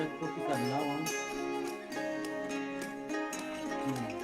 Kopi kan lawan. Hmm.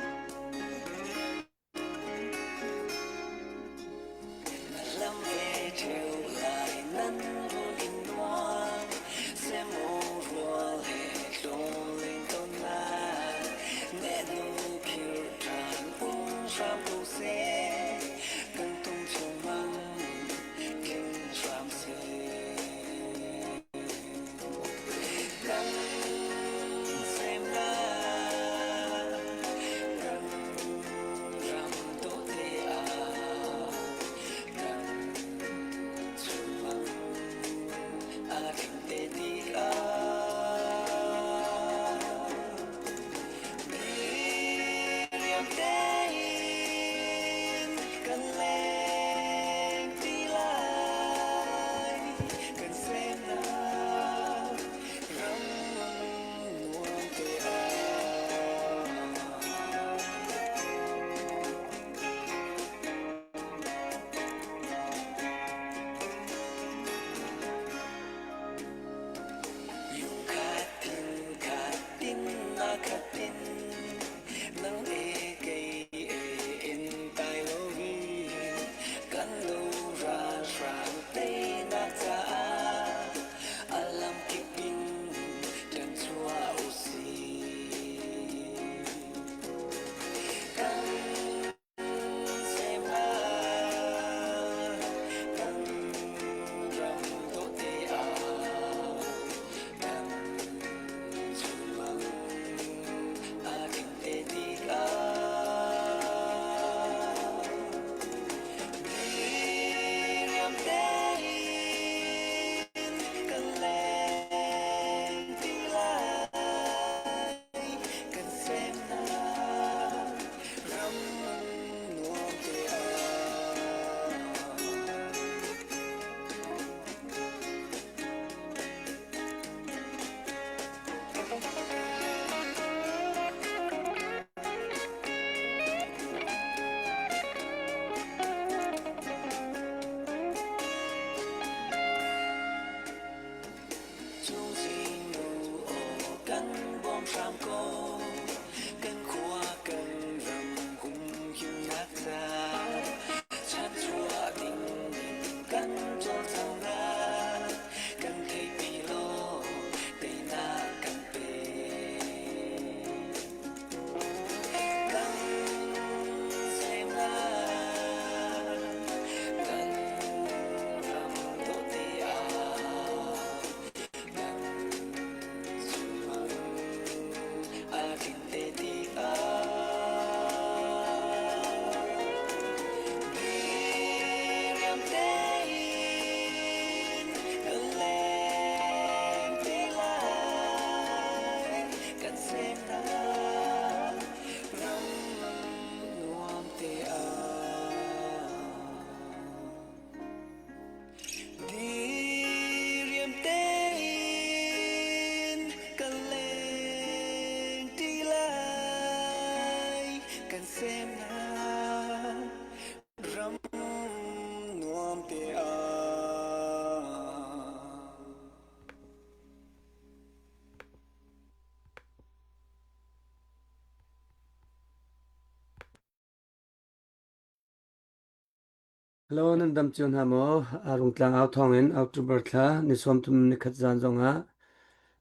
Hello, nan dam cio hna maw? Rungtlang au thawngin October thla ni 30 nikhat zan zongah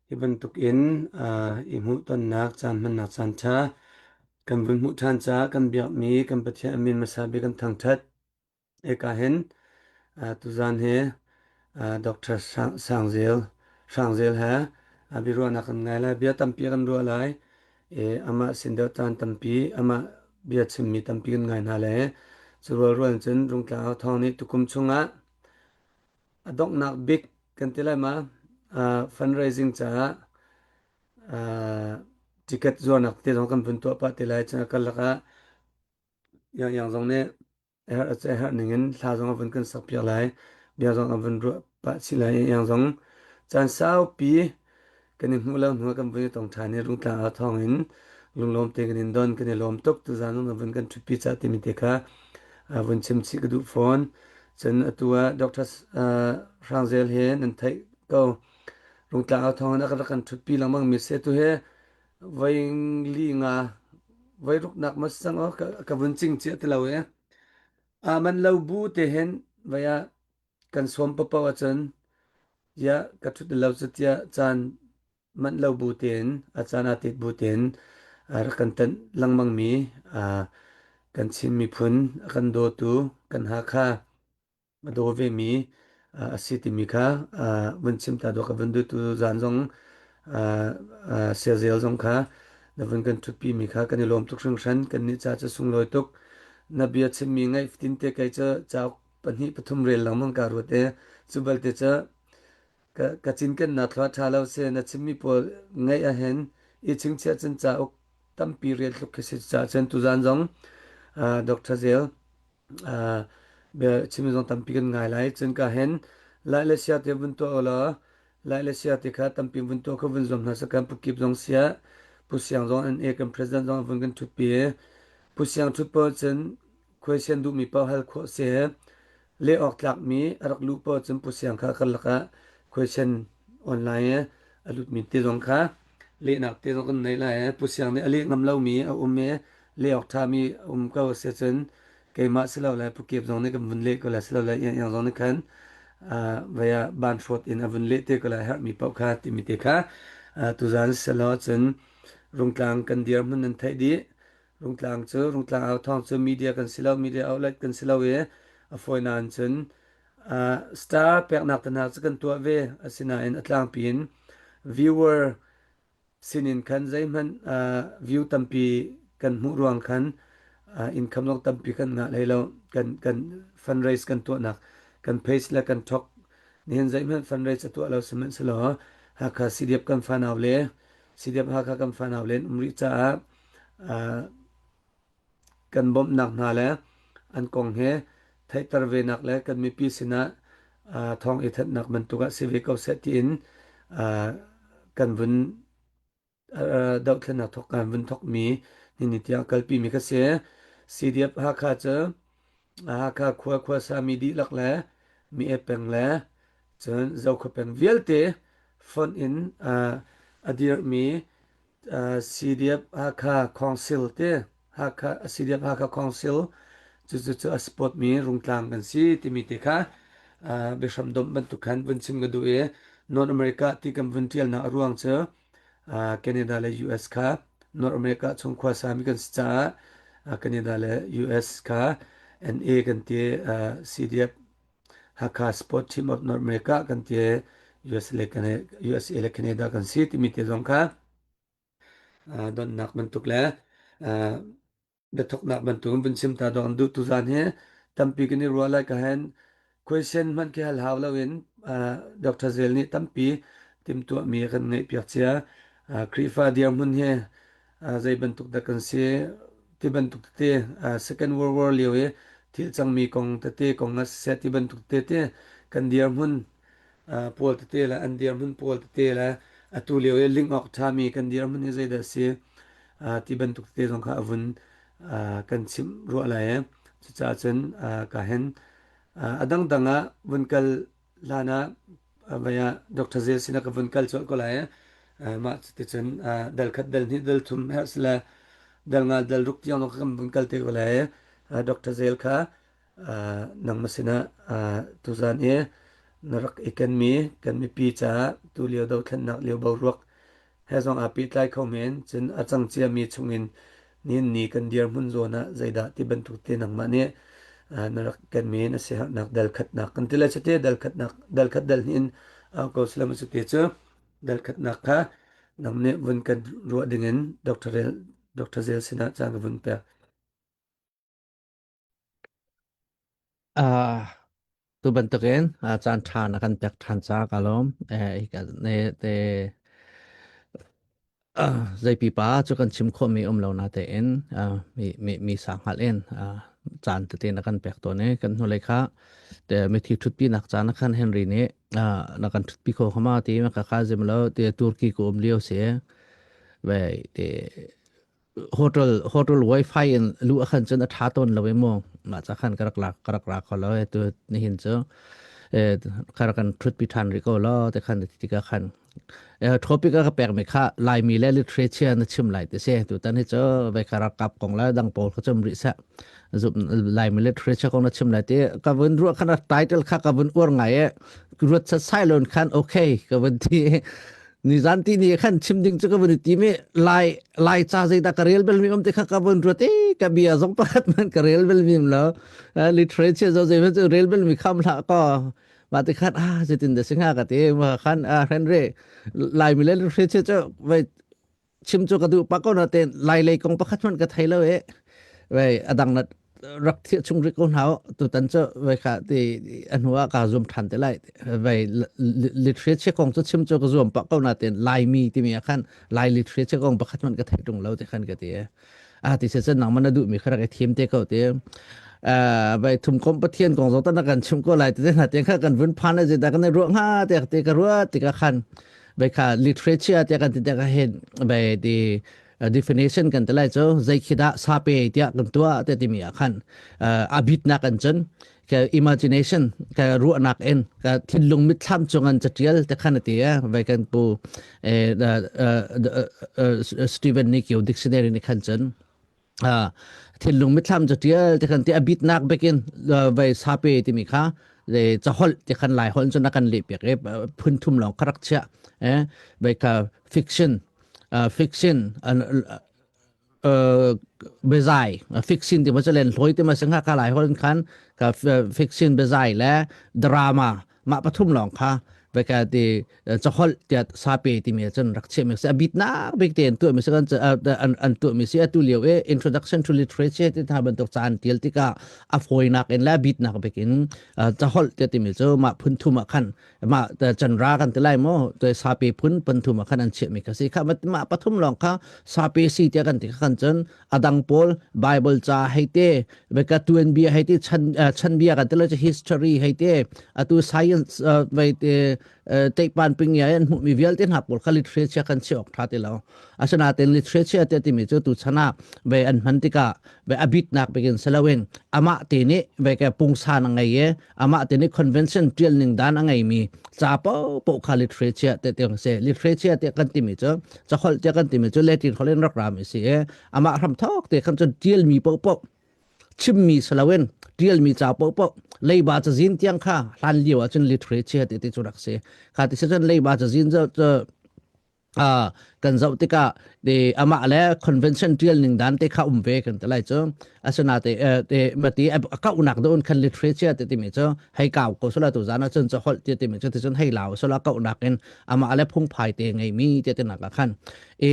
hi bantuk in i hmuhtonnak caan hmannak caan ṭha kan vun hmuh ṭhan caah kan biakmi kan Pathian a min hmasa bik kan thangṭhat. Hika hin tuzan hi Dr. Sangzel Hrangzel he biaruahnak kan ngai lai. Bia tampi kan ruah lai. I amah sin deuh caan tampi, amah bia chimmi tampi kan ngai hna lai. Cu rualrual in cun Rungtlang Au Thawng nih tukum chungah a donghnak bik kan ti lai ma fundraising caah ticket zuarnak te zong kan vun tuah pah te lai. Cun a karlak ah Yang zong nih a herh a herh ningin hla zong a vun kan sakpiak lai, bia zong a vun ruah pah chih lai i iang zong caan saupi kan i hmuh lo hnu ah kan vun i tong ṭhan i Rungtlang ah thawngin lunglawm te kan in don kan i lawm tuk tuzaan zong na vun kan ṭhutpi cah timi te kha vun chim chih ka duh fawn. Cun atu ah Dr. Hrangzel he nan theih ko. Rungtlang au thawng in a rak kan ṭhutpi lengmang mi si. Atu hi voi li nga voi ruknak ma si cang aw ka, ka vun cing cia ti lo i. Aa man lo bu te hin vai ah kan sawm paohpaoh ahcun ya ka ṭhut lo cu tiah caan manh lo bu tein a caan aa tet bu tein a rak kan tanh lengmang mi kan Chin miphun a kan dawtu kan Hakha a daw vemi a si timi kha vun chim ta dawh ka vun duhtu zan zong siazel zong kha na vun kan ṭhutpi mi kha kan i lawm tuk hringhran kan nih ca cu sunglawi tuk na bia chimmi ngaih fatin te kei cu cauk pahnih pathum rel lengmang ka ruat e cu balte cu Ka, ka cinkennak thluah ṭha lo seh na chimmi pawl ngaih ahhin i chingchiah cun cauk tampi rel tluk khi si caah cun tuzaan zong uh, Dr. Zel uh, bia chimmi zong tampi kan ngai lai. Cun ka hin lai le sia te vun tuah ulaw lai le sia te kha tampi vun tuah kho vun zuam hna sakan Pu Kip zong sia Pu Siang zong an e kan president zong vun kan ṭhutpi i Pu Siang ṭhut paoh cun khuaisian duhmi paoh hal khawh si. Leh awk tlakmi a rak luh paoh cun Pu Siang kha karlak ah khuaisen online i a lutmi te zong kha lehnak te zong kan nei lai. Pu Siang nih a leh ngam lomi a um i leh awk ṭhami a um ko a si ahcun keimah silole Pu Kep zong nih kan vun leh ko lai silole Iang Iang zong nih khan vai ah ban hrawt in a vun leh te ko lai herhmi paoh kha timi te kha tuzaan selaw cun Rungtlang kan dirhmun nan theih dih. Rungtlang cu Rungtlang au thawng cu media kan si lo, media outlet kan si lo i a fawinak in cun uh, star peknak te hna cu kan tuah ve. Asinain a tlangpi in viewer sinin khan zeihmanh uh, view tampi kan hmuh ruang khan uh, income zong tampi kan ngah hlei lo. Kan kan fundraise kan tuahnak kan page le kan talk nihin zeihmanh fundraise a tuah lo sihmanhsehlaw Hakha CDF kan fanau le CDF Hakha kan fanau le an um rih caah kan bawmhnak hna le an kong he theihter venak le kan mipi sinah thawng i thanhnak bantuk ah si ve ko seh tiin kan vun dohthlennak thawk kan vun thawkmi nini tiang kalpi mi kha si. CDF Hakha cu Hakha khua khuasami dihlak le mi e peng le cun Zokhua peng vialte fonh in a dirhmi CDF Hakha Council te Hakha CDF Hakha Council cucu cu a support mi Rungtlang kan si timi te kha biahram domh bantuk khan vun chim ka duh i North America ti kan vun tialnak a ruang cu Canada le US kha North America chung khuasa mi kan si caah Canada le US kha NA kan ti CDF Hakha Sport Team of North America kan ti USA le USA le Canada kan si timi te zong kha donnak bantuk le biathoknak bantuk in vun chim ta dong duh tu zan hi tampi kan i ruah lai ka hen question hmanh khi hal hau loin Dr. Zel nih tampi timtuahmi kan ngeih piak cia Khrihfa dirhmun hi zei bantuk dah kan si ti bantuk tete Second World War lio i thil cangmi kong tete kong ah siseh ti bantuk tete kan dirhmun pawl tete le an dirhmun pawl tete le atu lio i link awk ṭhami kan dirhmun hi zeidah a si ti bantuk tete zong kha a vun kan chimh ruah lai i cucaah cun ka hen a dangdang ah vun kal hlan ah vai ah Dr. Zel sinah ka vun kal colh ko lai. Mah cuticun dal khat dal hnih dal thum herh sile dal nga dal ruk tiang lawng kan vun kal te ko lai. Dr. Zel kha nangmah sinah tuzan i na rak i kenmi kan mipi caah tu lio dothlennak lio boruak he zong aa pehtlai kho men. Cun a cang ciami chungin nihin ni kan dirhmun zawn ah zeidah ti bantuk te nangmah nih na rak kan men a siaherhnak dal khatnak kan ti le cuti dal khatnak dal khat dal hnih in au ko salam cuti cu dal khatnak kha nang nih vun kan ruah dingin Dr. Dr. Zel sinah caan ka vun pek. Uh, tu bantukin uh, caan ṭha na kan pek ṭhan ca ka lawm. Eh, hi ne te uh, zei pipa cu kan chim khawhmi um lo na tein uh, mi mi mi sa hngalh in uh, caan tete na kan pek tawn i kan hnulei kha te mithi ṭhutpi nak caan khan Henry nih uh, na kan ṭhutpi kho khama ti ma ka kha zim lo te Turkey ko um lio si ve te hotel hotel wifi in lu a khan cun a tha tawn lo i mu mah ca khan ka rak lak ka rak ra kho lo e tu nihin cu e khar kan thut pi than ri ko lo te khan ti ka khan. Topic a ka pekmi kha Laimi le literature na chim lai ti si. Tutan hi cu ve ka rakap kong le dang pawl kha chim rih seh. Zum Laimi literature kong na chim lai ti ka vun ruah khan title kha ka vun uar ngai e. Ruat sat sai lon khan okay ka vun ti. Nizan ti ni khan chim ding cu ka vun ti mi Lai Lai ca zeidah ka rel bel mi um ti kha ka vun ruat i ka bia zong pakhat man ka rel bel mi lo. Literature zo zei cu rel bel mi kham hlah ko. Mah ti khan ah zeitin dah si hnga ka ti ma khan ah Henry Laimi le literature cu vai chim cu ka duh pa ko na te Lai lei kong pakhat hmanh ka thei lo e vai adang na rak thiah chung rik ko hna tutan cu vai kha ti a hnu ah ka zuam than te lai vai literature kong cu chim cu ka zuam pa ko na te Laimi timi ah khan Lai literature kong pakhat hmanh ka thei tung lo ti khan ka ti e a ti se cun nangmah na duhmi kha rak i thim te ko ti vai thum kom pathian kong zong tan kan chim ko lai ti hna te kha kan vun phan a da kan ruah hnga te te ka ruah ti ka khan vai kha literature te kan ti te ka hen vai ti definition kan te lai chu zei khi dah sa pe tiah kan tua te ti mi ah khan abit nak an cun ka imagination ka ruahnak in ka thinlung mitthlam cung an catial te khan ati e vai kan pu Stephen Nikio dictionary ni khan cun thinlung mitthlam catial te khan ti abitnak bekin vai sape timi kha le caholh te khan lai holh cun a kan leh piak e phun thum lawng kharak chia e vai ka fiction fiction biazai fiction ti ma cu len hloi ti ma singha ka lai hol khan ka fiction biazai le drama mah pathum lawng kha ve ka ti chahol tiat sape ti mi cun rak che mi se abit nak bik te an tu mi se kan an an tu mi si atu lio e introduction to literature ti tha bantuk caan tial tika a foi nak in la bit nak bik in chahol tiat ti mi chu ma phun thum khan ma chanra kan ti lai mo te sape phun panthum khan an chiah mi kha si kha ma pathum long kha sape si te kan ti khan cun adang pawl bible cha hei te ve ka tuan bia hei te chan chan bia kan ti lo history hei te atu science ve te teipan ping ya an hmu mi vialte hna pawl kha literature kan chi ok tha ti lo asinain literature te timi cu tu chana ve an hman tikah ve abit nak begin selawin ama te nih ve ke pungsan a ngei e amah te nih convention tial ning dan a ngeimi ca paohpaoh kha literature te te se literature te kan timi cu caholh te kan timi cu Latin holh in rak rami si i amah hram thok te khan cun tialmi paohpaoh chimmi siloin tialmi ca paohpaoh leiba cazin tiang kha hlan lio ahcun literature te te cu rak si kha ti si cun leiba cazin cu kan zoh tikah de amah le convention tial ning dan te kha um ve kan ti lai cu asina te te mati a kaunak do khan literature te timi cu hei kau ko sula tu zana cun cha holh te timi cu ti cun hei lau sula kaunak in amah le phungphai te ngei mi te te nak khan e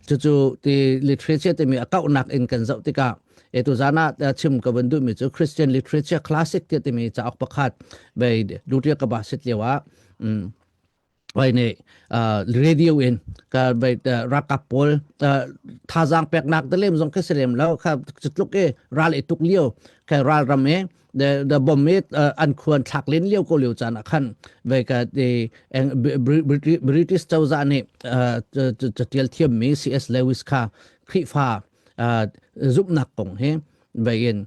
cu cu ti literature timi a kaunak in kan zoh tikah e tu zana chim ka van du mi cu Christian literature classic te timi cauk pakhat bei dutia ka ba sit lewa vai nih radio in ka vai ralkap pawl thazaang peknak te lem zong khi si lem lo kha tluk i ral i tuk lio kha ral ram i the the bomb i an khuan thlak len lio ko lio caan ah khan vai ka ti British cozah nih catial thiammi CS Lewis kha Khrihfa zumhnak kong hi vai in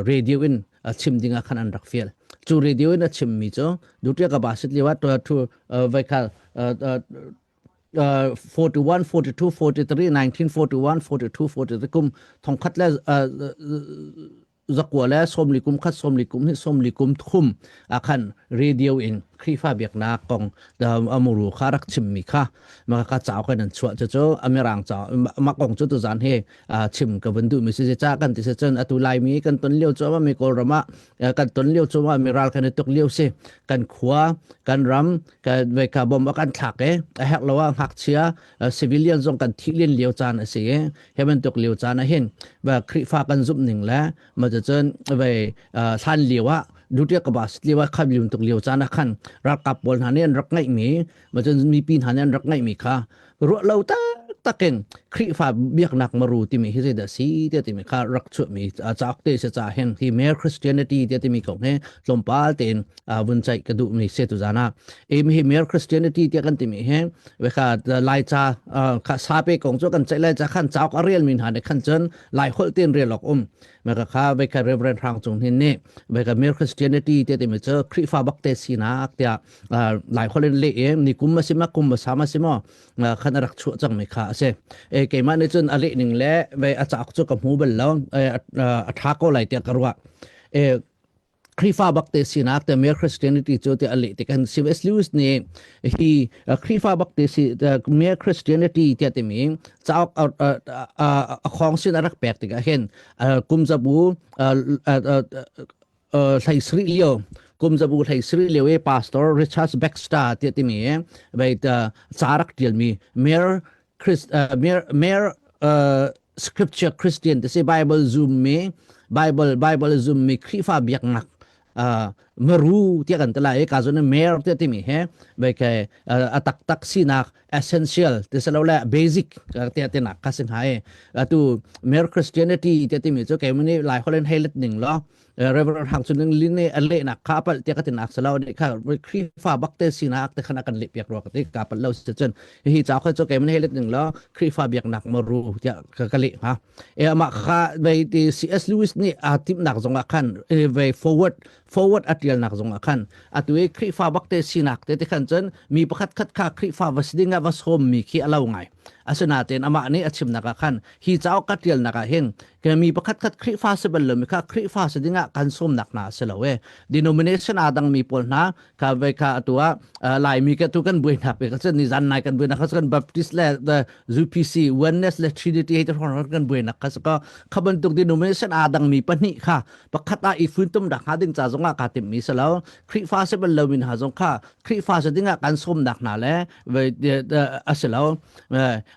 radio in chim ding ah khan an rak fial cu radio in a chimmi cu dutia ka basit liwa to vai kha 41 42 43 1941 42 43 kum thongkhat le zakua le somli kum khat somli kum hi somli kum thum akhan radio in Khrihfa biaknak kong amuru kha rak chimmi kha ma ka chau kan an chuah chu chu amirang cha ma kong chu tu zan he chim ka vun duh mi si cha kan ti se cun atu laimi kan ton lio chu mi kawlram ah kan ton lio chu mi ral kan i tuk lio si kan khua kan ram ka ve ka bom kan thlak e a herh lo ah ngakchia civilian zong kan thi len lio caan a si e he bantuk lio caan ah hin va Khrihfa kan zumh ning le ma cun ve hlan lio ah dutia ka bas lio ah kham lium tuk lio caan ah khan ralkap pawl hna nih an rak ngaih mi ma cun mipi hna nih an rak ngaih mi kha ruah lo tak takin. Khrihfa biaknak maru timi hi zeidah si te timi kha rak chuahmi cauk te se ca hen hi Mere Christianity te timi kong he tlawmpal tein vun ceih ka duhmi se tu zan ah em hi Mere Christianity te kan timi he ve kha lai ca kha sape kong cu kan ceih lai ca khan cauk a rel mi hna ne khan cun lai holh ten rel ok um me ka kha ve kha Reverend Hrang Cung Hin nih ve ka Mere Christianity te timi cu Khrihfa bak te sinak tiah lai holh in le em ni kum ma kum ma sa ma si mo khan a rak chuah cangmi kha a si. E, keimah nih cun a leh ning le ve a cauk cu ka hmu bal lo a ṭha ko lai tiah ka ruah. E, Khrihfa bak te sinak te mere Christianity cu te a leh tik C.S. Lewis nih hi Khrihfa bak te si mere Christianity tiah timi cauk a khong sin a rak pek tikah hin kum zabu hlei sarih lio kum zabu hlei sarih lio i pastor Richard Baxter tiah timi vei ca rak tialmi mere Christ mere mere scripture Christian te si Bible zoom mi Bible Bible zoom mi Khrihfa biaknak maru tiah kan ti lai i ka zon mere tiah timi he vei ke a taktak sinak essential ti selo le basic tiah tinak kha si hnga i atu mere Christianity tiah timi cu keimah lai holh in hei let ning law Reverend Hang Chun Ling nih a lehnak kha apal tiah ka tinak selo nih kha Khrihfa bak te sinak te khan a kan leh piak rua ka ti ka pal lo si cun hi ca kha cu keimah hei let ning law Khrihfa biaknak maru tiah ka ka leh hnga e amah kha vei ti CS Lewis nih aa timhnak zongah khan vei forward forward a tialnak zongah khan atu i Khrihfa bak te sinak te te khan cun mi pakhat khat kha Khrihfa va si ding ah va sawm mi khi a lo ngai asinain amah nih a chimnak ah khan hi cauk ka tialnak ah hin mi pakhat khat Khrihfa si bal lomi kha Khrihfa si ding ah kan sawmnak hna a si lo e denomination aa dang mi pawl hna kha ve kha atu ah Laimi ka tu kan buai hna pe ka cun ni zan nai kan buai nak kha kan Baptist le the UPC Oneness le Trinity hei te kan buai nak kha ka kha bantuk denomination aa dang mi pahnih kha pakhat ah i funtum dak hnga ding ca zongah kaa timhmi si lo Khrihfa si bal lomi hna zong kha Khrihfa si dingah kan sawmnak hna le a si lo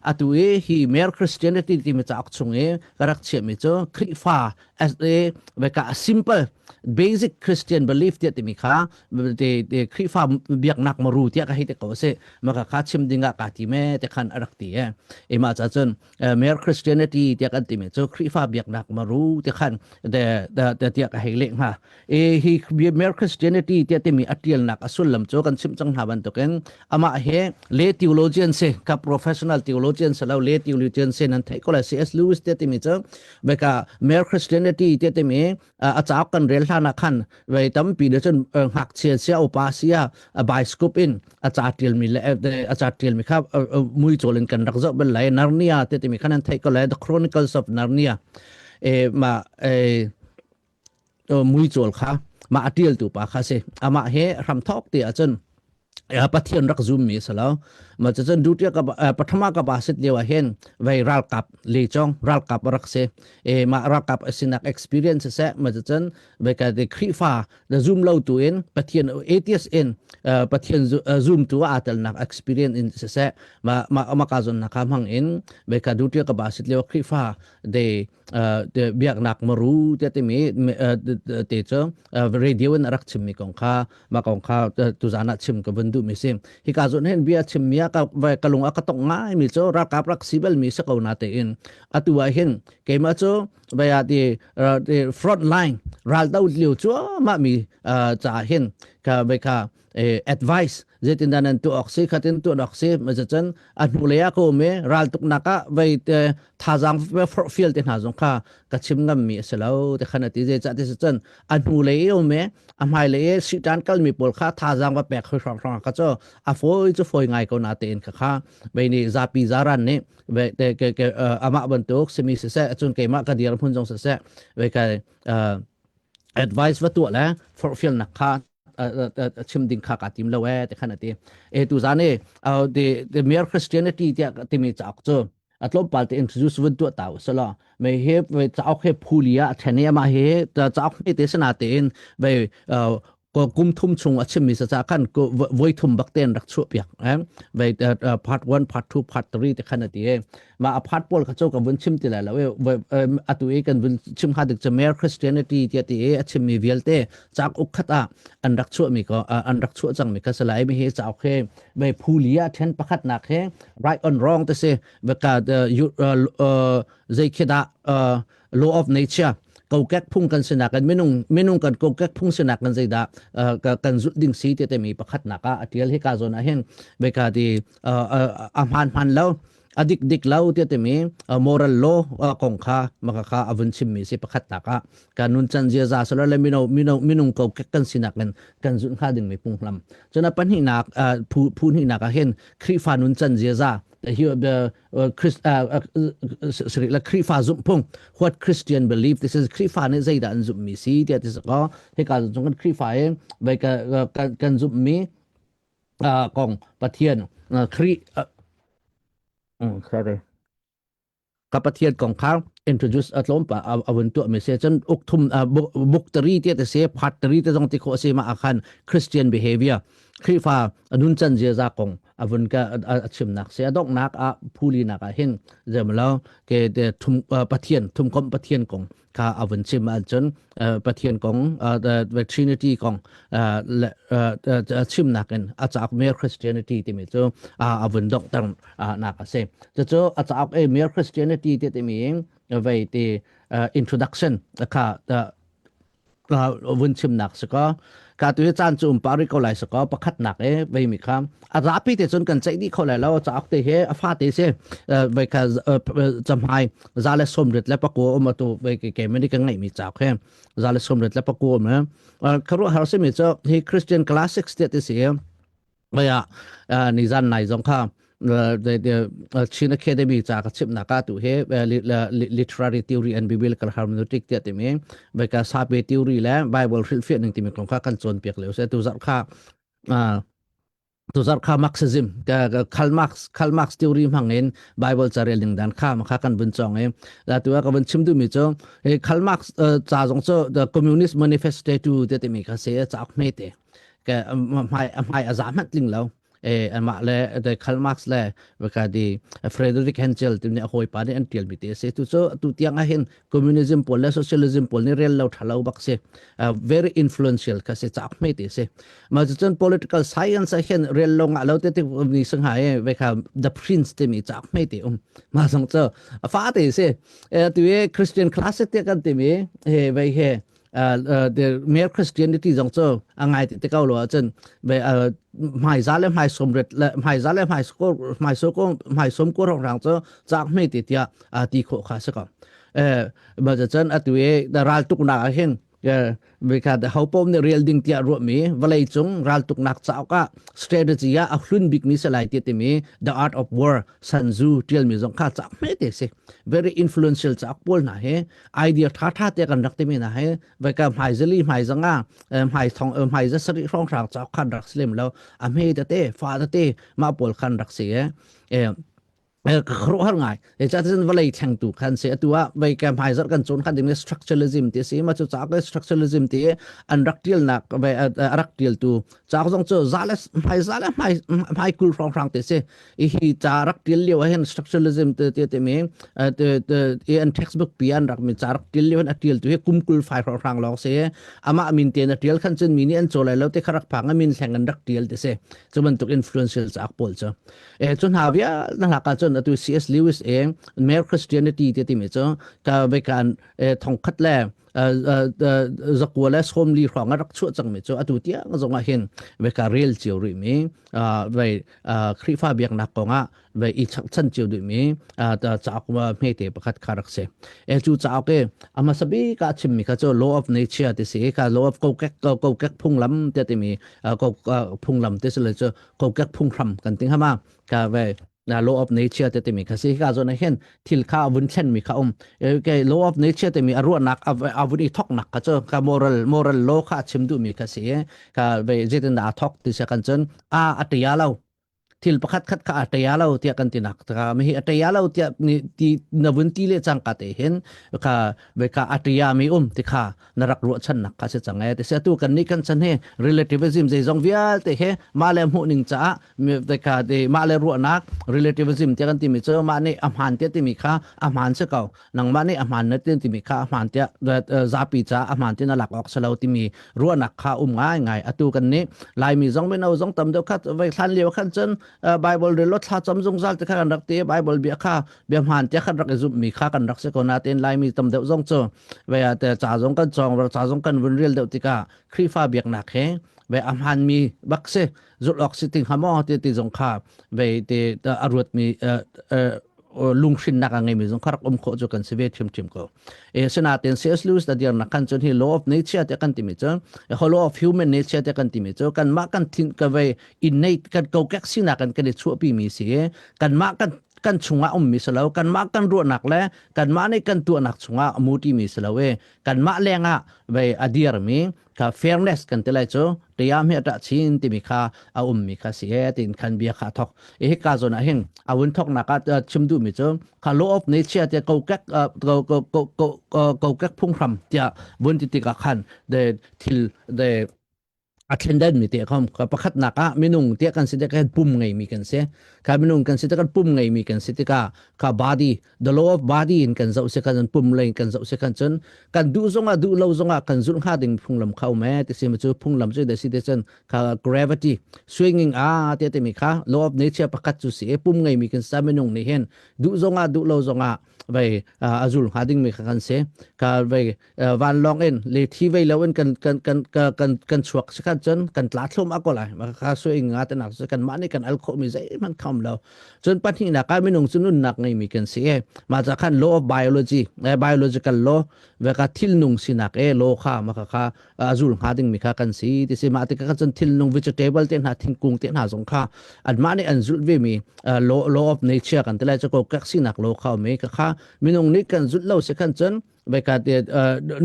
atu i hi mere Christianity timi cauk chung i ka rak chiahmi cu Khrihfa as a ka simple basic Christian belief tiah timi kha te Khrihfa biaknak maru tiah ka hei te ko si maka kha chim dingah ka ti me te khan a rak ti e ima cha cun Mere Christianity tiah kan timi cu Khrihfa biaknak maru ti khan de de tiah ka hei leh hnga. E hi Mere Christianity tiah timi a tialnak a sullam cu kan chim cang hna bantukin amah he le theologian si ka professional theologian si lo le theologian si nan theih ko lai C.S. Lewis tiah timi cu beka Mere Christianity tiah timi a cauk kan rel hlan ah khan vei tampi le cun ngakchia sia upa sia a bioscope in a ca tialmi le a ca tialmi kha muicawl in kan rak zoh bal lai Narnia te timi khan an theih ko lai The Chronicles of Narnia e ma e muicawl kha ma a tialtu pa kha si amah he hramthok ti ahcun Pathian rak zum mi si lo ma cun duty ka pathama ka ba sit lio ah hin vei ralkap le chong ralkap rak si e ma ralkap asinak experience se ma cun vei ka de Khrihfa da zum lo tu in Pathian atheist in Pathian zum tu a tel nak experience in se se ma ma ma ka zon na ka hmang in vei ka duty ka ba sit lio Khrihfa de biaknak maru te timi te cu radio in rak chimmi kong kha mah kong kha tuzan ah chim ka vun duhmi si hika zawn hin bia chimmi ah ka ka lung a ka tong ngaimi cu ralkap rak si balmi si ko na tein atu ah hin keimah cu vaya ti front line raldo lio cuahmah mi caah hin ka vai ka advice zeitin dah nan tuah awk si khatin tuah awk si ma cun a hnu lei ah ka um i raltuknak ah vei te thazaang forhfial te hna zong kha ka chim ngammi a si lo te khan a ti zeicah ti cun a hnu lei i um i a hmai lei i sitan kalmi pawl kha thazaang va pek hoi hrawng hrawng ka cu a fawi cu fawi ngai ko na tein kha kha vei nih zapi zaran nih ve te ke ke amah bantuk simi siseh cun keimah ka dir hmun zong siseh vei ka advice va tuah le forhfialnak kha chim ding kha ka tim lo e te khan ati e tu zan e the the mere christianity tiah timi cauk cu a tlawmpal te introduce vun tuah ta usala mei he ve cauk he phulia a then e ama he cauk me te sana te in ve. Kum thum chung a chimmi ca khan voi thum bak ten rak chuah piak vai part 1 part 2 part 3 te khan ati e ma a part pawl kha cho ka vun chim ti lai lo e atu e kan vun chim kha dik mere Christianity ti ati e a chimmi vialte chak uk khat a an rak chuah mi ko an rak chuah cang mi kha salai mi he chau khe ve phulia then pakhat nak he right on wrong te se ve ka zei khi dah law of nature kokek phung kan sinak kan minung minung kan kokek phung sinak kan zeidah kan zulh ding si te temi pakhat nak ah a tial hi ka zawn ah hin beka ti a hman hman lo a dik dik lo te temi moral law kong kha maka kha avun chim mi si pakhat nak ah kan nun chan zia za solo le mino mino minung kokek kan sinak kan kan zulh hnga ding mi phunglam chuna pahnih nak phu phu hnih nak ah hin Khrihfa nun chan zia za hi Christ sorry la Khrihfa zumhphung what Christian believe this is Khrihfa nih zeidah an zumhmi si tiah ti ko hika zong kan Khrihfa i vai kan kan zumhmi kong Pathian Khrih sorry ka Pathian kong kha introduce a tlawm pa a vun tuah mi se cun uk thum book tari te te se part tari te zong ti kho se ma akhan Christian behavior Khrihfa nun chan ziaza kong a vun ka a chimnak se a donghnak ah phuli nak ah hin zemlo ke de thum Pathian thumkomh Pathian kong kha a vun chim ahcun Pathian kong the Trinity kong chimnak in a cauk Mere Christianity timi cu a vun donghter nak a si cucu a cauk e Mere Christianity ti timi vei ti introduction kha vun chimnak si ko ka tu hi caan cu um pah rih ko lai si ko pakhatnak e vei mi kha a zapi te cun kan ceih dih kho lai lo cauk te he a fa te si vei kha camhai za le som rit le pakua um atu vei ke ke mani ka ngeih mi cauk he za le som rit le pakua um kharu har si mi cu hi Christian classics te ti si Maya nizan nai zong kha Chin Academy ca ka chimnak ah tu he literary theory and biblical hermeneutic tiah timi veka sape theory le Bible hrilhfiah ning timi kong kha kan cawnpiak lio se tu zarh kha tu zarh kha Marxism Karl Marx Karl Marx theory hmang in Bible carel ning dan kha kha kan vun cong i tu ka vun chim duhmi cu Karl Marx ca zong cu The Communist Manifesto te timi kha se cauk hme te ke hmai hmai a za hmanh tling lo e amah le de Karl Marx le ka di Frederick Hensel tu nih a hawipa nih an tial mi te si tu cu tu tiang ah hin communism pawl le socialism pawl nih rel lo tha lo bak si very influential kha si chak me te si ma cu cun political science ah hin rel lo nga lo te te ni sang hai ve kha the prince te mi chak me te um ma song cho a fa te si tu e Christian classic te kan ti mi he ve he the mere Christianity zong cu a ngai te ko lo ahcun hmai za le hmai som ret le hmai za le hmai hmai so ko hmai som ko rong rang cu chak hme ti tiah ti khawh kha si ko eh ma cun atu i ral tuknak ah hin ka ho pom nih real ding tiah ruahmi vawlei cung ral tuknak cauk ah strategy ah a hlun bikmi si lai ti timi the art of war Sun Tzu tialmi zong kha cauk hme te si very influential cauk pawl hna hi idea tha tha te kan rak timi na he vai ka hmai zali hmai zanga hmai thong hmai za sari hrong hrang chau khan rak slim lo a hme te te fa te te ma pawl khan rak si e ka khro har ngai e cha tin valei thleng tu khan se atu a vai ka hmai zar kan chon khan ding structuralism ti si ma chu cha ka structuralism ti an rak tial nak vai rak tial tu cha zong chu za le hmai za le hmai hmai kul hrong hrang te si hi ca rak tial lio ah hin structuralism te te te mi te te an textbook pi an rak mi ca rak tial lio hin a tial tu hi kum kul fai hrang hrang lawng se amah min te na tial khan cun mi nih an cawlai lo te kha rak phang a min thleng an rak tial te se cu bantuk influential caak pawl cu e cu hna via na hlaka cun atu CS Lewis e Mere Christianity te ti mi cu ka ve kan thongkhat le zakua le sawmli hrawng a rak chuah cangmi cu atu tiang zong ah hin ve ka rel cio rih mi vei Khrihfa biaknak kong ah vei i chan cio duh mi cauk hmete pakhat kha rak si e cu cauk e a hmasa bik ah chimmi kha cu law of nature ti si ka law of kokek kokek phunglam te timi phunglam te si le cu kokek phunghram kan ting hama ka ve na law of nature te timi kha si ka zawn ah hin thil kha a vun thlen mi kha um ke law of nature timi a ruahnak a vun i thoknak kha cu ka moral moral law kha a chim duh mi kha si ka ve zeitin dah a thok ti se kan cun a a tia lo. Thil pakhat khat kha a ṭia lo tiah kan tinak ka mi hi a ṭia lo tiah ni ti na vun ti le cangka te hin kha ve kha a ṭia mi um ti kha na rak ruahchannak kha si cang e ti atu kan nih kan chan hi relativism zeizong vialte he mah le hmuh ning caah te kha te mah le ruahnak relativism tiah kan timi cu mah nih a hmaan tiah timi kha a hmaan si ko nangmah nih a hmaan na tin timi kha a hmaan tiah zapi caah a hmaan tin a lak awk si lo timi ruahnak kha um ngai ngai atu kan nih Laimi zong mino zong tam deuh khat vai hlan lio khan cun Bible rel lo thla cam zungzal te kha kan rak ti Bible bia kha bia hmaan tiah kan rak i zumh mi kha kan rak si ko nain Laimi tam deuh zong cu vai te ca zong kan cawng ca zong kan vun rel deuh tikah Khrihfa biaknak he ve a hmaan mi bak si zulh awk si ti hnga maw ti ti zong kha ve te a ruat mi lunghrinnak a ngeimi zong kha rak um khawh cu kan si ve ṭhiamṭhiam ko. E sinain C.S. Lewis da dirnak khan cun hi law of nature te kan timi cu law of human nature te kan timi cu kanmah kan thin ka vei innate kan kokek sinak kan kan i chuahpi mi si i kanmah kan kan chungah ummi si lo kanmah kan ruahnak le kanmah nih kan tuahnak chungah a muti mi si lo i kanmah lengah vei a dirmi kha fairness kan ti lai cu tiam hi ata chin timi kha a ummi kha si e tin khan bia kha thok e hi ka zon ah hin a vun thok nak ah chim duh mi cu kha law of nature te ko kek ko ko ko ko ko kek phunghram tia vun ti tikah khan de thil de a thlen mi te khom ka pakhat nak ah minung te kan si te kan pum ngei mi kan si kha minung kan si te kan pum ngei mi kan si tikah kha body the law of body in kan zoh si kan pum lei kan zoh si kan cun kan duh zongah duh lo zongah kan zulh hnga ding phunglam kha um e ti si cu phunglam cu da si te cun kha gravity swinging a te te mi kha law of nature pakhat cu si e pum ngei mi kan sa minung nih hin duh zongah duh lo zongah vai a zul hnga ding mi kha kan si ka vai vanlawng in le thi vei lo in kan kan kan kan kan chuak si khan cun kan tla thlum a ko lai ka su ing nga te nak kan mah nih kan al khawh mi zeihmanh kham lo cun pahnihnak ah minung cu nunnak ngeimi kan si e mah ca khan law of biology biological law ve ka thil nung sinak e law kha ma kha kha azul hnga ding mi kha kan si ti si mah tikah cun thil nung vegetable te hna thingkung te hna zong kha anmah nih an zulh ve mi law law of nature kan ti lai cu ko kak sinak law kha um i ka kha minung nih kan zulh lo si khan cun Beka te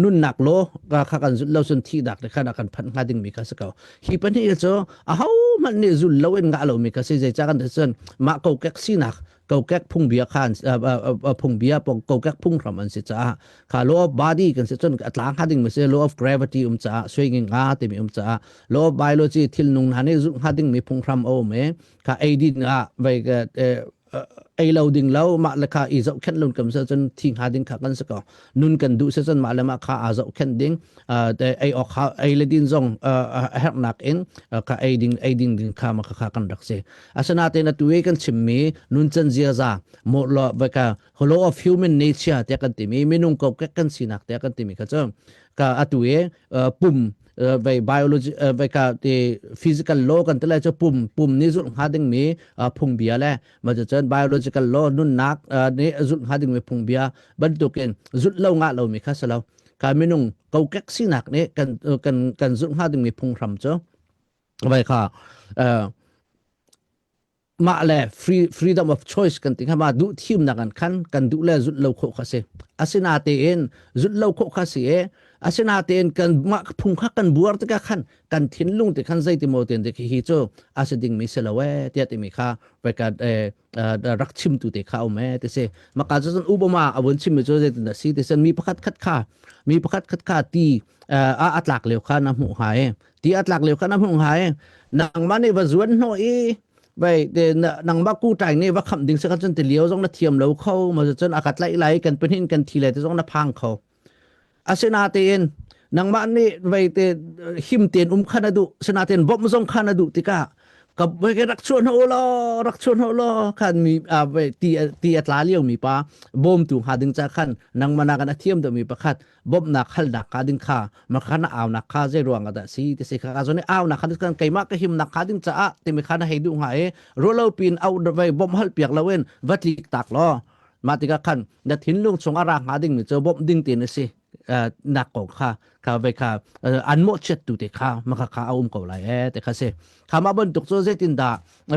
nunnak law ka kha kan zulh lo cun thihnak le khan a kan phanh hnga ding mi kha si ko. Hi pahnih cu aho hmanh nih zul lo in ngah lomi kha si zeicah kan ti cun mah kokek sinak kokek phungbia khan phungbia kokek phunghram an si caah kha law of body kan si cun a tlang hnga ding mi si law of gravity um caah swinging nga timi um caah law of biology thil nung hna nih zulh hnga ding mi phunghram a um i kha eidin ah vai ei lo ding lo mah le kha i zohkhenh lun kam se cun thi hnga ding kha kan si ko nun kan duh se cun mah le mah kha aa zohkhenh ding ei awk kha ei le din zong a herhnak in kha ei ding ei ding ding kha ma kha kan rak si asinain atu i kan chimmi nuncan ziaza mo lo va ka law of human nature te kan timi minung ko kan sinak te kan timi kha cu ka atu i pum vai biology vai ka te physical law kan te lai chu pum pum ni zulh hnga ding mi phungbia le ma cu cun biological law nunnak nih zulh hnga ding mi phungbia bantukin zulh lo ngah lo mi kha si lo ka minung kokek sinak nih kan kan kan zulh hnga ding mi phunghram cu vai kha mah le free freedom of choice kan ti kha ma duh thimnak an khan kan duh le zulh lo khawh kha si asinatein zulh lo khawh kha si e asinatein kan mah phung kha kan buar tikah khan kan thinlung te khan zeiti maw ten te khi hi cu a si ding mi si lo e tiah timi kha veka rak chimtu te kha um e ti si maka cu cun Obama a vun chim mi cu zeitin dah si ti sen mi pakhat khat kha mi pakhat khat kha ti a a tlak lio kha na hmuh hnga e ti a tlak lio kha na hmuh hnga e nangmah nih va zuan hnawh i vai te nangmah ku ṭai nih va khamh ding si kha cun ti lio zong na thiam lo kho ma cun a ka tlaih lai kan pahnih kan thi lai ti zong na phang kho asinatein nangmah nih vei te him tein um kha na duh sinatein bawmh zong kha na duh tikah ka vai rak chuah hna law rak chuah hna law khan mi vai ti ti a tla lio mi pa bawmtu hnga ding cha khan nangmah nakin a thiam deuh mi pakhat bawmhnak halnak ka ding kha makha na aunak kha zei ruang ah dah si ti si kha ka zon aunak kha kan keimah ka himnak kha ding caah timi kha na hei duh hnga i rualo pin au vai bawmh hal piak loin va tlik tak law mah tikah khan na thinlung chung a ra hnga ding mi cu bawmh ding tin a si nak ko kha. Kha ve kha an mawhchiat tu te kha maka kha a um ko lai e te kha si. Kha mah bantuk cu zeitin dah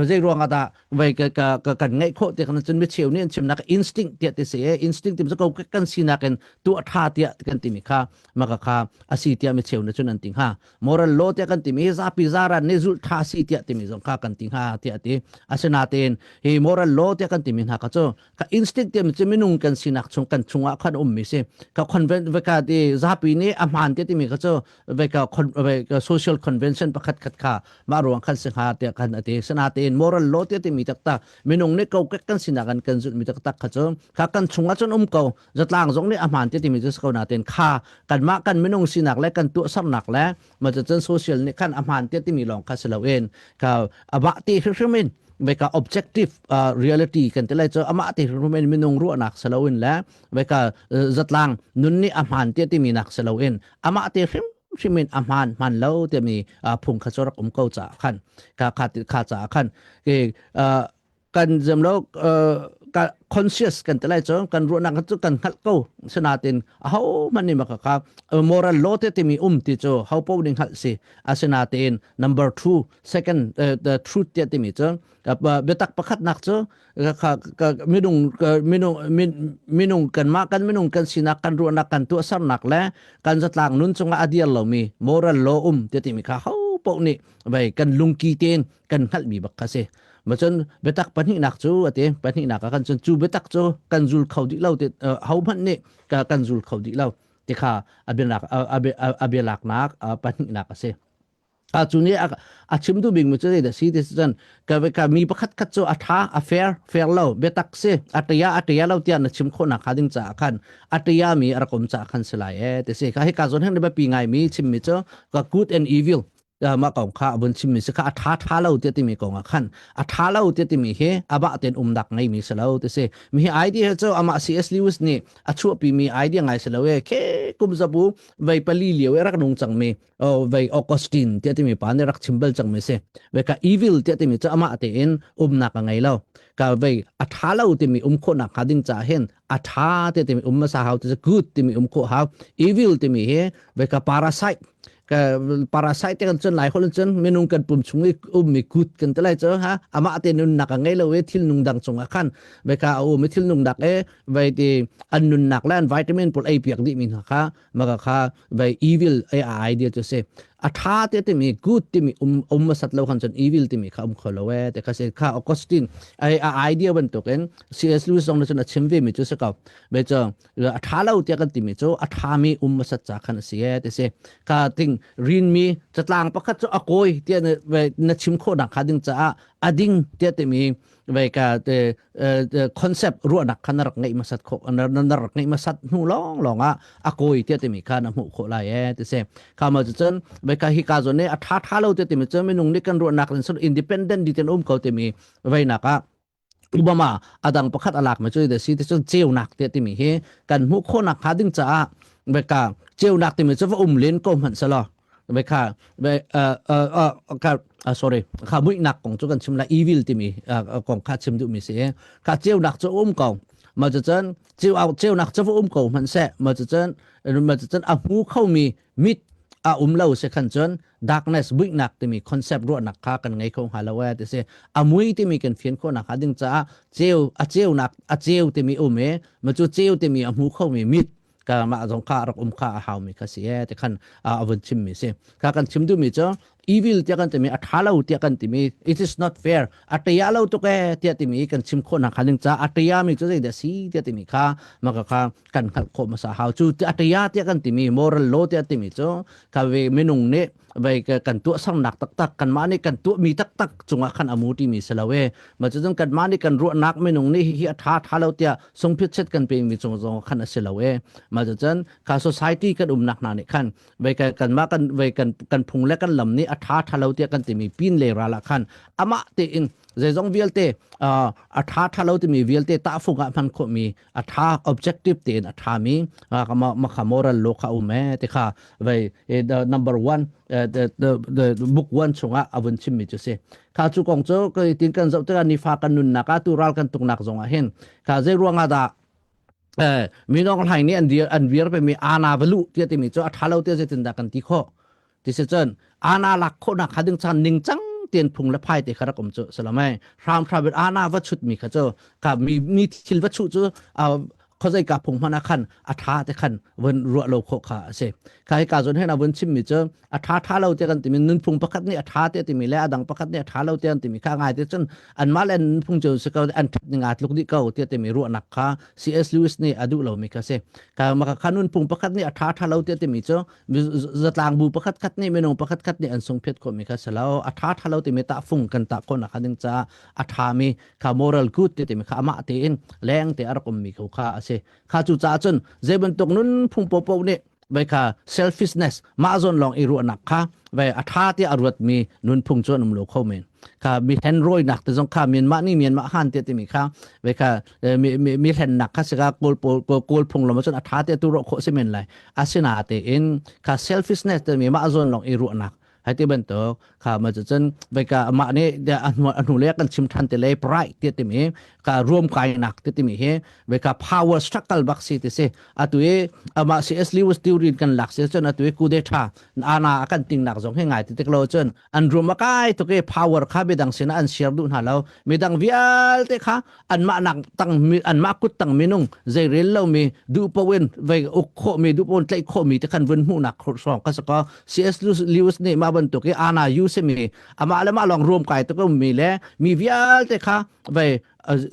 zei ruang ah dah vai ka ka ka kan ngaih khawh te kan cun mi cheu nih an chimnak instinct tiah ti si e instinct tim ko kan sinak in tuah tha tiah kan timi kha maka kha asi tiah mi cheu na cun an ti hnga. Moral law tiah kan timi zapi zaran nih zulh tha si tiah timi zong kha kan ti hnga tiah ti. Asinain hi moral law tiah kan timi hna kha cu ka instinct tiah cu minung kan sinak chung kan chungah khan um mi si. Ka convent ve ka ti zapi nih a hmaan tiah timi kha cu ve ka ve ka social convention pakhat khat kha mah ruang khan si hnga tiah khan ati. Sinain moral law tiah timi taktak minung nih kokek kan sinak an kan zulh mi taktak kha cu kha kan chungah cun um ko. Zatlang zong nih a hmaan ti timi cu si ko nain kha kanmah kan minung sinak le kan tuahsernak le ma cun social nih khan a hmaan ti timi lawng kha si loin ka amah ti hrimhrim in veka objective reality kan ti lai cu amah ti hrimhrim in minung ruahnak si loin le veka zatlang nun nih a hmaan ti timi nak si loin amah ti hrim hrim in a hmaan hmaan lo timi phung kha cu rak um ko caah khan kha kha kha caah khan ke kan zem lo ka conscious kan ti lai cu kan ruahnak cu kan hngalh ko sinatin aho hmanh nih maka ka moral law te timi um ti cu ho po ning hngalh si asinatin number two second the truth te timi cu biatak pakhatnak cu minung minung minung kanmah kan minung kan sinak kan ruahnak kan tuahsernak le kan zatlang nun cungah a dir lomi moral law um te timi kha ho po nih vai kan lungki tein kan hngalhmi bak kha si. Macun biatak pahnihnak cu ati pahnihnak ah kan cun cu biatak cu kan zul kho dih lo ti ho hmanh nih kan zul kho dih lo ti kha a bialak a bialaknak pahnihnak a si. A cu nih a chim duh bik mi cu zeidah si ti cun ka ka mi pakhat khat cu a tha a fair fair lo biatak si a tia a tia lo tiah na chim khawh nak kha ding caah khan a tia mi a rak um caah khan si lai e ti si ka hi ka zawn hin biapi ngai mi chim mi cu ka good and evil mah kong kha a vun chimmi si kha a ṭha ṭha lo tiah timi kong ah khan a ṭha lo tiah timi hi abah tein umnak ngeimi si lo ti si mi hi idea cu amah C.S. Lewis nih a chuahpimi idea ngai si lo e khe kum zabu vei pali lio i rak nung cangmi vei Augustine tiah timi pa nih rak chim bal cangmi si ve ka evil tiah timi cu amah tein umnak a ngei lo ka vei a ṭha lo timi um khawhnak hnga ding caah hin a ṭha te timi um hmasa hau ti good timi um khawh hau evil timi hi ve ka parasite ka parasite kan cun lai holh cun minung kan pum chung i ummi kut kan ti lai cu ha amah te nunnak a ngei lo i thil nung dang cungah khan ve ka a um i thil nung dak e vei ti an nunnak le an vitamin pawl ei piak dih mi hna kha maka kha vei evil ai a idea cu si a tha te timi good timi um um masat lo khan cun evil timi kha um kho lo e te kha se kha Augustine ai a idea bantukin C.S. Lewis zong cun a chim ve mi cu si ko ve cu a ṭha lo tiah kan timi cu a ṭhami um hmasat ca khan a si e ti si kha ting rinmi catlang pakhat cu a kawi tiah na chim khawhnak kha ding caah a ding tiah timi ve ka te concept ruahnak kha na rak ngeih hmasat khawh na rak ngeih hmasat hnu lawng lawng ah a kawi tiah timi kha na hmuh khawh lai e ti si kha ma cun ve ka hi ka zawn nih a ṭha ṭha lo tiah timi cu minung nih kan ruahnak in independent diten um ko timi veinak ah Obama adang pakhat alak mi cu da si te cun ceunak te timi hi kan hmuh khawhnak hnga ding caah veka ceunak timi cu va um len ko hmanh selaw veka ve ka sorry kha muihnak kong cu kan chim la evil timi kong kha chim duh mi si kha ceunak cu um ko ma cu cun ceu ceunak cu va um ko hmanh seh ma cu cun ma cu cun a hmu kho mi mit a um lo se khan cun darkness muihnak timi concept ruahnak kha kan ngei kho hnga lo e ti si a mui timi kan fian khawhnak hnga ding caah ceu a ceunak a ceu timi um e ma cu ceu timi a hmu kho mi mit ka mah zong kha rak um kha a hau mi kha si e ti khan a vun chim mi si kha kan chim duh mi cu evil tiah kan timi a tha lo tiah kan timi it is not fair a tia lo tuk e tiah timi kan chim khawhnak hnga ding caah a tia mi cu zeidah si tiah timi kha maka kha kan hngalh khawh hmasa hau cu a tia tiah kan timi moral law tiah timi cu ka ve minung nih vei kan tuahsernak taktak kanmah nih kan tuahmi taktak cungah khan a mu timi si lo e ma cu kanmah nih kan ruahnak minung nih hihi a tha tha lo tiah sungphit set kan pemi cung zong khan a si lo e ma cu cun kha society kan umnak hna nih khan vei kanmah kan vei kan kan phung le kan lam nih a tha tha lo tiah kan timi pin le ral ah khan amah tein zeizong vialte a tha tha lo timi vialte tahfung ah hman khawhmi a tha objective tein a tha mi ma kha moral law kha um e te kha vei the number one the, the, the book one chungah a vun chim mi chu si kha chu kong chu kai tin kan zoh tikah nifa kan nunnak ah tu ral kan tuknak zongah hin kha zei ruangah dah. Minong hlai nih an dir an vir pe mi ana valu tia timi cu a tha lo tia zeitin dah kan ti khawh ti si cun ana lak khawhnak kha ding chan ningcang tian phung le phai te kha rak um cu salamai hram hram in ana va chut mi kha cu ka mi mi thil va chuh cu khozei ka phung hmana khan a tha te khan vun ruah lo khawh kha a si kha hi ka zon hen a vun chim mi cu a ṭha ṭha lo te kan timi nunphung pakhat nih a ṭha te timi le a dang pakhat nih a ṭha lo te an timi kha ngai te cun anmah le nunphung cu si ko an ṭhat ning aa tluk dih ko te timi ruahnak kha C.S. Lewis nih a duh lomi kha si ka maka kha nunphung pakhat nih a ṭha ṭha lo te timi cu zatlang bu pakhat khat nih minung pakhat khat nih an sungphiat khawhmi kha si lo a ṭha ṭha lo timi tahfung kan tah khawhnak kha ding caah a ṭhami kha moral good te timi kha amah tein leng te a rak ummi ko kha a si kha cu caah cun zei bantuk nunphung popo nih vai kha selfishness mah zawn lawng i ruahnak kha vai a tha ti a ruatmi nunphung cu an um lo kho men kha mi hlen rawinak te zong kha Myanmar nih Myanmar han te timi kha vai kha mi mi mi hlennak kha sika kawl pawl kawl phung lom cun a tha te tu ro khawh si men lai asina te in kha selfishness te mi mah zawn lawng i ruahnak hai ti bantuk kha ma cun vai ka amah nih a hnu a hnu le kan chim than te le pride ti timi ka ruam kainak ti timi hi vai ka power struggle bak si ti si atu i amah CS Lewis theory kan lak si cun atu i kudeta ana kan ting nak zong hi ngai ti tik lo cun an rum a kai tuk i power kha midang sin an share duh hna lo midang vialte kha anmah nak tang anmah kut tang minung zei rel lo mi duh poin vei uk khawh mi duh poin tlaih khawh mi te khan vun hmuhnak hrawng ka saka CS Lewis nih mah bantuk i ana yu simi amah le mah lawng ruam kai tuk um mi le mi vialte kha vei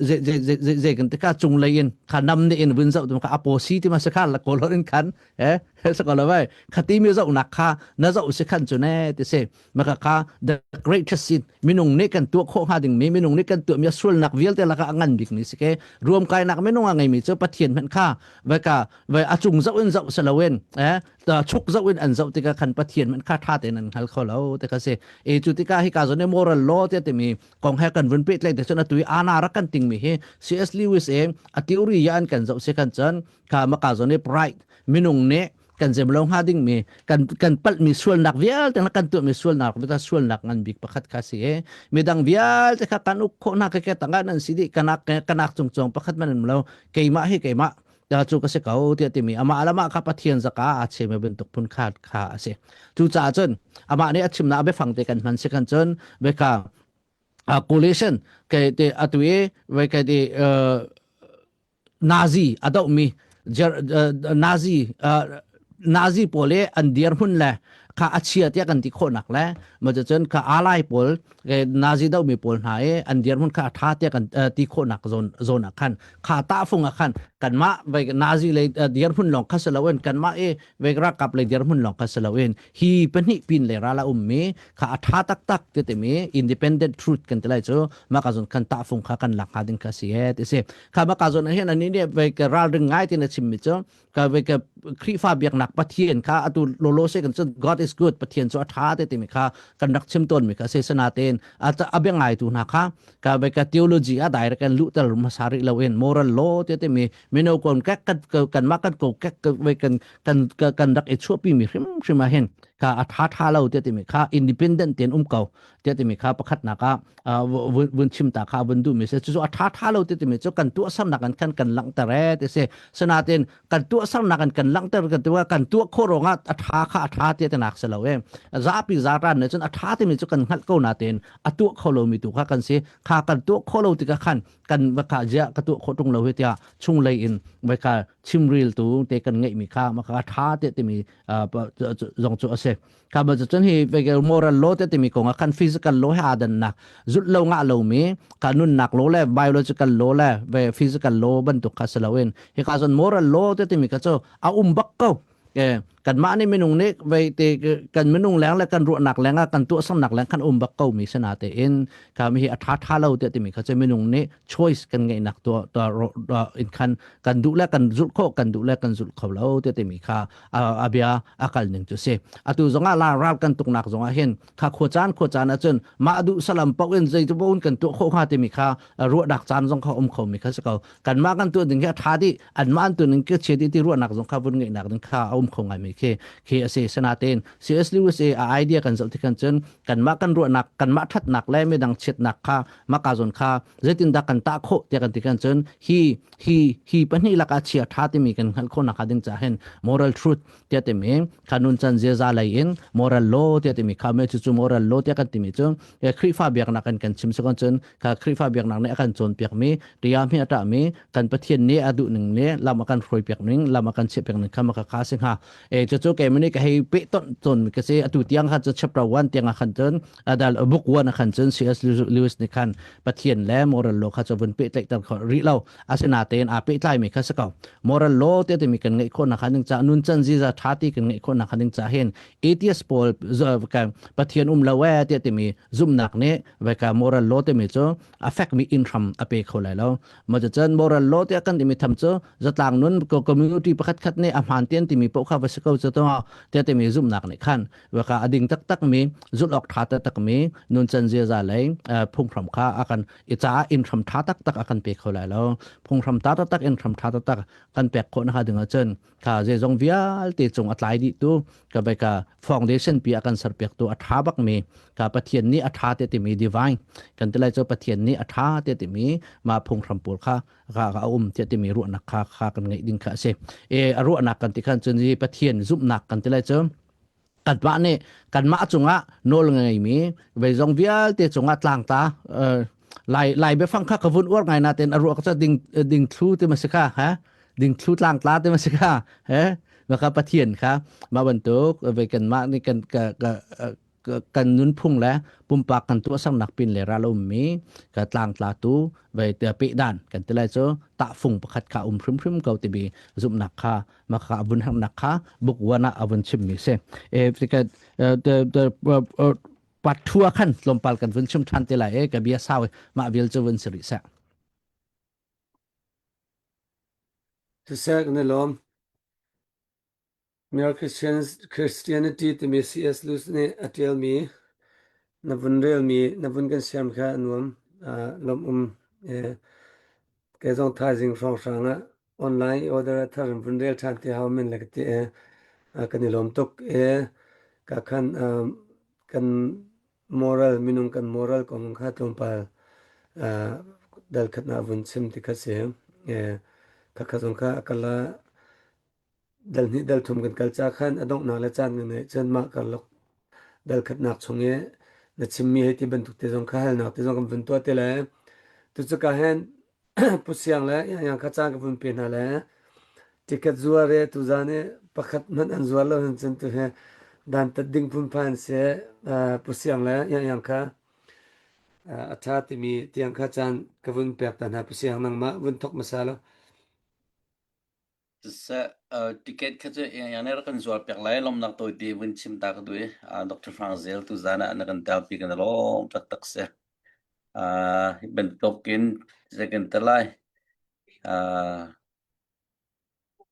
ze ze ze ze kan te ka cung lei in kha nam ni in vun zoh tum kha apo si ti ma se kha la kolor in khan eh se ko lo vai khati mi zoh nak kha na zoh si khan chu ne ti se maka kha the greatest sin minung nih kan tuah khawh hnga ding mi minung nih kan tuah mi sualnak vialte laka a ngan bik mi si ke ruam kainak minung a ngei mi cu pathian hmanh kha vai ka vai a cung zoh in zoh saloin eh ta chuk zoh in an zoh tikah khan pathian hmanh kha tha tein an hngal kho lo te kha si e cu tikah hi ka zone moral law te timi kong he kan vun pe tlai te cun atui ana rak kan ting mi hi CS Lewis e a theory ya an kan zoh se kan chan kha maka zone pride minung nih kan zem lo hnga ding mi kan kan palh mi sualnak vialte na kan tuah mi sualnak vialte sualnak ngan bik pakhat kha si e midang vialte kha kan uk khawh na ke ke tanga nan si di kanak kanak cung chong pakhat man lo keimah hi keimah ta cu ka si ko tiah timi amah alama kha pathian zaka a chim bentuk phun khat kha a si cu caah cun amah nih a chimnak a biafang te kan hman si kan cun beka coalition ke te atu i ve ke te Nazi a dohmi Nazi Nazi pawl i an dirhmun le kha a chia tiah kan ti khawhnak le ma cun kha alai pawl Nazi dohmi pawl hna i an dirhmun kha a tha tiah kan ti khawhnak zawn zawn ah khan kha tahfung ah khan kanmah ve Nazi lei dirhmun lawng kha si loin kanmah i ve ralkap lei dirhmun lawng kha si loin hi pahnih pin le ral a ummi kha a tha taktak ti timi independent truth kan ti lai cu mah ka zon khan tahfung kha kan lak hnga ding kha si e ti si kha mah ka zon hin ani nih ve ka ralring ngai tin a chim mi cu ka ve ka Khrihfa biaknak Pathian kha atu lolo se kan cun God is good Pathian cu a tha te timi kha kan rak chim tawn mi kha se sana ten a bia ngai tu hna kha ka ve ka theology a direct kan luhter hmasa rih lo in moral law te timi mino kon kek kan kan mah kan ko kek ve kan kan kan rak i chuahpi mi hrim hrim ah hin kha a tha tha lo te timi kha independent ten um ko te timi kha pakhatnak ah vun chim ta kha vun duh mi se cu a tha tha lo te timi cu kan tuahsernak an kan kan langhter e ti si sanatin kan tuahsernak an kan langhter kan tuah kan tuah kho rong ah a tha kha a tha te te nak se lo e zapi zatan ne cun a tha timi cu kan hngalh ko na ten a tuah kho lo mi tu kha kan si kha kan tuah kho lo tikah khan kan va kha zia ka tuah kho tung lo hi tiah chung lei in vai kha chimril tu te kan ngeih mi kha ma kha tha te timi zong cu a si kha ba cun hi moral law te timi kong ah khan physical law he aa dannak zulh lo ngah lomi ka nunnak law le biological law le ve physical law bantuk kha si loin hi ka cun moral law te timi kha cu a um bak ko kanmah nih minung nih vei te kan minung leng le kan ruahnak leng ah kan tuahsernak leng kan um bak ko mi sana te in ka mi hi a tha tha lo te timi kha cu minung nih choice kan ngeihnak tuah in khan kan duh le kan zulh khawh kan duh le kan zulh kho lo te timi kha a bia a kal ning cu si atu zongah la ral kan tuknak zongah hin kha khua caan khua caan ahcun mah duh salam paoh in zei tu paoh kan tuah khawh hnga timi kha ruahnak caan zong kha um kho mi kha si ko kanmah kan tuah ding hi a tha dih anmah an tuah ning ke chia dih ti ruahnak zong kha vun ngeihnak ding kha a um kho ngai mi. khi khi a si. Sinain C.S. Lewis i a idea kan zoh tikhan cun kanmah kan ruahnak kanmah ṭhatnak le midang chiatnak kha maka zawn kha zeitindah kan tah khawh tiah kan ti kan cun hi hi hi pahnih lakah chia ṭha timi kan hngalh khawhnak hnga ding caah hin moral truth tiah timi kha nuncan ziaza lei in moral law tiah timi kha me cu moral law tiah kan timi cu Khrihfa biaknak kan kan chim sakon cun kha Khrihfa biaknak nih a kan cawnpiak mi ria mi a ṭah mi kan Pathian nih a duh ning le lam a kan hruai piak ning lam a kan chiah piak ning kha maka kha si hnga e cu cu keimah nih ka hei peh ton ton mi ka si atu tiang khan cu chapter 1 tiang ah khan cun adal book 1 ah khan cun C.S. Lewis nih khan Pathian le moral law kha cu vun pehtlaihter kho rih lo asinain aa pehtlai mi kha si ko moral law te timi kan ngeih khawh nak ding ca nun chan ziza tha ti kan ngeih khawh nak ding ca hin atheist pawl Pathian um lo e te timi zumnak nih veka moral law timi cu a fek mi in hram a pe kho lai lo ma cun moral law te kan timi tham cu zatlang nun community pakhat khat nih a hmaan tian timi poh kha va si ko cu to te timi zumnak nih khan veka a ding taktak mi zulh awk ṭha taktak mi nuncan ziaza lei phunghram kha a kan i caah inn hram ṭha taktak a kan pe kho lai lo phunghram ta taktak inn hram ṭha taktak kan pek khawh nakhnga ding ahcun kha zeizong vialte cung a tlai dih tu ka vai ka foundation pi a kan serpiak tu a ṭha bak mi ka Pathian nih a ṭha te timi divine kan ti lai cu Pathian nih a ṭha te timi ma phunghram pawl kha ka a um tiah timi ruahnak kha kha kan ngeih ding kha a si e a ruahnak kan ti khan cun Pathian zumhnak kan ti lai cu kanmah nih kanmah cungah nawl ngeimi veizong vialte cungah tlangta lai lai biafang kha ka vun uar ngai natin a ruak cu ding ding thlu ti ma si kha ha ding thlu tlangtla ti ma si kha he maka pathian kha mah bantuk ve kanmah nih kan ka ka kan nunphung le pumpak kan tuahsernak pin le ral ummi ka tlangtla tu ve te pe dan kan ti lai cu tahfung pakhat kha um hrimhrim ko timi zumhnak kha maka a vun hernak kha book one ah a vun chimmi si e the the part 2 ah khan tlawmpal kan vun chim than te lai e ka bia sau mah vial cu vun si rih seh Siseh kan i lawm. Mere Christianity timi C.S. Lewis nih a ṭialmi na vun relmi na vun kan siam kha a nuam. Lawmh um. Kei zong thaizing hrawnghrang ah online i order a thar in vun rel ṭhan ti hau men le ka ti i kan i lawm tuk i ka khan kan moral minung kan moral kong kha tlawmpal dal khat na vun chim ti kha si. Khakha zong kha a kal ah dal hnih dal thum kan kal ca khan a donghnak le caan kan ngeih cun mah karlak dal khatnak chung i na chimmi hei ti bantuk te zong kha halnak te zong kan vun tuah te le tucuka hin Pu Siang le Iang kha caan ka vun pe hna le ticket zuar i tuzan i pakhat hmanh an zuar lo hin cun tu hi dantat ding phunphai an si Pu Siang le Iang kha a ṭha timi tiang kha caan ka vun pek ta hna Pu Siang nangmah vun thok hmasa law. Siseh, ticket kha cu yang nih rak kan zuar piak lai lawmnak tawite vun chim ta ka duh i Dr. Hrang Zel tuzaan ah na kan telpi kan i lawm taktak si. Hi bantukin zei kan ti lai.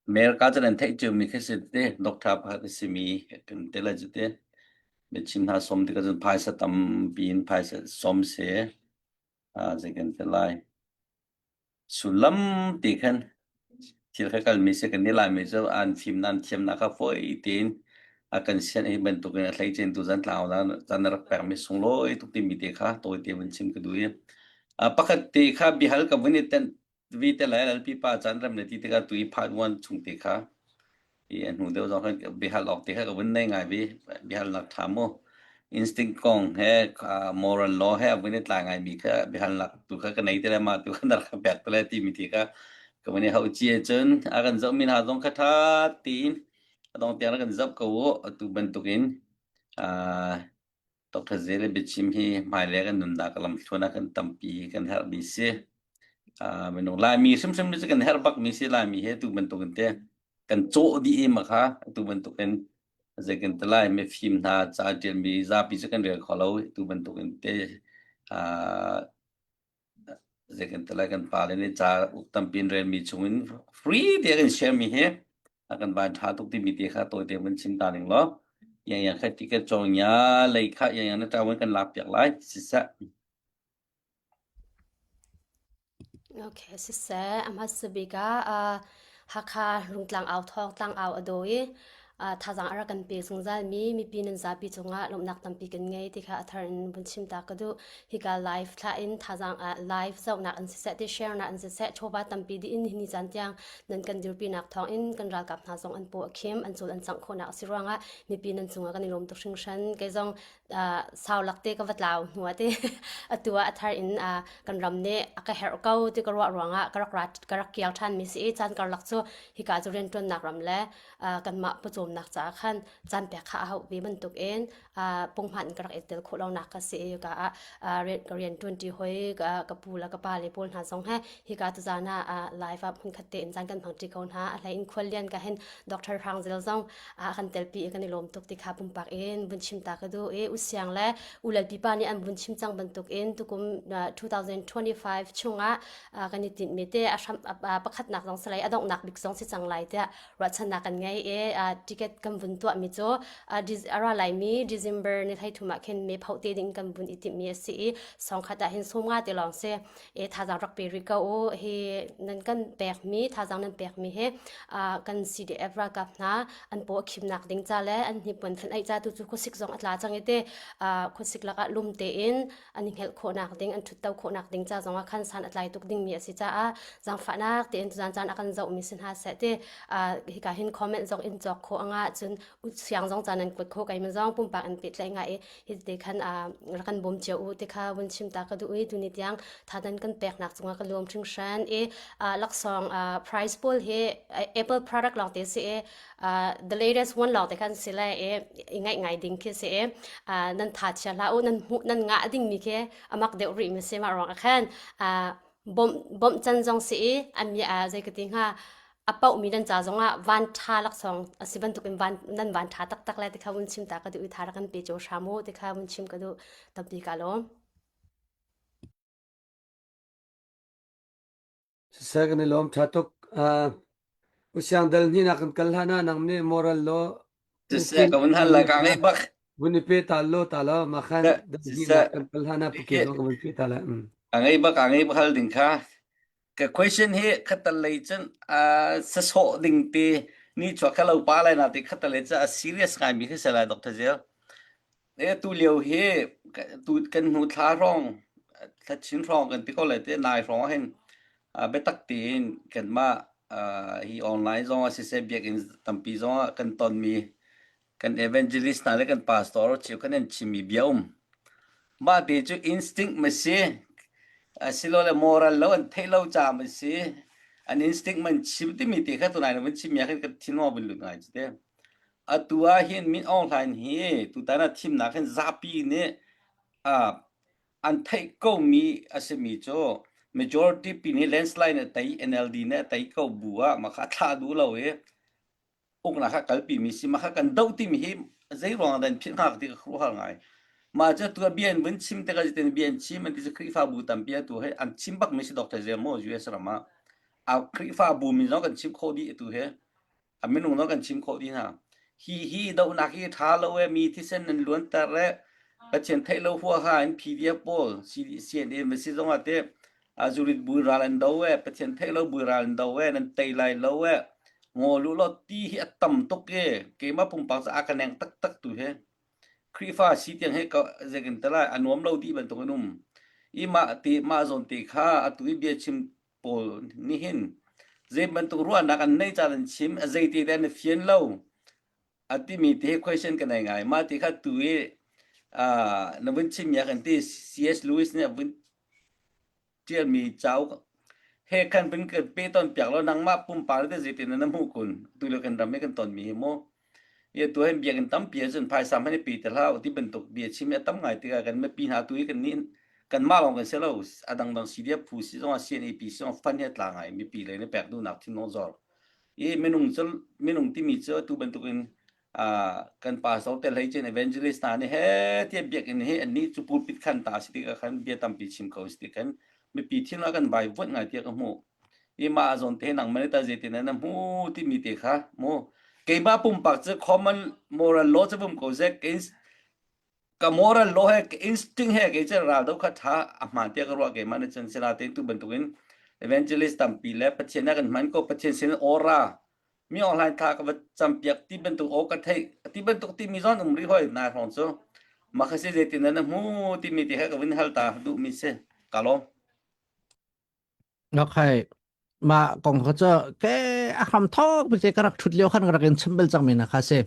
America cu nan theih ciomi khi si te, doctor pakhat a simi kan ti lai cu te. Biachim hna sawm tikah cun phaisa tampi in phaisa sawm si. Zei kan ti lai. Sullam ti khan thil kha kalmi si kan i Laimi cu an fimnak an thiamnak kha fawi tein a kan sianh hi bantukin a hleice in tuzan tlang caan na rak pekmi sunglawi tuk timi te kha tawite vun chim ka duh i pakhat te kha biahal ka vun i tenh vi te lai lalpi pa caan rem le ti tikah tu i part one chung te kha I a hnu deuh zong khan biahal awk ti kha ka vun nei ngai vi. Biahalnak ṭha mu. Instinct kong he moral law he a vun i tlai ngaimi kha biahalnak tu kha ka nei te le mah tu kha na rak ka pek te le timi ti kha ka vun i hauh cia cun a kan zohmi hna zong kha ṭha tiin a dong tiang rak kan zoh ko u. Atu bantukin Dr. Zel biachim hi hmailei kan nunnak lamthluan ah kan tampi kan herhmi si. Minung Laimi hrimhrim cu kan herh bakmi si Laimi he tu bantukin te kan cawh dih i ma kha tu bantukin zei kan ti lai mifim hna ca ṭialmi zapi cu kan rel kho lo tu bantukin te Zei kan ti lai kan pale nih ca tampi in relmi chungin free te kan share mi hi a kan van ṭha tuk timi te kha tawite vun chim ta ning law yang yang kha ticket cawng nya lei kha yang yang na ṭa kan lak piak lai siseh. Okay, siseh a hmasa bik ah Hakha Rungtlang au thawng tlang au a dawi. Thazaang a rak kan pe zungzal mi mipi nan zapi cungah lawmhnak tampi kan ngei ti kha a thar in vun chim ta ka duh. Hika live thlah in thazaang live zohnak in siseh ti share nak in siseh chawva tampi dih in ni caan tiang nan kan dirpinak thawng in kan ralkap hna zong an paw a khim an cul an cangh khawhnak a si ruangah mipi nan cungah kan i lawm tuk hringhran. Kei zong sau lak te ka va tlau hnu ah te atu ah a thar in kan ram nih a ka herh ko ti ka ruah ruangah ka rak ka rak kial ṭhan mi si i caan karlak cu hika cu rianṭuannak ram le kanmah pawcawmnak caah khan caan pek kha a hauh ve bantuk in punghman ka rak i tel khawh lonak ka si i ka ah ka rian ṭuanṭi hoi ka pu le ka pa le pawl hna zong he hika tuzaan ah live ah hmunkhat tein caan kan hmangṭi ko hna a hlei in khuallian ka hin Dr. Hrang Zel zong kan telpi i kan i lawm tuk ti kha pumpak in vun chim ta ka duh i usiang le ulalpi pa nih an vun chim cang bantuk in tukum 2025 chungah kan i tinhmi te a hram pakhatnak zong salai a donghnak bik zong si cang lai tiah ruahchannak kan ngei i ticket kan vun tuahmi cu a ra laimi December ni 13 ah khin me phoh te ding kan vun i timhmi a si i songkhat ah hin sum nga te lawng si e thazaang rak pe rih ko u hi nan kan pekmi thazaang nan pekmi hi kan CDF ralkap hna an paw a khimnak ding ca le an hnipuan fen aih ca tu cu khuasik zong a tla cang i te khuasik lakah lum tein an i hngelh khawhnak ding an ṭhutto khawhnak ding ca zongah khan san a tlai tuk dingmi a si caah zaangfahnak tein tuzaan caan a kan zohmi si hna seh ti hika hin comment zong in cawk khawh anga cun siang zong caan nan kuat khawh kai zong pumpak in pehtlaih nga i hi te khan rak kan bawm cio u ti kha vun chim ta ka duh i tuni tiang thadan kan peknak cungah ka lawm hringhran i laksawng price pawl hi Apple product lawng te si i the latest one lawng te khan si le i i ngaih ngai ding khi si i nan tha chia hlah u nan hmuh nan ngah ding mi khi amak deuh rih mi si ma ruang ah khan bawmh bawmh can zong si i ami zei ka ti hnga a paohmi nan ca zongah van ṭha laksawng a si bantukin van nan van ṭha taktak lai ti kha vun chim ta ka duh i tha rak kan pe cio hram u ti kha vun chim ka duh tampi ka lawm. Siseh kan i lawm ṭha tuk. Uh, usiang dal hni nak kan kal hlan ah nang nih moral law Siseh ka vun hal la ka ngei bak. Vun i pe ta lo ta lo ma khan dal hni nak Siseh kan kal hlan ah puke zong ka vun pe ta la. Mm. a ngei bak a ngei bak hal ding kha Ka question hi khatal lei cun uh, sasawh ding te ni chuak kha lo pa lai na te khatal lei cu a serious ngai mi khi se lai Dr. Zel. E tu lio hi tu kan hnu thla hrawng thla chin hrawng kan ti ko lai te nai hrawng hin biatak tein kanmah hi online zong ah siseh biakinn tampi zong ah kan tonmi kan evangelist hna le kan pastor cio kan an chimmi bia um. Mah te cu instinct ma si, asilole moral lo an theih lo ca ma si, an instinct man chim timi te kha tunai na vun chim mi ah khin ka thin vun lut ngai chu te. Atu ah hin Min Aung Hlaing hi tutan ah thimnak hin zapi nih an theih komi a simi cu majority pi nih landslide nih a tei NLD nih a tei ko bu ah mah kha a thlah duh lo i uknak kha kalpimi si mah kha kan doh timi hi zei ruang dah an philh hnga ti ka khuaruahhar ngai mah cu tu bia in vun chim tikah zeitin bia in chim an ti cu Khrihfabu tampi atu he an chim bak mi si Dr. Zemo US ram ah a Khrihfabu min zong kan chim khawh dih atu he a minung zong kan chim khawh dih hna hi hi dohnak hi tha lo e mi thisen nan luanter e Pathian theih lo huaha in PDF pawl CNA ma si zong ah te zurit bui ral an do e Pathian theih lo bui ral an do e nan tei lai lo e ngol u law ti hi a tam tuk e keimah pumpak ca a ka neng taktak tu he Khrihfa si tiang he ka zekin talai a nuam lo dih bantuk in um i mah te mah zawn te kha atu i bia chim pawl nih hin zei bantuk ruahnak an nei ca an chim a zei te te an fian lo a timi te question ka nei ngai mah ti kha tu i na vun chim ya kan ti CS Lewis nih a vun ṭialmi cauk he khan vun kan pe ton piak law nangmah pumpak te zeitin na hmuh kun tu le kan ram i kan tonmi hi mu ye tu hin biakinn tampi ahcun phaisa hmanh i pe te hlah ti bantuk bia chim hi a tam ngai tikah kan mipi hna tu hi kan nih kan mah lawng kan si lo a dangdang CDF phu si zongah CNAP si zongah fund hi a tla ngai mipi lei nih pek duhnak thinlung zor i minung cu minung timi cu atu bantukin kan pastor te hlei cun evangelist hna nih he tiah biakinn hi annih cu pulpit khan ta si tikah khan bia tampi chim ko si ti khan mipi thin ah kan vai vuat ngai tiah ka hmuh i mah zawn te nang man ta zeitin na hmu timi te kha mu keimah pumpak cu common moral law cu vum ko zek ka moral law he ka instinct he kei cu ral do kha tha a hmaan tiah ka ruah keimah na cun sila te tu bantukin evangelist tampi le pathian ah kan hman ko pathian sin aura. Mi online thla ka va campiak ti bantuk aw ka theih ti bantuk timi zon um rih hoi nai hrawng cu. Mah kha si zeitin na hmu timi ti he ka vun hal ta duh mi si. Ka lawm. Okay. Mah kong kha cu ke a hram thawk bi te ka rak thut lio khan ka rak in chim bal cang mi na kha si.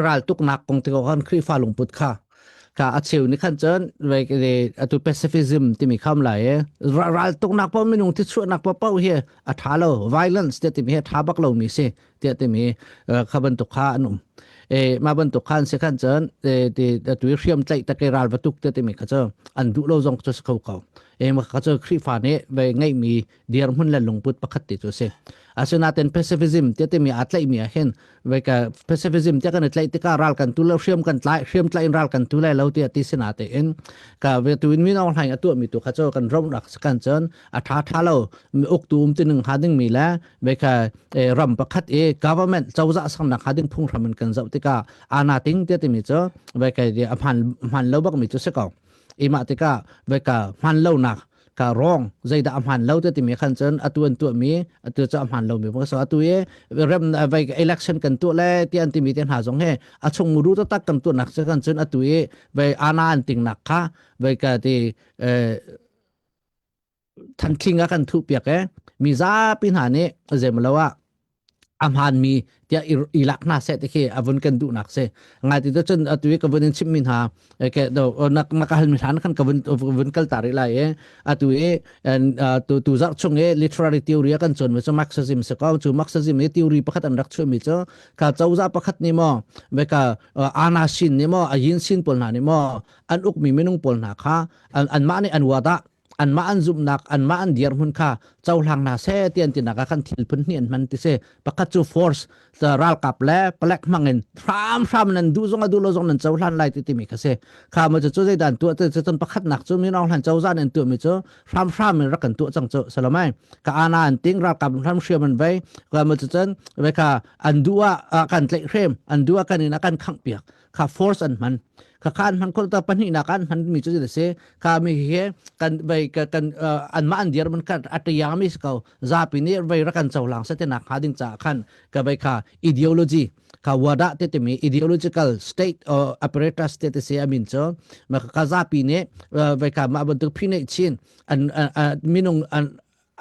Ral tuknak kong te ko khan Khrihfa lungput kha ka a cheu ni khan cun ve atu pacifism timi kham lai e ral tuknak pa minung thi chuahnak pa pau hi a tha lo violence te timi hi a tha bak lo mi si tiah timi kha bantuk kha an um e ma bantuk khan se khan cun ti tu hriam tlaih take ral batuk te timi kha cu an duh lo zong cu si kho ko e ma kha cu Khrihfa nih ve ngeihmi dirhmun le lungput pakhat ti cu si asinain pacifism te timi aa tlaihmi ah hin ve ka pacifism te kan i tlaih tikah ral kan tu lo hriam kan tlai hriam tlai in ral kan tu lai lo tiah ti sina te in ka ve tu in min aung hlaing a tuah mi tu kha cu kan rom rak kan cun a tha tha lo uktu um tining ha ding mi le ve ka ram pakhat i government cozah sangnak ha ding phunghram in kan zoh tikah ana ting te timi cu ve ka a hman hman lo bak mi cu si ko ima tikah ve ka hman lo nak ka wrong zeidah a hman lo te timi khan cun atu an tuah mi atu cu a hman lo mi so atu i rem vai election kan tuah le ti an timi te hna zong he a chung muru tak kan tuah nak kan cun atu i vai ana an ting nak kha vai ka ti thanthling a kan thuh piak e mi zapi hna nih zemlo ah a hmaanmi tiah i lak hna seh ti khi a vun kan duhnak si ngai ti cun atu i ka vun in chimmi hna ke do na na ka halmi hlan khan ka vun vun kal ta rih lai i atu i tu tu zarh chung i literary theory a kan cawn mi cu Marxism si ko cu Marxism i theory pakhat an rak chuahmi cu ka cozah pakhat nih maw ve ka ana sin nih maw a yin sin pawl hna nih maw an ukmi minung pawl hna kha anmah nih an wada anmah an zumhnak anmah an dirhmun kha cohlang hna seh ti an tinak ah khan thil phun hnih an hman ti si pakhat cu force ralkap le palek hmangin hramhram nan duh zong a duh lo zong nan cohlan lai ti timi kha si kha mo cu zeidan tuah te cun pakhatnak cu min Aung Hlaing cozah nih an tuahmi cu hramhram in rak kan tuah cang cu salomai ka ana an ting ralkap hram hriam an vei ka mo cu cun ve kha an duh ah kan tlaih hrem an duh ah kan in a kan khangh piak kha force an hman kha kha an hman khol ta pahnih nak an hman mi cu a si kha mi hi kan vai kan an ma an dir man kan atayang mi ko zapi nih vai ra kan cohlang se te nak ha ding cha khan ka vai kha ideology kha wada te te mi ideological state or apparatus te te se amin cho ma ka zapi nih vai kha ma bantuk phi nei chin an minung an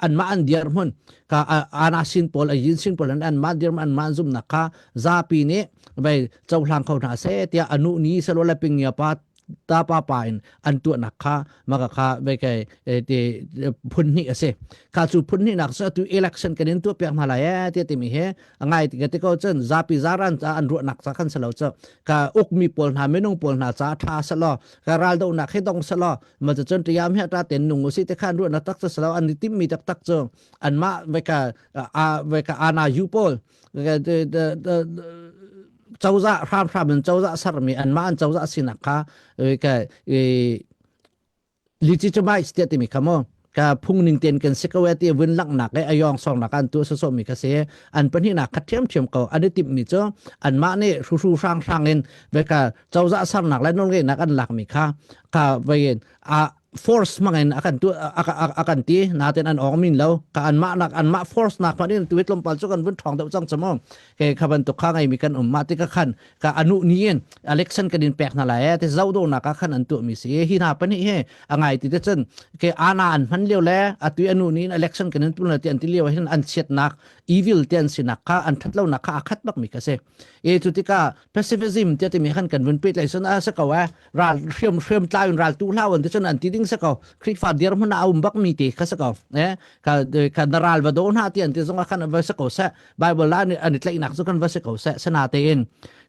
anmah an dirhmun ka ana sin pawl a yin sin pawl an anmah dirhmun anmah an zumnak kha zapi nih vai cohlang kho hna seh tiah anu ni selo le pingya pa ta pa pa in an tuahnak kha maka kha ve kai ti phun hnih a si kha cu phun hnih nak cu tu election kan in tuah piak hna lai e ti timi he ngai ti ti ko cun zapi zaran ca an ruahnak ca khan selo cu ka ukmi pawl hna minung pawl hna ca tha selo ka ral donak he dong selo ma cu cun tiam hi ta ten nung usi te khan ruahnak tak cu salo an i timmi taktak cu anmah veka a veka ana yu pawl cozah hramhram in cozah sermi anmah an cozah sinak kha ka legitimize tiah timi kha mu ka phung ning ten kan si ko e ti vun langhnak e ayong song nak an tu so so mi kha si an pahnih nak kha thiam thiam ko an i timh mi cu anmah nih hru hru hrang hrang in veka cozah sernak le nawlngeihnak an lakmi kha ka vein a force mangin akan tu akan ti naten an ong min lo ka anmah nak anmah force nak ma din tu tlawmpal chu kan vun thong deuh cang chamo ke kha ban tu kha ngai mi kan um ma ti ka khan ka anu ni in election kan in pek na lai e te zo do na ka khan an tu mi si hi na pani he angai ti te chen ke ana an hman lio le atu anu ni in election kan in tul na ti an ti lio hin an chiat nak evil te an sinak kha an that lo nak kha akhat bak mi ka se e chu tika pacifism te timi khan kan vun pet lai sun a se ko a ral hriam hriam tlai in ral tu hlau an ti cun an ti ding se ko Khrihfa dir hmun a um bak mi ti kha se ko eh ka ka na ral va do hna ti an ti zong khan va se ko se bible la an i tlaih nak cu kan va se ko se sana te in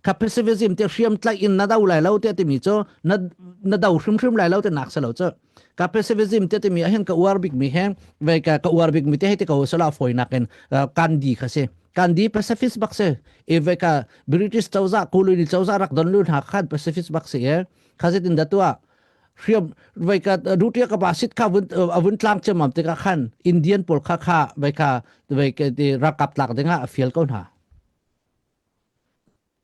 ka pacifism te hriam tlaih in na do lai lo te timi cu na na do hrim hrim lai lo te nak se lo cu ka pacifism te timi ah hin ka uar bik mi he ve ka ka uar bik mi te hei te ko sala foi nak in Gandhi kha si Gandhi pacifist bak si e ve ka British cozah colony cozah rak don lu hna khan pacifist bak si e kha zetin da tua hriam vai ka rutia ka basit kha vun avun tlang chemam te ka khan Indian pawl kha kha vai ka vai ka ti rakap tlak dinga a fial ko hna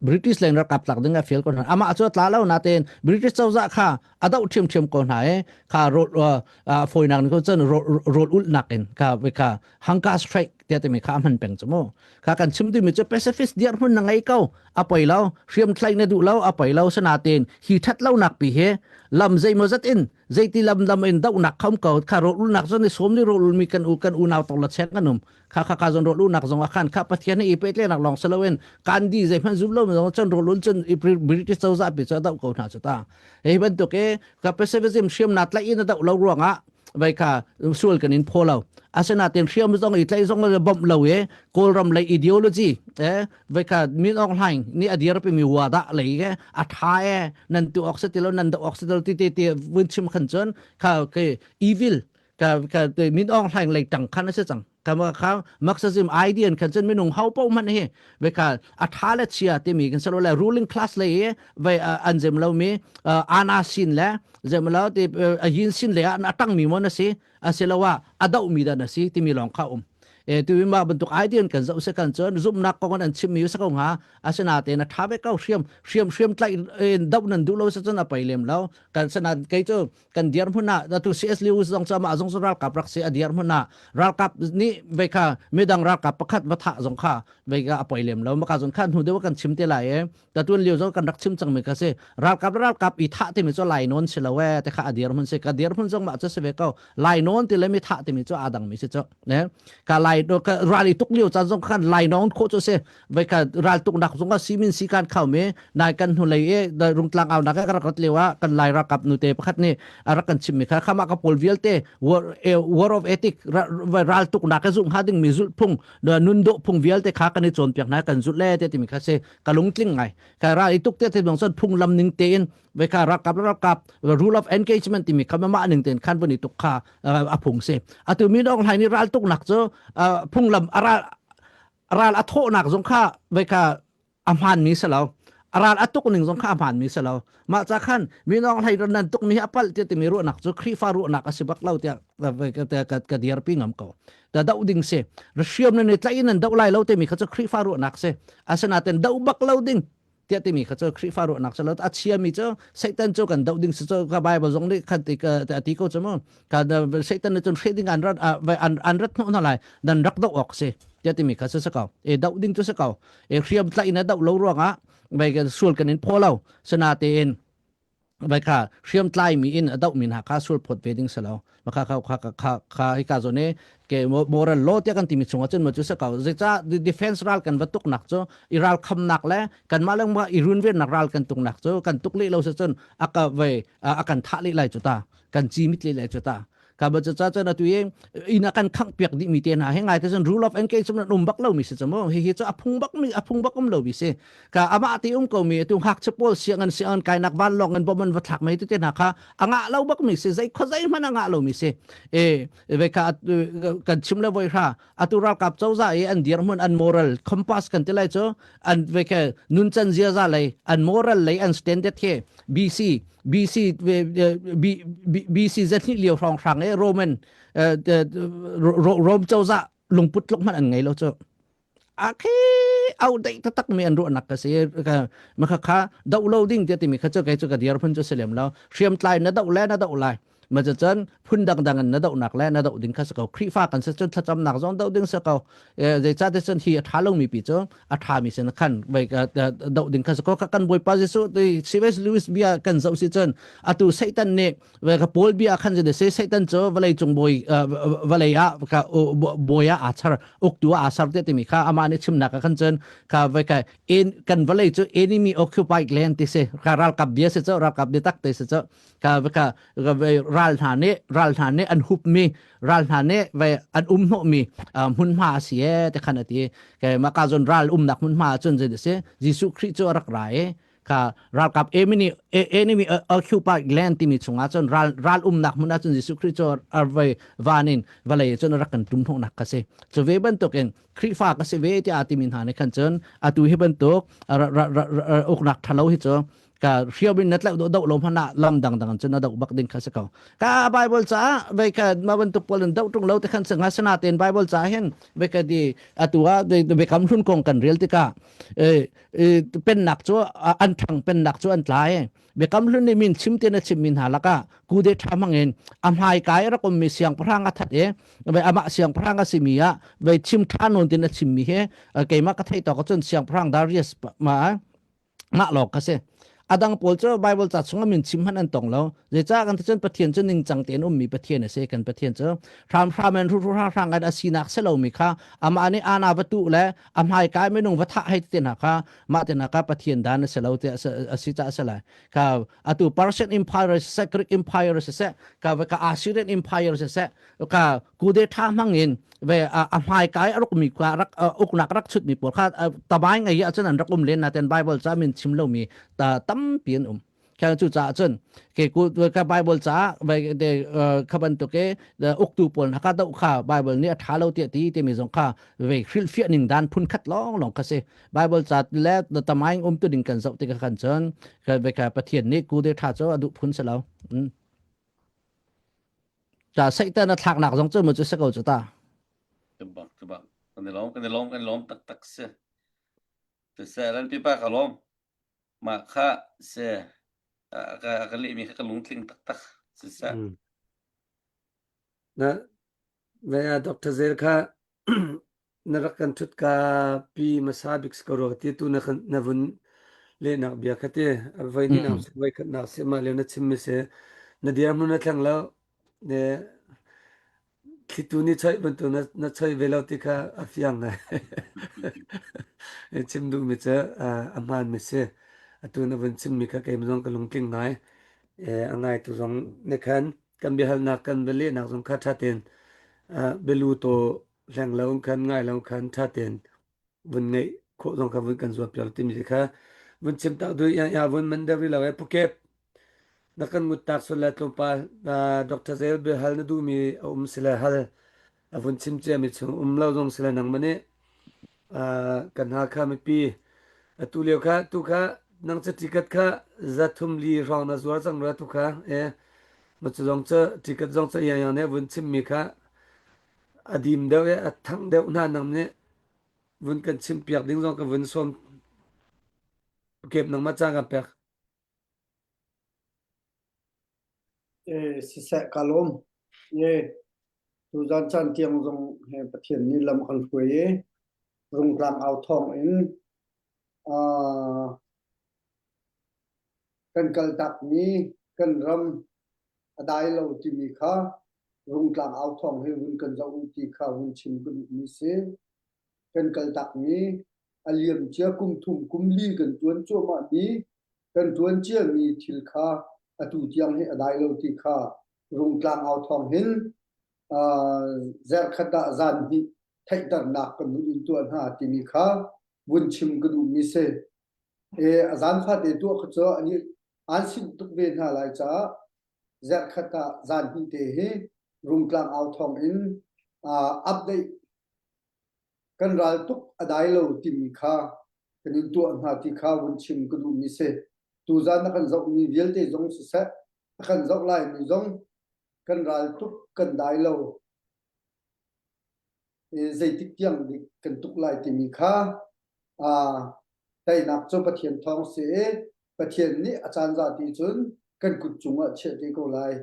British leng ralkap tlak ding a fial ko hna amah cu tla lo natein British cozah kha a doh ṭhiamṭhiam ko hna i kha rawl foinak nih cun rawl ulhnak in kha kha hunger strike. Tiah timi kha a hman peng cu mu. Kha kan chim timi cu pacifist dirhmun na ngei ko. A poi lo, hriamtlaih na duh lo, a poi lo sanatin hi that lo nak pi hi lam zeimawzat in zeiti lam lam in dohnak kham ko kha rawlulnak zon i sawm ni rawlul mi kan u kan unau tong la chek kan um kha kha kha zon rawlulnak zong ah khan kha pathian hi i pehtlenak lawng saloin Gandhi zeihmanh zum lo zong cun rawlul cun British cozah pi cu a doh ko hna cu ta hei bantuk i ka pacifism hriamnak tlaih in a doh lo ruangah vai kha sual kan in phaw lo asinain hriam zong i tlaih zong bawmh lo i kawlram lei ideology eh vai kha Min Aung Hlaing nih a dirpi mi wada lei ke a tha e nan tu ok se ti lo nan do ok se ti ti ti vun chim khan cun kha ke evil ka ka Min Aung Hlaing lei tang khan a si cang ka ma kha Marxism idea khan cun minung ho po man hi ve kha a tha le chia timi kan salo le ruling class lei ve an zem lo mi ana sin le zem lo ti a yin sin le a tang mi mon a si asiloah a doh mi dan a si timi lawng kha um e tu ma bantuk idea kan zoh se kan cun zumnak kong an chim mi sa ko nga asinain a tha ve ko hriam hriam hriam tlai doh nan duh lo se cun a pai lem lo kan sanan kei cu kan dir hmun ah atu CS Lewis zong cu amah zong cu ralkap rak si a dir hmun ah ralkap nih ve kha midang ralkap pakhat va thah zong kha ve ka a poi lem lo maka zon kha hnu deuh kan chim te lai e tatun lio zong kan rak chim cang mi kha si ralkap ralkap i thah timi cu lai nawn si lo e te kha a dir hmun si ka dir hmun zong mah cu si ve ko lai nawn ti le mi thah timi cu aa dang mi si cu ne ka lai ka ral i tuk lio caan zong khan lai nawn khawh cu si vai ka ral tuk nak zong ah simin si kan khau mi nai kan hnu lei e rungtlang au nak ka rak rat lio ah kan lai ralkap nu te pakhat nih a rak kan chim mi kha khama ka pawl vialte war, war of ethic ral tuk nak ka zung ha ding mi zulh phung nun do phung vialte kha kan i cawn piak na kan zulh le te timi kha si ka lungtling ngai ka ra i tuk te te bang son phunglam ning tein ve kha ralkap ralkap rule of engagement timi kha mah ning tein khan vun i tuk kha a phung si atu mi dong hlai ni ral tuk nak cu phunglam a ral ral a thawhnak zong kha ve kha a hmaan mi si lo a ral a tuk ning zong kha a hmaan mi si lo mah ca khan mi nong hlei nan tuk mi hi a palh tiah timi ruahnak cu Khrihfa ruahnak a si bak lo tiah ka dirpi ngam ko da doh ding si hriam nan i tlaih in nan doh lai lo timi kha cu Khrihfa ruahnak si asinain doh bak lo ding tiah timi kha cu Khrihfa ruahnak si lo a chiami cu Satan cu kan doh ding si cu ka Bible zong nih khan ti ka ti ko cu mu ka Satan nih cun hre ding an rat an an rat hnawh hna lai nan rak doh awk si tiah timi kha si ko e doh ding cu si ko e hriam tlaih in a doh lo ruangah vai sual kan in phaw lo sinatein vai kha hriamtlai mi in a doh mi hna kha sul phot ve ding si lo ma kha kha kha kha kha hi ka zone ke moral law tiah kan timi chungah cun ma cu se ko zeca defense ral kan va tuk nak cu i ral kham nak le kan mah le mah i runven nak ral kan tuk nak cu kan tuk leh lo se cun a ka ve a kan thah leh lai cu ta kan ci mit leh lai cu ta ka ba cha chan atu i ina kan khang piak dih mi te hna he ngai te cun rule of engagement um bak lo mi si chamu hi hi chu a phung bak mi a phung bak um lo mi si ka ama ti um ko mi tu hak che pawl siang an siang kai nak van long an bom an va thlak mai te te hna kha anga lo bak mi si zei kho zei hman anga lo mi si e ve ka kan chim le voi hra atu ralkap cozah i an dirhmun an moral compass kan ti lai cu an ve ke nun chan ziaza lei an moral lei an standard he BC BC BC zahnih lio hrawng hrang e Roman Rome cozah lungput tluk hmanh an ngei lo cu a khi au dei taktak mi an ruahnak ka si ma kha kha doh lo ding te timi kha cu kei cu ka dir phun cu si lem lo hriamtlai na doh le na doh lai ma cu cun phun dangdang in na dohnak le na doh ding kha si ko Khrihfa kan si cun thlacamnak zong doh ding si ko zeicah ti cun hi a ṭha lomi pi cu a ṭhami sin khan vai doh ding kha si ko kan Bawipa Jesuh ti C.S. Lewis bia kan zoh si cun atu Satan nih ve ka Paul bia khan si se Satan cu vawlei cung bawi vawlei ah ka bawi ah aa char uktu ah aa ser te timi kha amah nih chimnak ah khan cun kha vai ka in kan vawlei cu enemy occupied land ti si ka ralkap bia si cu ralkap bia tak te si cu ka ka ral hna nih ral hna nih an hupmi ral hna nih ve an um hnawhmi hmunhma a si e te khan a ti ke maka zon ral umnak hmunhma cun zei si Jesuh Khrih cu a rak ra i kha ralkap enemy enemy occupied land timi chungah cun ral ral umnak hmun ah cun Jesuh Khrih cu arvei van in vawlei cun rak kan tum hnawhnak ka si cu ve bantukin Khrihfa ka si ve tiah timi hna nih khan cun atu hi bantuk uknak thalo hi cu. Ka hriam in na tlaih do do lo hmanh ah lam dangdang cun na doh bak ding kha si ko. Ka Bible caah vei ka ma bantuk pawl in doh ṭung lo te khan singa sina tein Bible ca hin vei ka di atu ah biakam hlun kong kan rel tikah pennak cu an ṭhang pennak cu an tlai. Biakam hlun nih min chim te na chim mi hna lakah kude ṭha hmangin a hmai kai rak ummi siangpahrang a that i vei amah siangpahrang a simi ah vei chim ṭha nawn tin a chimmi hi keimah ka theih tawk ahcun siangpahrang Darius ma ngah lawng kha si. A dang pawl cu Bible ca chungah min chim hmanh an tong lo. Zeicah kan ti cun Pathian cu ningcang tein ummi Pathian a si. Kan Pathian cu hramhram in ruhru hranghrang in a sinak si lomi kha amah nih ana va tuh le a hmaikai minung va thah hei ti hna kha mah te hna kha Pathian dan a si lo ti a si caah a si lai. Ka atu Persian Empire siseh, Greek Empire siseh, ka ka Assyrian Empire siseh, ka kudeta hmang in ve a hmaikai a rukmi kha rak uknak rak chutmi pawl kha tabai ngei ah cun an rak um len naten Bible ca min chim lomi ta tampi an um kha cu caah cun ke ku ka Bible ca ve de kha bantuk ke uktu pawl na ka do kha Bible nih a tha lo tiah ti timi zong kha ve hrilhfiah ning dan phun khat lawng lawng kha si Bible ca le tamaing um tu ding kan zoh tikah khan cun ka ve ka Pathian nih kudeta cu a duh phun si lo Ta Satan a thlaknak zong cu mu cu si ko cu ta. Tubak tubak. Kan i lawm kan i lawm kan i lawm taktak si. Siseh lan pipa ka lawm. Mah kha si ka ka lehmi kha ka lungtling taktak siseh. Mm. Na ve Dr. Zel kha na rak kan ṭhut ka pi hmasa bik si ko rua ka ti tu na na vun lehnak bia kha ti voi hnih nak si voi khat nak si mah lio na chim mi si na dirhmun na thleng lo ne thlitu nih choih bantuk na na choih ve lo ti kha a fiang ngai chim duh mi cu a hmaan mi si atu na vun chim mi kha keimah zong ka lungtling ngai a ngai tu zong ne khan kan biahalnak kan bia lehnak zong kha ṭha tein bialu taw hleng lo khan ngai lo khan ṭha tein vun ngeih khawh zong kha vun kan zuam piak timi te kha vun chim tak dui ya ya vun man deuh rih lo e pukep na kan ngut tak sul le tlawmpal Dr. Zel bia hal na duhmi a um sile hal a vun chim ciami chung um lo zong sile nangmah nih kan Hakha mipi atu lio kha tu kha nang cu ticket kha za thum li hrawng na zuar cang rua tu kha e ma cu zong cu ticket zong cu yang yang nih vun chimmi kha a dim deuh i a thang deuh hna nang nih vun kan chim piak ding zong ka vun sawm kep nangmah caan kan pek. E, siseh ka lawm. E, tuzan caan tiang zong he Pathian nih lam a kan hruai i rungtlang au thawng in uh, kan kaltakmi kan ram a dai lo timi kha rungtlang au thawng he vun kan zoh u ti kha vun chim ka duhmi si. Kan kaltakmi a liamcia kum thum kum li kan ṭuan cuahmahmi kan ṭuan ciami thil kha atu tiang hi a dai lo ti kha rungtlang au thawng hin zarhkhat ah zan hnih theihternak kan hun in tuah hna timi kha vun chim ka duhmi si. E, a zan fate tuah kha cu ani an simh tuk ve hna lai caah zarhkhat ah zan hnih te hi rungtlang au thawng in update kan ral tuk a dai lo timi kha kan in tuah hna ti kha vun chim ka duhmi si. Tuzan a kan zohmi vialte zong siseh, a kan zoh laimi zong kan ral tuk kan dai lo. Zeitik tiang dik kan tuk lai timi kha teinak cu Pathian thawng si i Pathian nih a caan za ti cun kan kut cungah chiah te ko lai.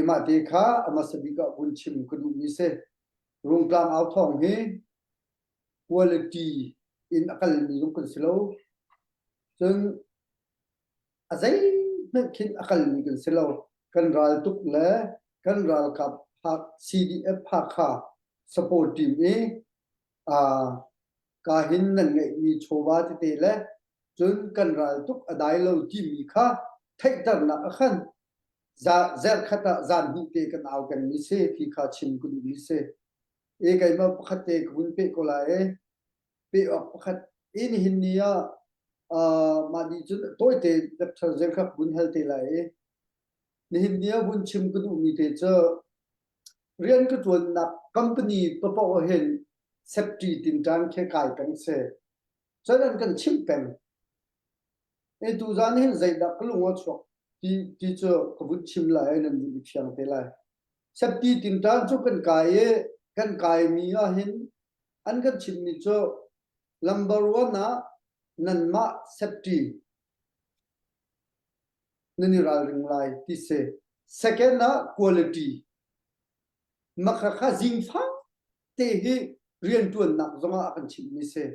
Mah te kha a hmasa bik ah vun chim ka duhmi si. Rungtlang au thawng hi quality in a kalmi zong kan si lo. Cun a zeihmanh khin a kalmi kan si lo. Kan ral tuk le kan ralkap CDF Hakha support team i ka hin nan ngeihmi chawva tete le cun kan ral tuk a dai lo timi kha theihternak a khan zarhkhat ah zan hnih te kan au pengmi si ti kha chim ka duhmi si. E keimah pakhat te ka vun peh ko lai e. Peh awk pakhat e nihin ni ah mah nih cun tawite lecture zel kha vun hal te lai e. Nihin ni ah vun chim ka duhmi te cu rian ka ṭuannak company papaoh hin safety tinṭan khi kai peng si. Cun an kan chimh peng. E tuzan hin zeidah ka lung a chuak ti ti cu ka vun chim lai nan vun i fiang te lai. Safety tinṭan cu kan kai i kan kaimi ah hin an kan chimmi cu number one ah nanmah safety nan i ralring lai ti si. Second ah quality. Makha kha zingfa te hi rianṭuannak zongah a kan chimhmi si.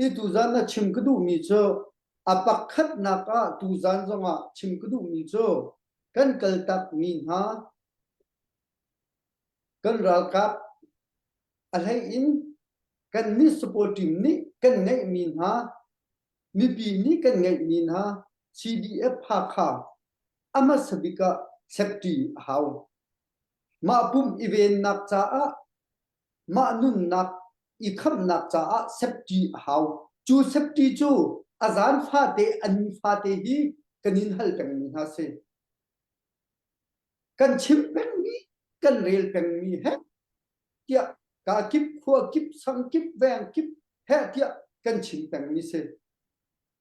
I tuzan na chim ka duhmi cu a pakhatnak ah tuzan zongah chim ka duhmi cu kan kaltakmi hna kan ralkap a hlei in kan municipal team nih kan ngeihmi hna mipi nih kan ngeihmi hna CDF Hakha a hmasa bik ah safety a hau. Mah pum i vennak caah mah nunnak i khamhnak caah safety a hau. Cu safety cu a zan fate a ni fate hi kan in hal pengmi hna si. Kan chim pengmi, kan rel pengmi he tiah ka kip khua kip sang kip veng kip he tiah kan chim pengmi si.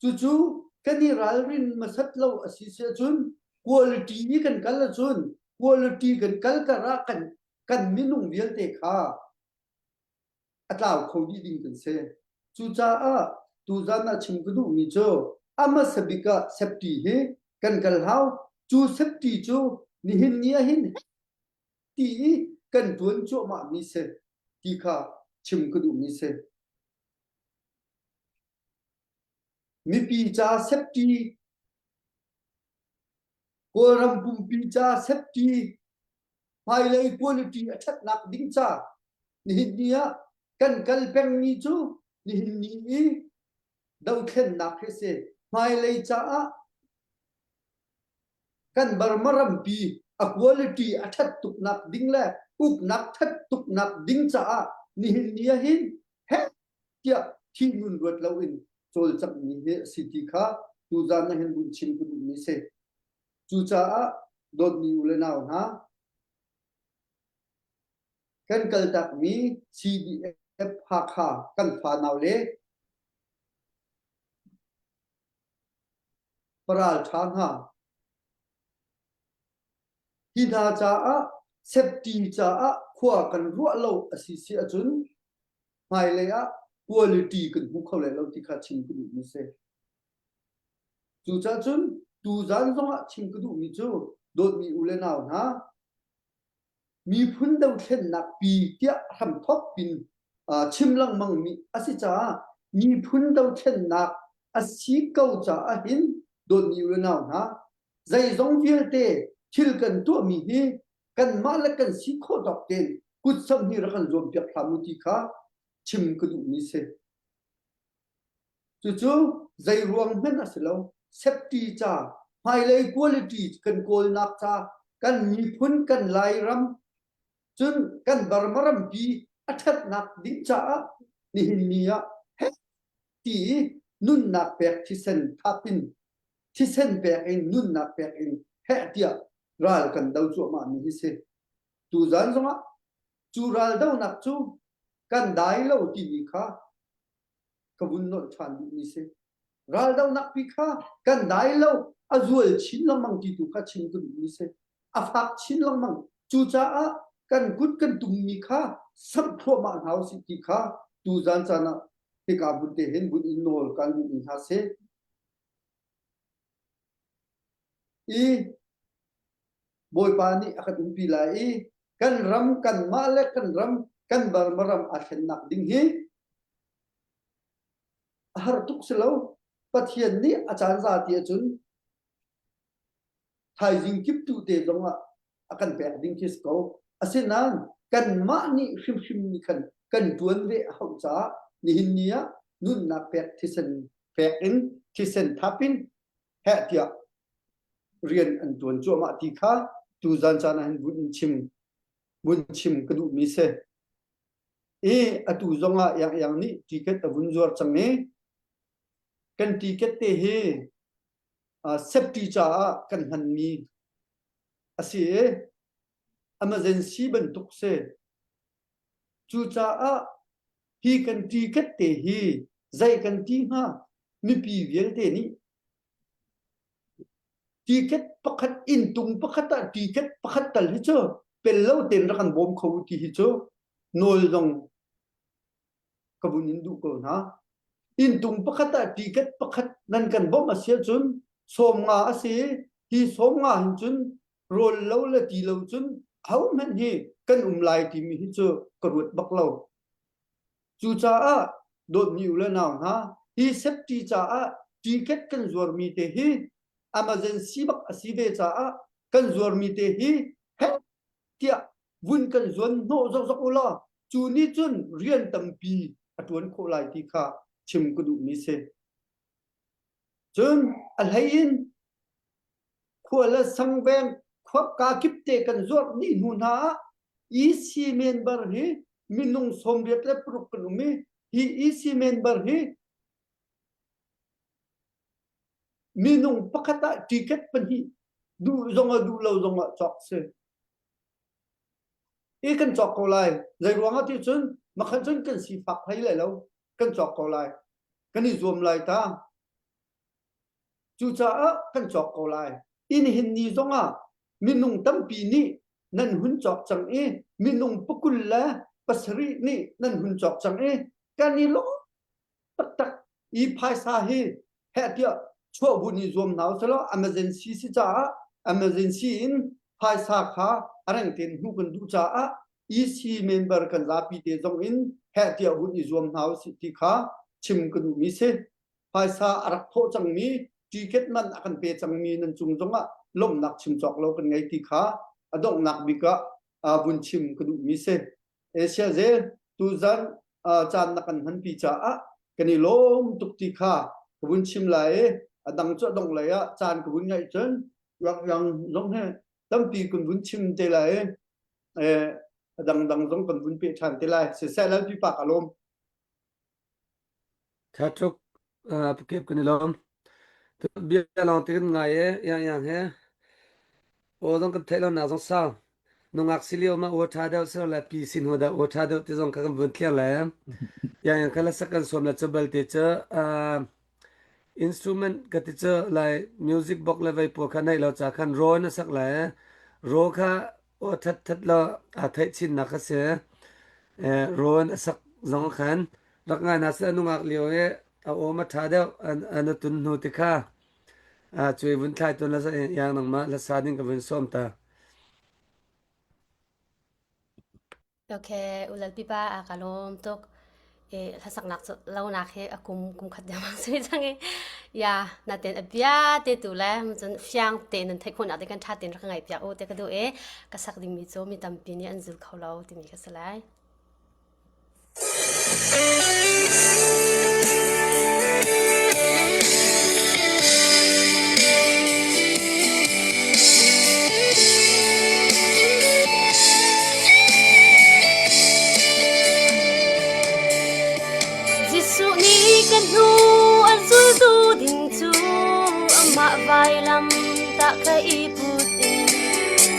Cucu kan i ralrin hmasat lo a si si ahcun quality i kan kal ahcun quality kan kal kar ah kan kan minung vialte kha a tlau kho dih ding kan si. Cucaah tuzan ah chim ka duhmi cu a hmasa bik ah safety hi kan kal hau. Cu safety cu nihin ni ah hin ti i kan tuan cuahmah mi si ti kha chim ka duhmi si. Mipi ca safety Kawlram pumpi ca safety hmailei quality a ṭhatnak ding ca nihin ni ah kan kal pengmi cu nihin ni i dothlennak hi si hmailei caah kan Burma rampi a quality a ṭhat tuknak ding le uknak ṭhat tuknak ding caah nihin ni ah hin heh tiah thih nun ruat loin cawlcanghmi hi a si ti kha tuzan ah hin vun chim ka duhmi si. Cucaah dawtmi u le nau hna, kan kaltakmi CDF Hakha kan fanau le paral ṭha hna hi hna caah safety caah khua kan ruah lo a si si ahcun hmailei ah quality kan hmu kho lai lo ti kha chim ka duhmi si. Cucaah cun tuzan zongah chim ka duhmi cu dawtmi u le nau hna miphun dothlennak pi tiah hramthok pin chim lengmang mi a si caah miphun dothlennak a si ko caah hin dawtmi u le nau hna zeizong vialte thil kan tuahmi hi kanmah le kan si khawh tawk tein kutsam hi rak kan zuampiak hram u ti kha chim ka duhmi si. Cucu zei ruang hmanh a si lo. Safety ca, hmailei quality kan kawlnak ca, kan miphun kan Lairam, cun kan Burma rampi a ṭhatnak ding caah nihin ni ah heh ti i nunnak pek thisen thap in thisen pek in nunnak pek in heh tiah ral kan do cuahmah mi hi si. Tuzan zongah cu ral donak cu kan dai lo timi kha ka vun nolh ṭhan duhmi si. Raldonak pi kha kan dai lo a zual chin lengmang ti tu kha chim ka duhmi si. A fak chin lengmang. Cucaah kan kut kan tummi kha samh thluahmah hna usih ti kha tuzan caan ah hika hmun te hin vun in nawl kan duhmi hna si. I Bawipa nih a kan umpi lai i kan ram kanmah le kan ram kan Burma ram aa thlennak ding hi a har tuk si lo. Pathian nih a caan za ti ahcun thaizing kiptu te zong ah a kan pek ding khi si ko. Asinain kanmah nih hrimhrim nih khan kan ṭuan ve a hauh caah nihin ni ah nunnak pek thisen pek in thisen thap in heh tiah rian an ṭuan cuahmah ti kha tuzan caan ah hin vun in chim vun chim ka duhmi si. I atu zong ah Yang Yang nih ticket a vun zuar cang i kan ticket te hi uh, safety caah kan hmanmi a si i emergency bantuk si. Cucaah hi kan ticket te hi zei kan ti hnga? mipi vialte nih ticket pakhat inntung pakhat ah ticket pakhat tal hi cu pel lo tein rak kan bawm kho u ti hi cu nawl zong ka vun in duh ko hna. Inntung pakhat ah ticket pakhat nan kan bawmh a si ahcun 50 a si hi 50 hin cun rawl lo le ti lo cun ahohmanh hi kan um lai timi hi cu ka ruat bak lo. Cucaah dawtmi u le nau hna, hi safety caah ticket kan zuarmi te hi emergency bak a si ve caah kan zuarmi te hi heh tiah vun kan zuan hnawh zokzok u law cu nih cun rian tampi a ṭuan khawh lai ti kha chim ka duhmi si. Cun a hlei in khua le sangveng khua kakip te kan zuarh dih hnu hna ah EC member hi minung 86 kan um i hi EC member hi minung pakhat ah ticket pahnih duh zong ah duh lo zong ah cawk si. I kan cawk ko lai. Zei ruang ah ti cun makhan cun kan sifak hlei lai lo. Kan cawk ko lai. Kan i zuam lai ta. Cucaah kan cawk ko lai. Inn hin ni zongah minung tampi nih nan hun cawk cang i minung 27 nih nan hun cawk cang i kan i lawm taktak. I phaisa hi heh tiah chuah bu nih zuam hna usih law emergency si caah emergency in phaisa kha a reng tein hmuh kan duh caah EC member kan zapi te zong in heh tiah hun i zuam hna usih ti kha chim ka duhmi si. Phaisa a rak thawh cangmi ticket man a kan pe cangmi nan cung zongah lawmhnak chim cawk lo kan ngei ti kha a donghnak bik ah vun chim ka duhmi si. Asia zel tuzan caan na kan hmanpi caah kan i lawm tuk ti kha ka vun chim lai i a dang cu a dongh lei ah caan ka vun ngaih cun yang zong he tampi kan vun chim te lai i a dangdang zong kan vun peh ṭhan te lai. Siseh Lalpi pa ka lawm. Tha tuk pakep kan i lawm. Bia lawng te kan ngai e yang yang he. Aw zong kan theih lo nak zong sau. Nungak si lio ma aw tha deuh sir le pi sin ho dah aw tha deuh ti zong ka kan vun thliar le. Yang yang khala sak kan som la chu bal te chu instrument ka ti chu lai music box le vai po kha nei lo cha khan ro na sak le ro kha aw that that lo a theih chin nak a si. Rawn a sak zong khan rak ngai hna seh nungak lio i a awm a ṭha deuh an a tun hnu ti kha cuai vun thlai tawn la yang nangmah hlasa ding ka vun sawm ta. Okay, ulal pipa a ka lawm tuk. E hlasaknak cu lonak hi a kum kum khat deuh sui cang i ya naten a bia te tu le cun fiang te nan theih khawhnak te kan ṭha tein rak ka ngaih piak u te ka duh i ka sak dingmi cu mi tampi nih an zul kho lo timi ka si lai. Jesuh nih kan hnu an zultu ding cu amah vailam tah kha i put in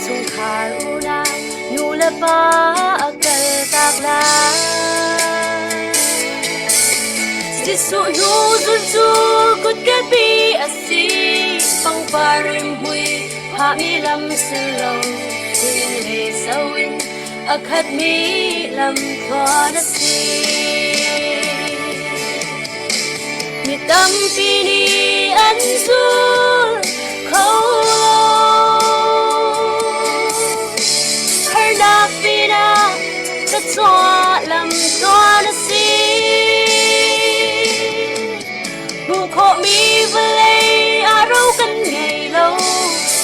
chungkhar unau nu le pa a kaltak lai. Jesuh hnu zulh cu kutkepi a si, pangpar rimhmui phahmi lam si lo, thing le so in a khatmi lamthluan a si. Mi tampi nih an zul kho lo. Harnak pinah thluachuah lamtluan a si. Hmuh khawhmi vawlei ah ro kan ngei lo.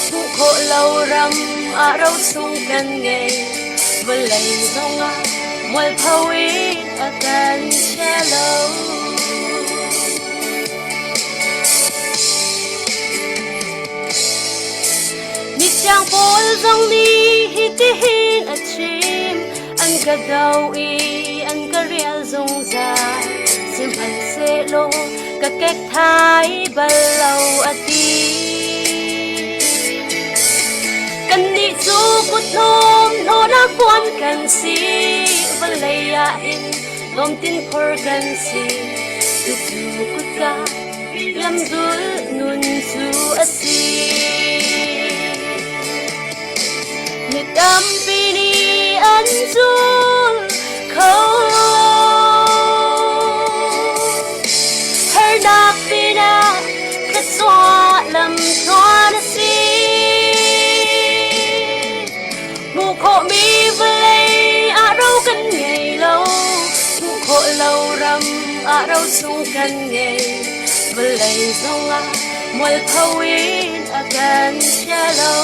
Hmuh khawh lo ram ah ro sung kan ngei. Vawlei zongah mualpho in a kan chia lo. Mithiang Paul zong nih hitihin a chim, an ka do i an ka rial zungzal. Sihmanhsehlaw ka kek thai bal lo a ti. Kannih cu kuthlawm hlawnak puan kan si, vawlei ah hin lawmtin phor kan si. Cucu kutka. Lamzul nun cu a si. Mi tampi nih an zul kho lo. Harnak pinah thluachuah lamtluan a si. Hmuh khawhmi vawlei ah ro kan ngei lo. Hmuh khawh lo ram ah ro sung kan ngei. Vawlei zongah mualpho in a kan chia lo.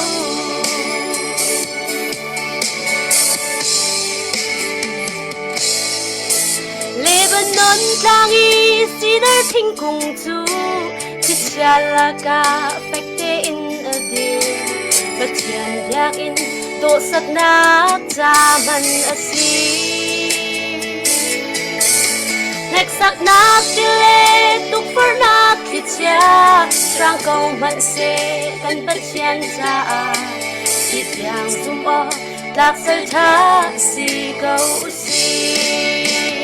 Lebanon tlang i cedar thingkung cu thlichia lakah fek tein a dir. Pathian biakinn dawhsaknak ca hman a si. Hneksaknak ti le tukforhnak thlichia hrang ko hmanhseh kan Pathian caah thi tiang zumh awk tlak salṭha si ko usih.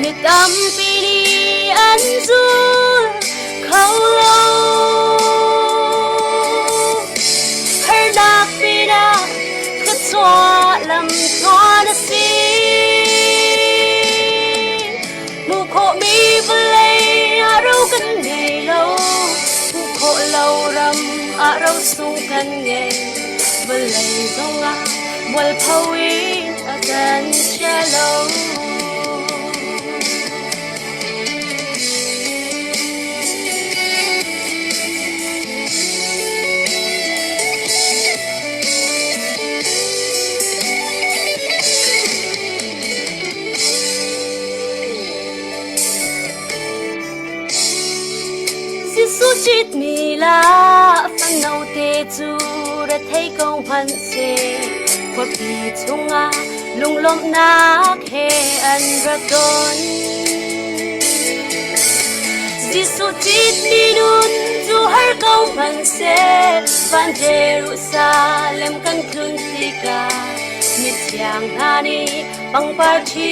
Mi tampi nih an zul kho lo. Harnak pinah thluachuah lamtluan a si. Hmuh khawhmi vawlei ah ro kan ngei lo. Hmuh khawh lo ram ah ro sung kan ngei. Vawlei zongah mualpho in a kan chia lo. Jesuh citmi la fanote cu rethei ko hmanhseh khuapi chungah lunglawmhnak he an ra ton. Jesuh citmi nun cu har ko hmanhseh van Jerusalem kan tlun tikah mithiang hna nih pangpar ṭhi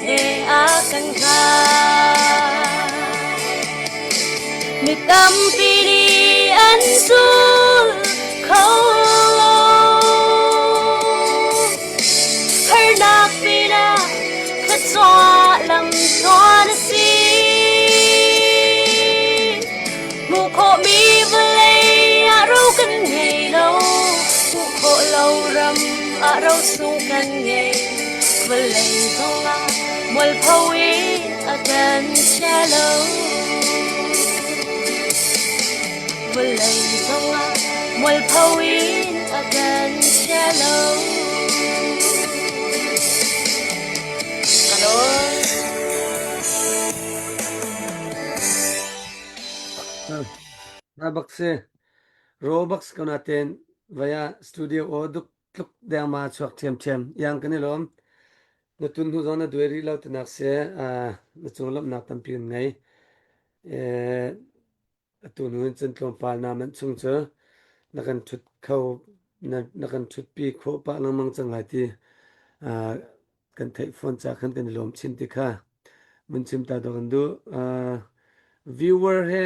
he a kan hngah. Mi tampi nih an zul kho lo. Harnak pinah thluachuah lamtluan a si. Hmuh khawhmi vawlei ah ro kan ngei lo. Hmuh khawh lo ram ah ro sung kan ngei. Vawlei zongah mualpho in a kan chia lo. Vawlei zongah mualpho in a kan chia lo. Hello. Na bak si. Robux ko na ten vaya studio o duk tluk deng ma chuak thiam thiam yang kan i lawm. Na tun hnu zong na duai rih lo tinak si na cung lawmhnak tampi kan ngei. Eh atu hnu in cun tlawmpal na manh chung cu na kan ṭhut kho na, na kan ṭhutpi khawh pah lengmang cang lai ti uh, kan theih fawn ca khan kan i lawm chin ti kha mun chim ta dawh kan duh. Uh, viewer he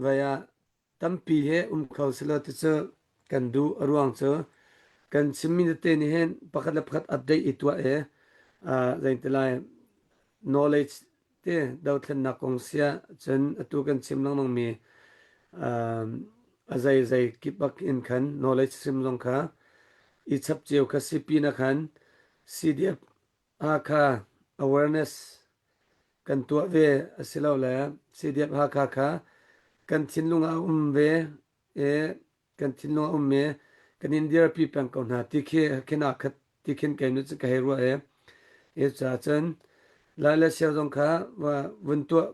vaya tampi he um kho selaw ti cu kan duh a ruang cu kan chimmi tete nih hin pakhat le pakhat update i tuah i uh, zeitilai knowledge te dothlennak kong sia cun atu kan chim lengmang mi um, a zei zei kip bak in khan knowledge hrim zong kha i chap cio kha si pin ah khan CDF Hakha awareness kan tuah ve asilole CDF Hakha kha kan thinlung ah a um ve i kan thinlung a um i kan in dirpi peng ko hna ti khi khin ah khat ti khin kei nu cu ka hei ruah i i caah cun Lai le Siau zong kha vun tuah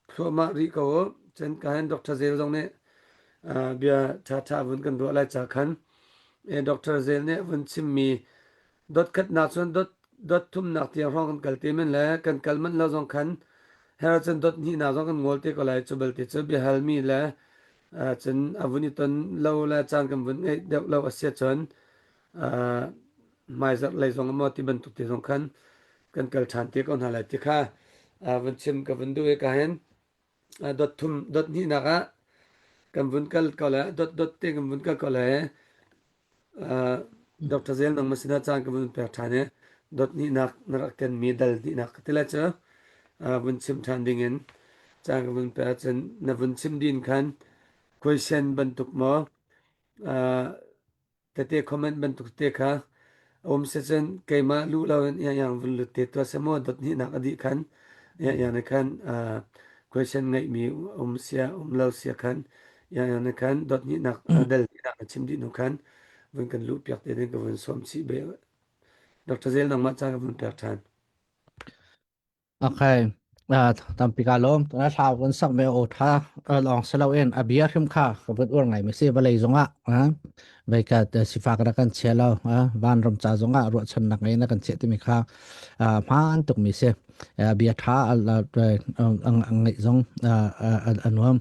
thluahmah rih ko u cun ka hen Dr. Zel zong nih bia ṭhaṭha vun kan ruah lai ca khan Dr. Zel nih vun chimmi dot khatnak cun dot dot thumnak tiang hrawng kan kal te men le kan kal manh lo zong khan her cun dot hnihnak zong kan ngol te ko lai cu belte cu biahalmi le cun a vun i ton lo le caan kan vun ngeih deuh lo a si ahcun hmaizarh lei zong maw ti bantuk te zong khan kan kal ṭhan te ko hna lai ti kha. Vun chim ka vun duh i ka hin dot thum dot hnihnak ah kan vun kal ko le dot dot te kan vun kal ko le Dr. Zel nang masina caan ka vun pek ṭhan i dot hnihnak na rak kenmi dal hnihnak ka ti le cu vun chim ṭhan ding in caan ka vun pek ahcun na vun chim din khan question bantuk maw Tete comment bantuk te kha a um si cun keimah luh loin iang vun lut te tuah seh maw dot hnihnak a dih khan iang nih khan question ngeihmi um sia um lo sia khan iang nih khan dot hnihnak del hnihnak na chim dih hnu khan vun kan luh piak te ding ka vun sawm chih be Dr. Zel nangmah ca ka vun pek ṭhan. Okay. Uh, tampi ka lawm. Tuna thlau kan sak me o tha long selo in a bia hrim kha ka vun ur ngai mi si vawlei zongah ha vei ka sifak ra kan chia lo van ram cha zongah ruahchan nak ngai na kan chia timi kha hmaan tuk mi si bia tha ngai zong anuam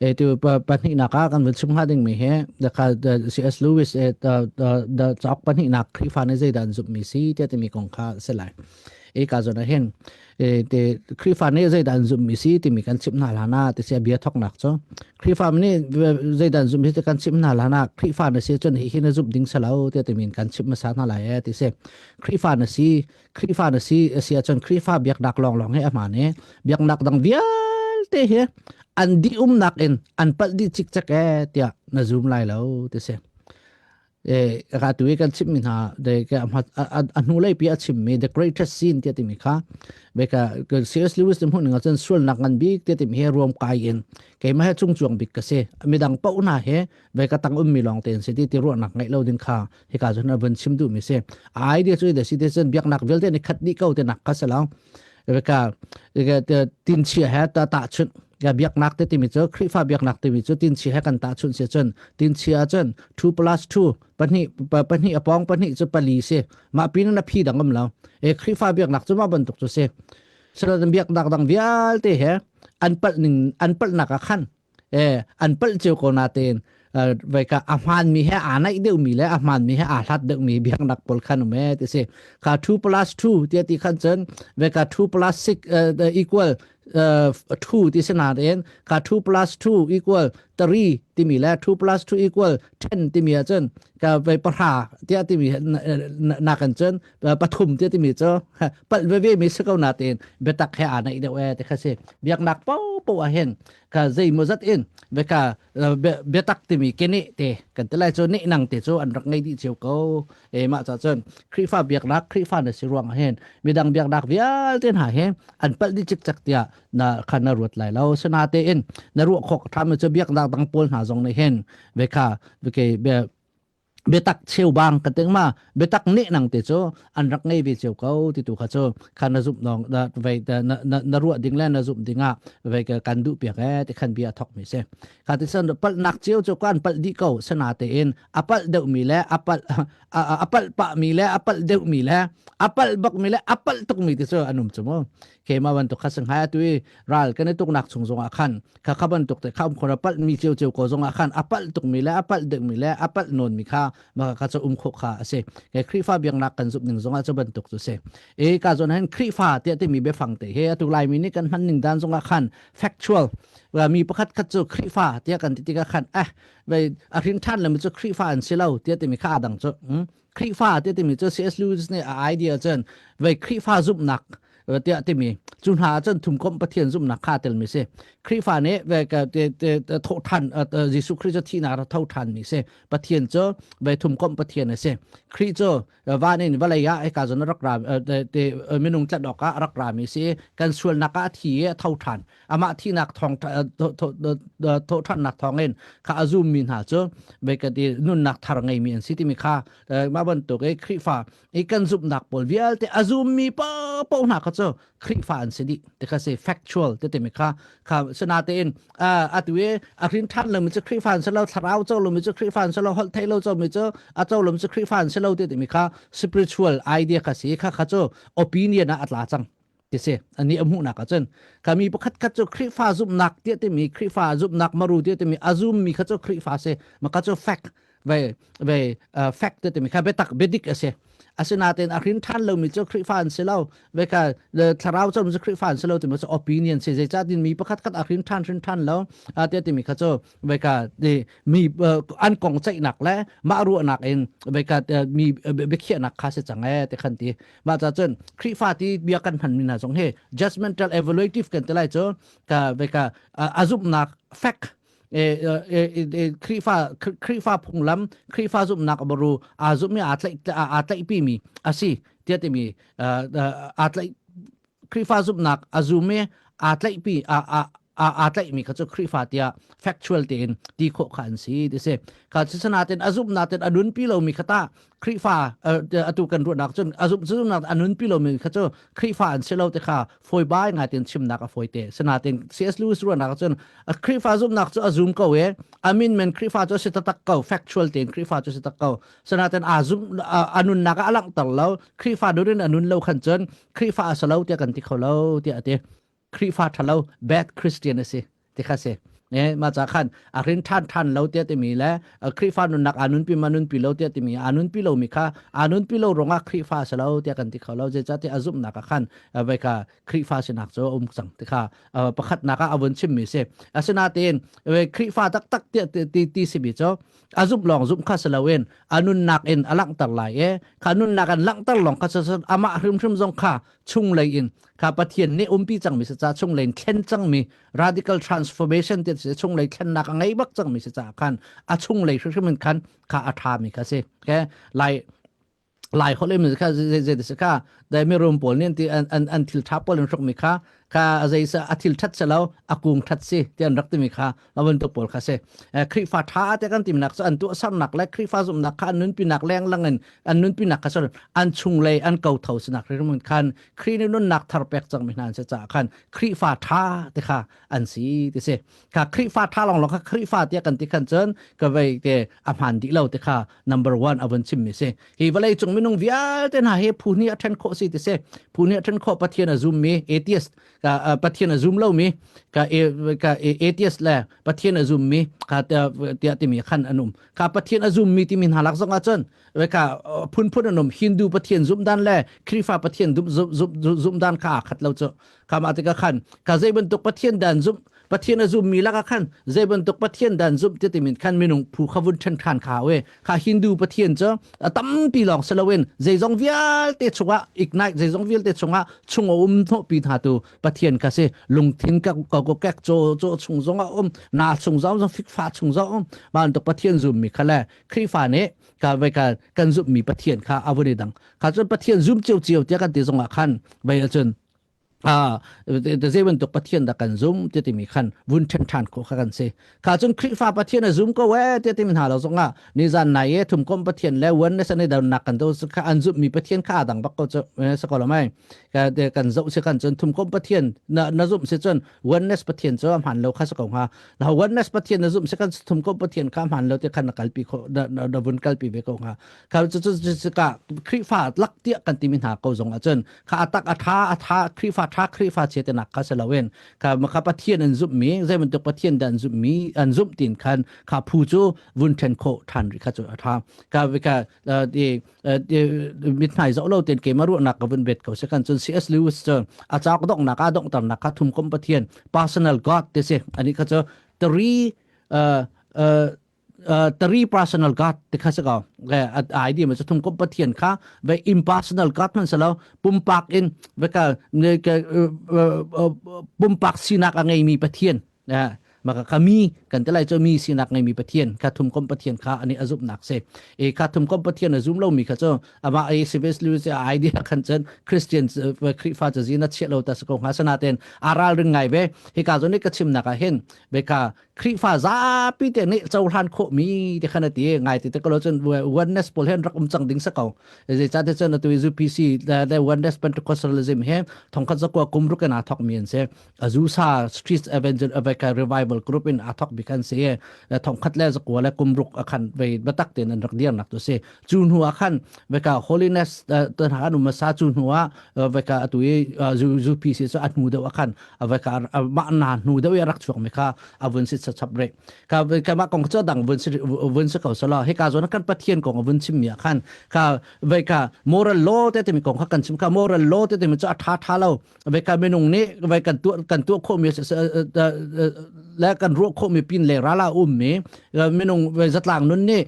e tu pahnihnak ah kan vun chim hnga ding mi hi the kha CS Lewis e the chok pahnihnak Khrihfa nih zeidah an zumh mi si te timi kong kha si lai e ka zawn ah hin e te Khrihfa nih zeidah an zumh mi si timi kan chimh hna hlan ah ti sia bia thoknak cu Khrihfa nih zeidah an zumh mi si kan chimh hna hlan ah Khrihfa na si cun hi hi na zumh ding salo te timi kan chimh hmasa hna lai e ti si Khrihfa na si Khrihfa na si si ahcun Khrihfa biaknak lawnglawng hi a hmaan i biaknak dang vialte hi an dih umnak in an palh dih cikcek e tiah na zum lai lo ti si e ka tu i kan chimmi hna de ke a hnu lei pi a chimmi the greatest sin tia timi kha beka C.S. Lewis hmun ning cun sualnak ngan bik tia timi he ruam kai in keimah he chung chuang bik ka si midang pau na he beka tang ummi lawng ten si ti ti ruahnak ngeih lo ding kha hika cun a vun chim duh mi si idea cu de si te cun biaknak vialte ni khat dih ko te nak kha si lo beka tin chia he ta ta chun ya biaknak te timi cu Khrihfa biaknak timi cu tin chi he kan ta chun si cun tin chi ah cun 2 plus 2 pahnih pahnih a pong pahnih cu pali si mah pin na phi dang um lo e Khrihfa biaknak cu mah bantuk cu si selain biaknak dang vialte he an palh ning an palhnak ah khan e an palh cio ko natein vai ka a hmaanmi he aa naih deuhmi le a hmaanmi he aa hlat deuhmi biaknak pawl khan um e ti si kha 2 plus 2 tiah ti khan cun vai ka 2 plus 6 uh, equal uh, 2 ti si natein kha 2 plus 2 equal 3 timi le 2 plus 2 equal 10 timi ah cun ka vai pahra tiah timi nakan cun pathum tiah timi cu palh veve mi si ko natein biatak he aa naih deuh e ti kha si biaknak paohpaoh ah hin ka zeimawzat in veka biatak timi kene te kan ti lai cu neh nang te cu an rak ngei dih cio ko e mah ca cun Khrihfa biaknak Khrihfa na si ruang ah hin midang biaknak vialte hna he an palh dih cikcek tiah na khan na ruat lai lo sina te in na ruah khawk ṭham cu biaknak dang pawl hna zong nih hin veka veke biatak cheubang ka ting ma biatak nih nang te cu an rak ngei ve cio ko ti tu kha cu kha na zumh nong na vei na na na ruah ding le na zumh ding ah vei ka kan duh piak e ti khan bia thok mi si kha ti san palh nak cio cu kan palh dih ko sana te in a palh deuh mi le a palh a palh pa mi le a palh deuh mi le a palh bak mi le a palh tuk mi ti cu an um chu mu ke ma ban tuk kha sang hai tu ral kan i tuknak chung zong ah khan kha kha bantuk te kha um khora palh mi cio cio ko zong ah khan a palh tuk mi le a palh deuh mi le a palh nawn mi kha ma kha cu um kho kha a si ke Khrihfa biaknak kan zumh ning zong ah cu bantuk cu si e ka zon hen Khrihfa tiah timi biafang te he atu lai mi nih kan hman ning dan zong ah khan factual mi pakhat khat cu Khrihfa tiah kan ti tikah khan eh ve a hrin than le mi cu Khrihfa an si lo tiah timi kha adang cu Khrihfa tiah timi cu C.S. Lewis nih a idea cun vei Khrihfa zumhnak tiah timi cu hna ah cun thumkomh Pathian zumhnak kha telmi si Khrihfa nih ve thawhṭhan Jesuh Khrih cu thihnak ra tho ṭhan mi si Pathian cu ve thumkomh Pathian a si Khrih cu van in vawlei ah hika zon rak ra minung tlat awk ah rak ra mi si kan sualnak ah a thi i a tho ṭhan amah thihnak thawng thawhṭhannak thawngin kha a zummi hna cu veikhat i nunnak thar ngeimi an si timi kha mah bantuk i Khrihfa i kan zumhnak pawl vialte a zummi paohpaoh hna kha cu Khrihfa an si dih ti kha si factual ti timi kha kha sinatein atu i a hrin ṭhan lomi cu Khrihfa an si lo thlarau co lomi cu Khrihfa an si lo holh theih lo comi cu a co lomi cu Khrihfa an si lo ti timi kha spiritual idea kha si kha kha cu opinion ah a tla cang ti si ani a hmuhnak ahcun kami pakhat khat cu Khrihfa zumhnak tiah timi Khrihfa zumhnak maru tiah timi a zummi kha cu Khrihfa si maka cu fact ve ve fact tiah timi kha biatak biadik a si. Asinain a hrin ṭhan lomi cu Khrihfa an si lo. Veka thlarau cawm cu Khrihfa an si lo timi cu opinion si. Zeicahtin mi pakhat khat a hrin ṭhan hrin ṭhan lo tiah timi kha cu veka mi an kong ceihnak le mah ruahnak in veka mi biakhiahnak kha si cang ee ti khan ti. Mah ca cun Khrihfa ti bia kan hmanmi hna zong hi judgmental evaluative kan ti lai cu ka veka a zumhnak fact Khrihfa Khrihfa phunglam Khrihfa zumhnak baru aa zumhmi aa tlaih aa tlaihpimi a si tiah timi aa tlaih Khrihfa zumhnak a zum i aa tlaihpi aa tlaihmi kha cu Khrihfa tiah factual tein ti khawh kha an si ti si. Kha sinain a zumhnak tein a nunpi lomi kha tah Khrihfa atu kan ruahnak cun a zumh zumhnak a nunpi lomi kha cu Khrihfa an si lo ti kha fawi bai ngai tein chimnak a fawi te. Sinain C.S. Lewis ruahnak cun Khrihfa zumhnak cu a zum ko i a min men Khrihfa cu a si taktak ko factual tein Khrihfa cu a si tak ko. Sinain aa zum a nunnak ah a langhter lo Khrihfa nun in a nun lo khan cun Khrihfa a si lo tiah kan ti kho lo tiah a ti. Khrihfa ṭhalo bad Christian a si ti kha si. Eh, mah ca khan a hrin ṭhan ṭhan lo tiah timi le Khrihfa nunnak aa nunpi ma nunpi lo tiah timi aa nunpi lomi kha aa nunpi lo ruangah Khrihfa a si lo tiah kan ti kho lo. Zeicahtiah a zumhnak ah khan vai ka Khrihfa sinak cu a um cang ti kha pakhatnak ah a vun chimmi si. Asinain Khrihfa taktak tiah ti ti simi cu a zumh lawng zumh kha si loin a nunnak in a langhter lai i kha nunnak in langhter lawng kha amah hrimhrim zong kha chunglei in kha Pathian nih umpi cangmi si ca chunglei in thlen cangmi radical transformation ti si chunglei thlennak a ngei bak cangmi si caah khan a chunglei hrimhrim in khan kha a ṭhami kha si okay lai lai holh in kha zei zei si kha dai mi rum pawl nih an an an thil ṭha pawl in hruk mi kha kha zei sa a thil ṭhat si lo a kung ṭhat si ti an rak timi kha a bantuk pawl kha si Khrihfa ṭha te kan timnak cu an tuahsernak le Khrihfa zumhnak kha an nunpinak lenglang in an nunpinak kha cun an chunglei an kotho sinak hrimhrim in khan Khrih nih nunnak thar pek cangmi hna an si caah khan Khrihfa ṭha te kha an si ti si kha Khrihfa ṭha lawnglawng kha Khrihfa tiah kan ti khan cun ka vei te a hmaan dih lo te kha number one a vun chimmi si hi vawlei cung minung vialte hna hi phu hnih a ṭhen khawh si ti si phu hnih a ṭhen khawh Pathian a zummi atheist ka Pathian a zum lomi ka ka atheist le Pathian a zummi ka tiah timi khan an um ka Pathian a zummi timi hna lak zong ah cun ka phunphun an um Hindu Pathian zum dan le Khrihfa Pathian zum dan kha aa khat lo cu kha mah tikah khan ka zei bantuk Pathian dan zum Pathian a zummi lakah khan zei bantuk Pathian dan zumh ti timin khan minung phu kha vun ṭhen ṭhan kha we kha Hindu Pathian cu a tampi lawng si loin zeizong vialte chungah ignite zeizong vialte chungah chung a um hnawhpi hna tu Pathian kha si lungthin ka ko kek chaw chaw chung zong a um na chung zong zong fikfa chung zong um bantuk Pathian zummi kha le Khrihfa nih ka vai ka kan zumhmi Pathian kha a vun i dang kha cun Pathian zum cio cio tiah kan ti zongah khan vai cun a zei bantuk Pathian dah kan zum ti timi khan vun ṭhen ṭhan khawh kha kan si. Kha cun Khrihfa Pathian a zum ko ee ti timi hna lo zongah nizan nai e thumkom Pathian le oneness an i donnak kan do kha an zumhmi Pathian kha a dang bak ko cu sa ko lo mai. Kan zoh si kan cun thumkom Pathian na na zumh si cun oneness Pathian cu a hmaan lo kha si ko hnga. Na oneness Pathian na zumh si kan thumkom Pathian kha a hmaan lo ti khan na kalpi kho na na vun kalpi ve ko hnga. Kha cu cu ka Khrihfa lak tiah kan timi hna ko zong ahcun kha atak a tha a tha Khrihfa tha Khrihfa chia te nak kha si loin kha kha Pathian an zumh mi zei bantuk Pathian dah an zumh mi an zumh tin khan kha phu cu vun then khawh than rih kha cu a tha ka ka di mithmai zoh lo ten keimah ruahnak ka vun bet ko se kan cun C.S. Lewis cu a cauk donghnak a donghternak kha thumkom Pathian personal God te si ani kha cu three uh, uh, three personal God ti kha si ko idea ma thum ko pathian kha ve impersonal God man salo pumpak in ve ka pumpak sinak a ngeimi pathian maka kami kan te lai cho mi sinak ngeimi pathian kha thum kom pathian kha ani azum nak se e kha thum kom pathian azum lo mi kha cho ama ai civil lewis idea khan chen christian khrifa cha zina chiah lo ta ko nga sana ten aral ring ngai ve hi ka zo ni ka chim nak a hin ve ka Khrihfa zapi te nih cohlan khawhmi ti khan a ti ngai ti te ko cun oneness pawl hen rak um cang ding sa ko zeicah ti cun atu UPC the oneness Pentecostalism he thongkhat zakua kum ruk in aa thok mi an si Azusa Street Evangel Aveka Revival Group in aa thok bi kan si thongkhat le zakua le kum ruk akhan ve batak ten an rak dir nak tu si cu hnu ah khan veka holiness tan ha anu masa cu hnu ah veka atu i UPC cu a hnu deuh akhan aveka mah na hnu deuh i rak chuak mi kha a vun si. sa chap re ka ka ma kong cho dang vun si vun si ko sala he ka zon kan pathian kong vun chim mi khan ka ve ka moral law te te mi kong kha kan chim ka moral law te te mi chu a tha tha lo ve ka minung nih ve kan tu kan tu kho mi le kan ruah kho mi pin le rala um mi minung ve zatlang nun nih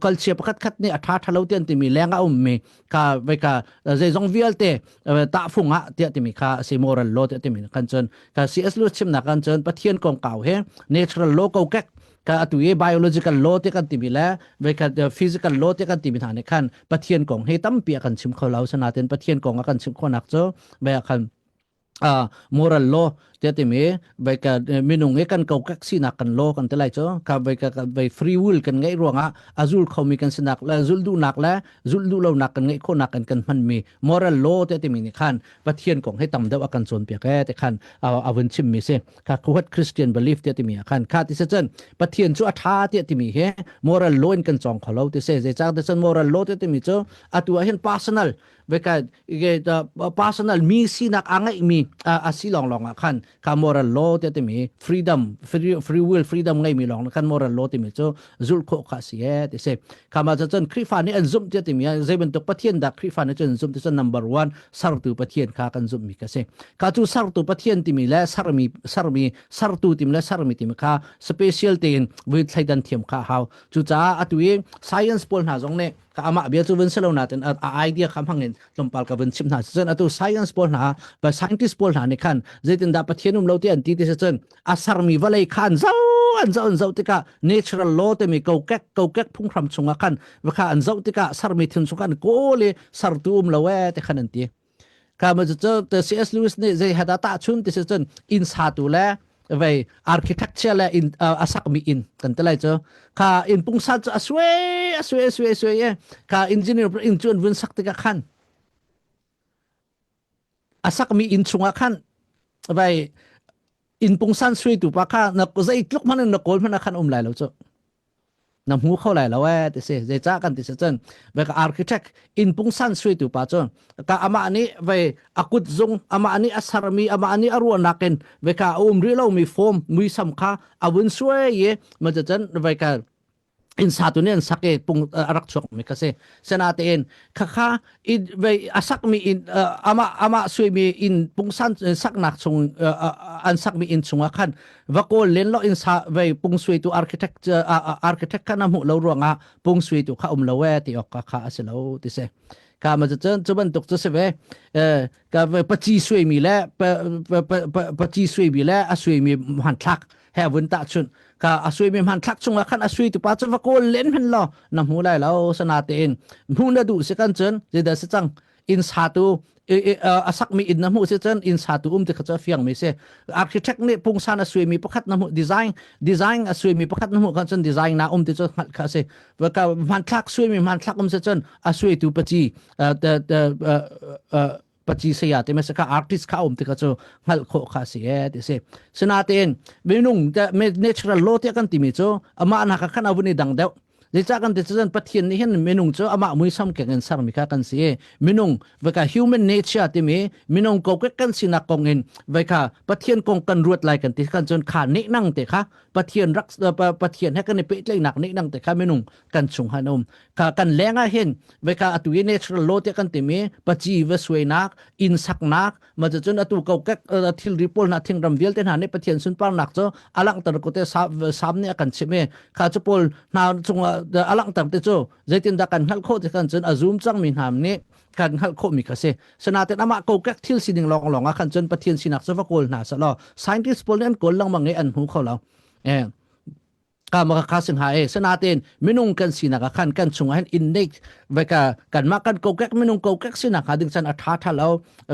culture pakhat khat nih a tha tha lo tian timi lenga um mi ka ve ka zeizong vialte tahfung ah tiah timi kha si moral law tiah timi kan cun ka CS Lewis chimnak kan cun Pathian kongkau he natural law kokek ka atu i biological law te kan timi le ve ka physical law te kan timi hna nih khan Pathian kong hi tampi a kan chim kho lo sanatin Pathian kong a kan chim khawhnak cu ve khan uh, moral law te timi vai ka minung i kan kokek sinak kan law kan ti lai cu ka vai ka vai free will kan ngeih ruangah azul khomi kan sinak le zul duhnak le zul duh lonak kan ngeih khawhnak kan kan hmanmi moral law te timi nih khan Pathian kong hi tam deuh a kan cawnpiak e te khan a vun chimmi si kha what Christian belief te timi ah khan kha ti se cun Pathian cu a tha te timi hi moral law in kan cawng kho lo ti se zeicah ti cun moral law te timi cu atu ah hin personal veka personal mi sinak a ngeihmi a si lawng lawng ah khan kha moral law te timi freedom free, free will freedom ngeimi lawng khan moral law timi cu zulh khawh kha si e ti si kha ma cun Khrihfa nih an zumh ti timi zei bantuk Pathian dah Khrihfa nih cun zumh ti cun number one sartu Pathian kha kan zumhmi ka si kha cu sartu Pathian timi le sarmi sarmi sartu timi le sarmi timi kha special tein vui thleidan thiam kha hau cucaah atu i science pawl hna zong nih ka amah bia cu vun si lo natin a idea kha hmangin tlawmpal ka vun chim hna cun atu science pawl hna ba scientist pawl hna nih khan zeitindah pathian um lo ti an ti ti si cun a sarmi vawlei kha an zo an zo an zo tikah natural law timi kokek kokek phunghram chungah khan va kha an zoh tikah sarmi thil chung khan kawl i sartu um lo e ti khan an ti Kha ma cu C.S. Lewis nih zei hada tahchun ti si cun inn satu le vei architecture le inn a sakmi inn kan ti lai cu kha inn pungsan cu a suai a suai a suai a suai e kha engineer inn cu an vun sak tikah khan a sakmi inn chungah khan vai inn pungsan suaitu pa kha na zeitluk hmanh in na kawl hmanh ah khan um lai lo cu na hmu kho lai lo eh ti si zeicah kan ti si cun ve ka architect inn pungsan suitu pa cu ka amah nih ve a kut zung amah nih a sarmi amah nih a ruahnak in ve ka a um rih lomi form muisam kha a vun suai i ma cun ve ka inn satu nih an sak i pung a rak chuak mi kha si senatein khakha in vei a sakmi inn amah amah suimi inn pungsan saknak chung an sakmi inn chungah khan va kawl len lo in sa vei pung suitu architect architect kha na hmuh lo ruangah pung suitu kha um lo e ti ok kha kha a si lo ti si ka ma cun cu bantuk cu si ve ka paci suimi le paci suimi le a suimi hmanthlak he vun tahchunh ka a suimi hmanthlak chungah khan a sui tu pa cu va kawl len hen lo na hmu lai lo sana tein hmu na duh si kan cun zeidah si cang inn satu a sakmi inn na hmuh si cun inn satu um ti kha cu a fiang mi si architect nih pungsan a suimi pakhat na hmuh design design a suimi pakhat na hmuh kan cun design na um ti cu hngalh kha si hmanthlak suimi hmanthlak um si cun a suitu paci paci saya te masa ka artist kha um te kha cu hngalh khawh kha si e ti si sinatein minung natural law te kan timi cu amah nak khan avun i dang deuh zeicah kan ti cun pathian nih hin minung cu amah muisam keng in sermi kha kan si minung veka human nature timi minung kokek kan sinak kong in veka pathian kong kan ruat lai kan ti kan cun kha nih nang te kha pathian rak pathian he kan i pehtlaihnak nih nang te kha minung kan chung han um ka kan leng ah hin veka atu i natural law te kan timi paci va suainak inn saknak ma cun atu kokek thilri pawl hna thingram vialte hna nih pathian sunparnak cu a langhter ko te sam nih a kan chim i kha cu pawl hna cungah a langhter te cu zeitindah kan hngalh khawh ti kan cun a zum cangmi hna nih kan hngalh khawhmi kha si sinain amah kokek thil sining lawnglawng ah khan cun pathian sinak cu va kawl hna selaw scientist pawl nih an kawl lengmang i an hmu kho lo eh ka ma ka sin ha e sanaten minung kan sinak ah khan kan chungah hin innate veka kanmah kan kokek minung kokek sinak ha ding chan a tha tha lo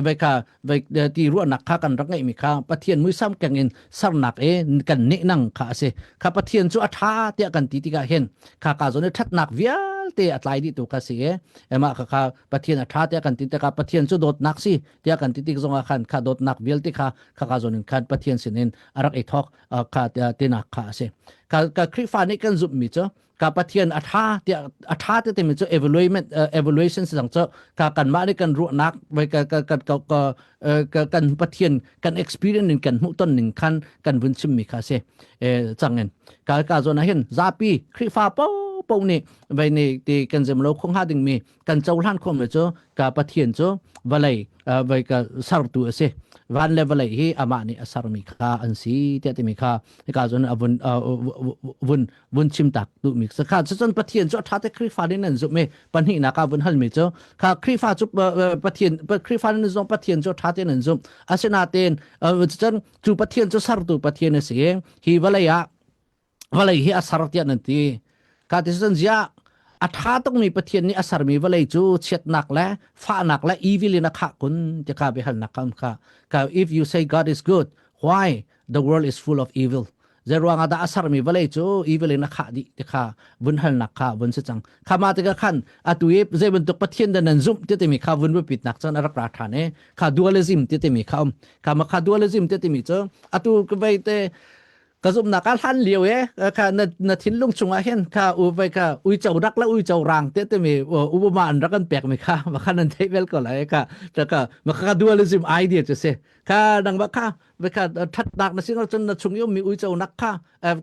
veka ve ti ruahnak kha kan rak ngeih mi kha pathian muisam keng in sarnak e kan nih nang kha ase kha pathian cu a tha tiah kan ti tikah hin kha ka zon i thatnak vialte. vialte a tlai dih tu kha si e ema kha kha Pathian a tha tiah kan ti tikah Pathian cu dawtnak si tiah kan ti tik zongah khan kha dawtnak vialte kha kha ka zawn in khan Pathian sinin a rak i thawk kha tinak kha a si. Ka ka Khrihfa nih kan zumhmi cu ka Pathian a tha tiah a tha te timi cu evaluation evaluation si cang cu ka kanmah nih kan ruahnak vai ka ka ka ka kan Pathian kan experience in kan hmuhton ning khan kan vun chimmi kha si cang in ka ka zawn ah hin zapi Khrihfa po po nih vai ni ti kan zem lo khong ha dingmi kan cohlan khawhmi cu ka Pathian cu vawlei vai ka sartu a si van le vawlei hi amah nih a sarmi kha an si tiah timi kha hika cun a vun vun vun chim tak duhmi kha cun Pathian cu a ṭha te Khrihfa nih nan zumh i pahnihnak ah vun halmi cu kha Khrihfa cu Pathian Khrihfa nih zong Pathian cu a ṭha te nan zumh asinain cun cu Pathian cu sartu Pathian a si i hi vawlei ah vawlei hi a sar tiah nan ti ka ti cun ziah a ṭha tukmi Pathian nih a sermi vawlei cu chiatnak le fahnak le evil in a khah kun ti kha biahalnak kha um kha ka if you say God is good why the world is full of evil zei ruangah dah a sermi vawlei cu evil in a khah dih ti kha vun halnak kha vun si cang kha ma tikah khan atu i zei bantuk Pathian dah nan zumh ti timi kha vun biapitnak cun a rak ra ṭhan i kha dualism ti timi kha um kha ma kha dualism ti timi cu atu ka vei te ka zumhnak ah hlan lio e kha na na thinlung chungah hin kha u vai kha uico rak le uico rang te timi Obama an rak an pek mi kha ma kha nan theih bel ko lai kha ta ka ma kha dualism idea chu si kha nang ba kha ve kha thatnak na sing cun na chung i ummi uico nak kha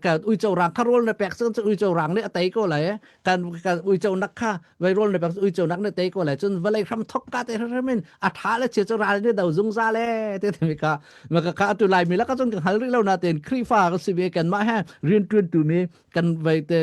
ka uico rang kha rawl na pek cun uico rang nih a tei ko lai kan ka uico nak kha vai rawl na pek uico nak na tei ko lai cun vawlei hram thok ka te hram in a tha le chia cu ral nih do zungzal e te te ka ma ka ka tu lai mi la ka cun ka hal rih lo na ten Khrihfa ka si ve kan mah he rian tuan tu mi kan vai te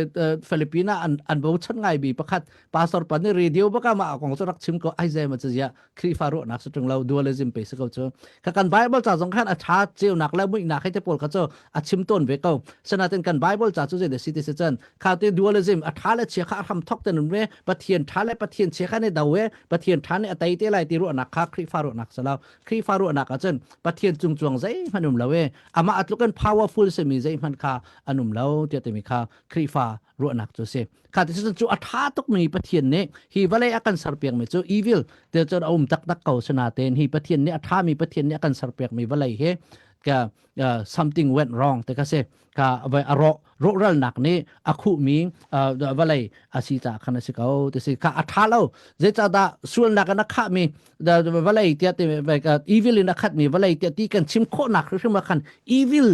Filipina an an bo chan ngai bi pakhat pastor pan ni radio baka ma kong chu rak chim ko ai zai ma chu zia Khrihfa ruahnak si ṭung lo dualism pe si ko cu ka kan Bible ca zong khan a ṭha ceunak le muihnak hei te pawl kha cu a chim tawn ve ko sinain kan Bible ca cu zei si ti si cun kha te dualism a ṭha le chia kha a hram thok te nun ve Pathian ṭha le Pathian chia kha ne do e Pathian ṭha nih a tei te lai ti ruahnak kha Khrihfa ruahnak si lo Khrihfa ruahnak ah cun Pathian cung cuang zeihmanh um lo e amah a tluk in powerful simi zeihmanh kha an um lo tiah timi kha Khrihfa ruahnak cu si kha ti cu a ṭha tukmi Pathian nih hi vawlei a kan serpiakmi cu evil te cun a um taktak ko sinain hi Pathian nih a ṭhami Pathian nih a kan serpiakmi vawlei hi ka something went wrong te kha si ka a rawh rawhralnak nih a khuhmi vawlei a si caah khan a si ko ti si kha a ṭha lo zeicahdah sualnak in a khahmi vawlei tiah ti evil in a khatmi vawlei tiah ti kan chim khawhnak hrimhrim ah khan evil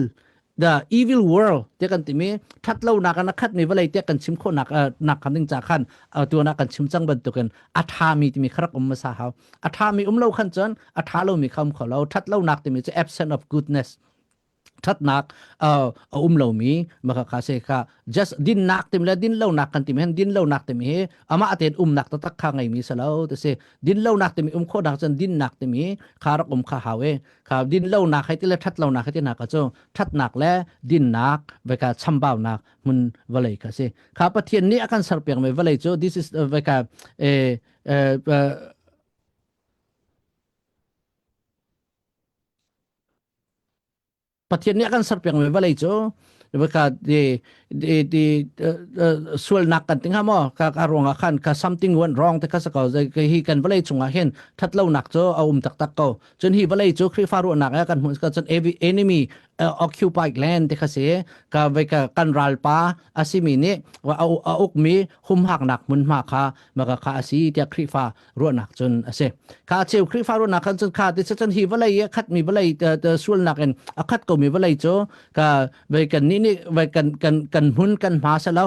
the evil world te kan timi thatlonak in a khatmi vawlei te kan chim khawhnak nak khan ding ca khan tuan ah kan chim cang bantukin a thami timi kha rak um hmasa hau a thami um lo khan cun a tha lomi kha um kho lo thatlonak timi cu absent of goodness thatnak a um lomi maka kha se kha just dinnak tim le din lonak kan timi hin din lonak timi hi amah tein umnak taktak kha ngeimi si lo ti si din lonak timi um khawhnak cun dinnak timi kha rak um kha hau e kha din lonak hei ti le that lonak hei ti nak cu thatnak le dinnak veka chambaunak hmun vawlei kha si kha pathian nih a kan serpiak mi vawlei cu this is veka eh Pathian nih a kan serpiakmi vawlei cu ka di di di sualnak kan ti hnga maw ka ka ruangah khan ka something went wrong te kha sa ko hi kan vawlei chungah hin thatlonak cu a um taktak ko cun hi vawlei cu Khrihfa ruahnak ah kan hmuh ka cun enemy occupied land te kha si ka ve ka kan ralpa a simi nih a ukmi humhaknak hmunhma kha maka kha a si tiah Khrihfa ruahnak cun a si. Kha cheu Khrihfa ruahnak khan cun kha ti cun hi vawlei i a khatmi vawlei sualnak in a khat komi vawlei cu ka vei kan nih nih vei kan kan kan hmun kan hma se lo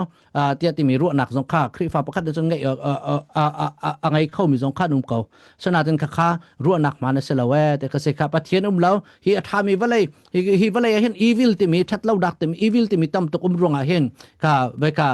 tiah timi ruahnak zong kha Khrihfa pakhat cun ngei a ngei khomi zong kha um ko. Sanatin kha kha ruahnak hmaan a si lo e te ka si kha Pathian um lo hi a ṭhami vawlei hi hi vawlei ah hin evil timi ṭhatlo dak timi evil timi tam tuk um ruangah hin kha vei ka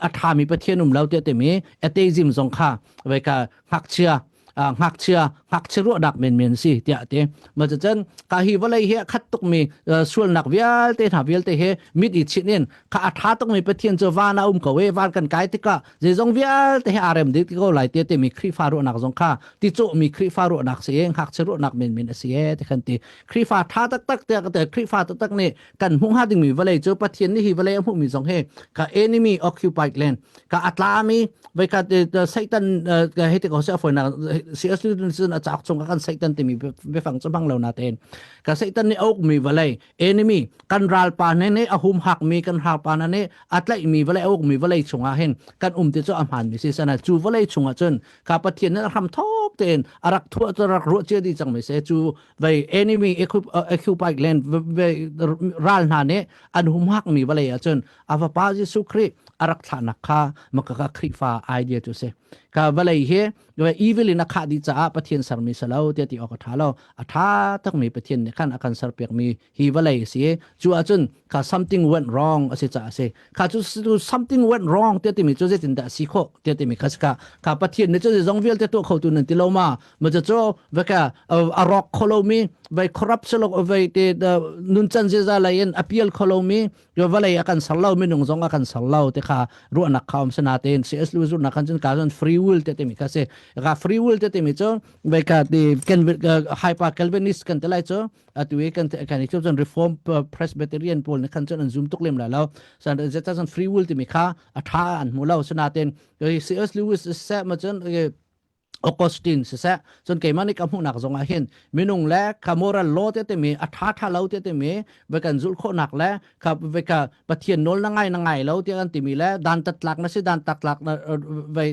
a ṭhami Pathian um lo tiah timi atheism zong kha vei ka ngakchia. Ngakchia ngakchia ruahnak menmen si tiah ti. Ma cun ka hi vawlei hi a khat tukmi sualnak vialte hna vialte he mit i chinh in kha a ṭha tukmi Pathian cu van a um ko i van kan kai tikah zeizong vialte he aa rem dih ko lai ti timi Khrihfa ruahnak zong kha ti cawhmi Khrihfa ruahnak si i ngakchia ruahnak menmen a si e ti khan ti. Khrihfa ṭha taktak tiah ka ti Khrihfa taktak nih kan hmuh hnga dingmi vawlei cu Pathian nih hi vawlei a hmuhmi zong hi ka enemy occupied land ka a tlami vai ka Satan hei ti ko se a foinak CS cun a cauk chung kan Satan timi biafang cu hmang lo na tein ka Satan nih a ukmi vawlei enemy kan ralpa ne nih a humhakmi kan ralpa na nih a tlaihmi vawlei a ukmi vawlei chungah hin kan um ti cu a hmaanmi si sana cu vawlei chungah cun ka Pathian nih hram thok tein a rak thuah rak ruah cia dih cangmi se cu vei enemy occupied land ral hna nih an humhakmi vawlei ah cun a fapa Jesuh Khrih a rak thlahnak kha makaka Khrihfa idea cu si ka vawlei hi evil in a khah dih caah Pathian sermi si lo tiah ti awk a ṭha lo a ṭha takmi Pathian nih khan a kan serpiakmi hi vawlei a si cu ahcun kha something went wrong a si caah a si kha cu something went wrong tiah timi cu zeitindah a si khawh tiah timi kha si kha kha Pathian nih cu zeizong vialte tuah khotu nan ti lo ma ma cu cu veka a rawk kho lomi vai corrupt silo vai te nuncan ziaza lei in a pial kho lomi yo vawlei a kan ser lo minung zong a kan ser lo te kha ruahnak kha um sana tein CS Lewis ruahnak khan cun ka cun free will te timi kha si ka free will te timi cu vai ka ti kan hyper Calvinist kan te lai cu atu i kan kan i cun reform Presbyterian pawl nih khan cun an zoom tuk lem lai lo san zeta cun free will timi kha a tha an hmu lo sinaten CS Lewis se ma cun Augustine siseh cun keimah nih ka hmuhnak zong ah hin minung le kha moral law te timi a tha tha lo te timi ve kan zulh khawhnak le kha ve ka Pathian nawl na ngai na ngai lo tiah kan timi le dan tat tlak na si dan tak tlak na ve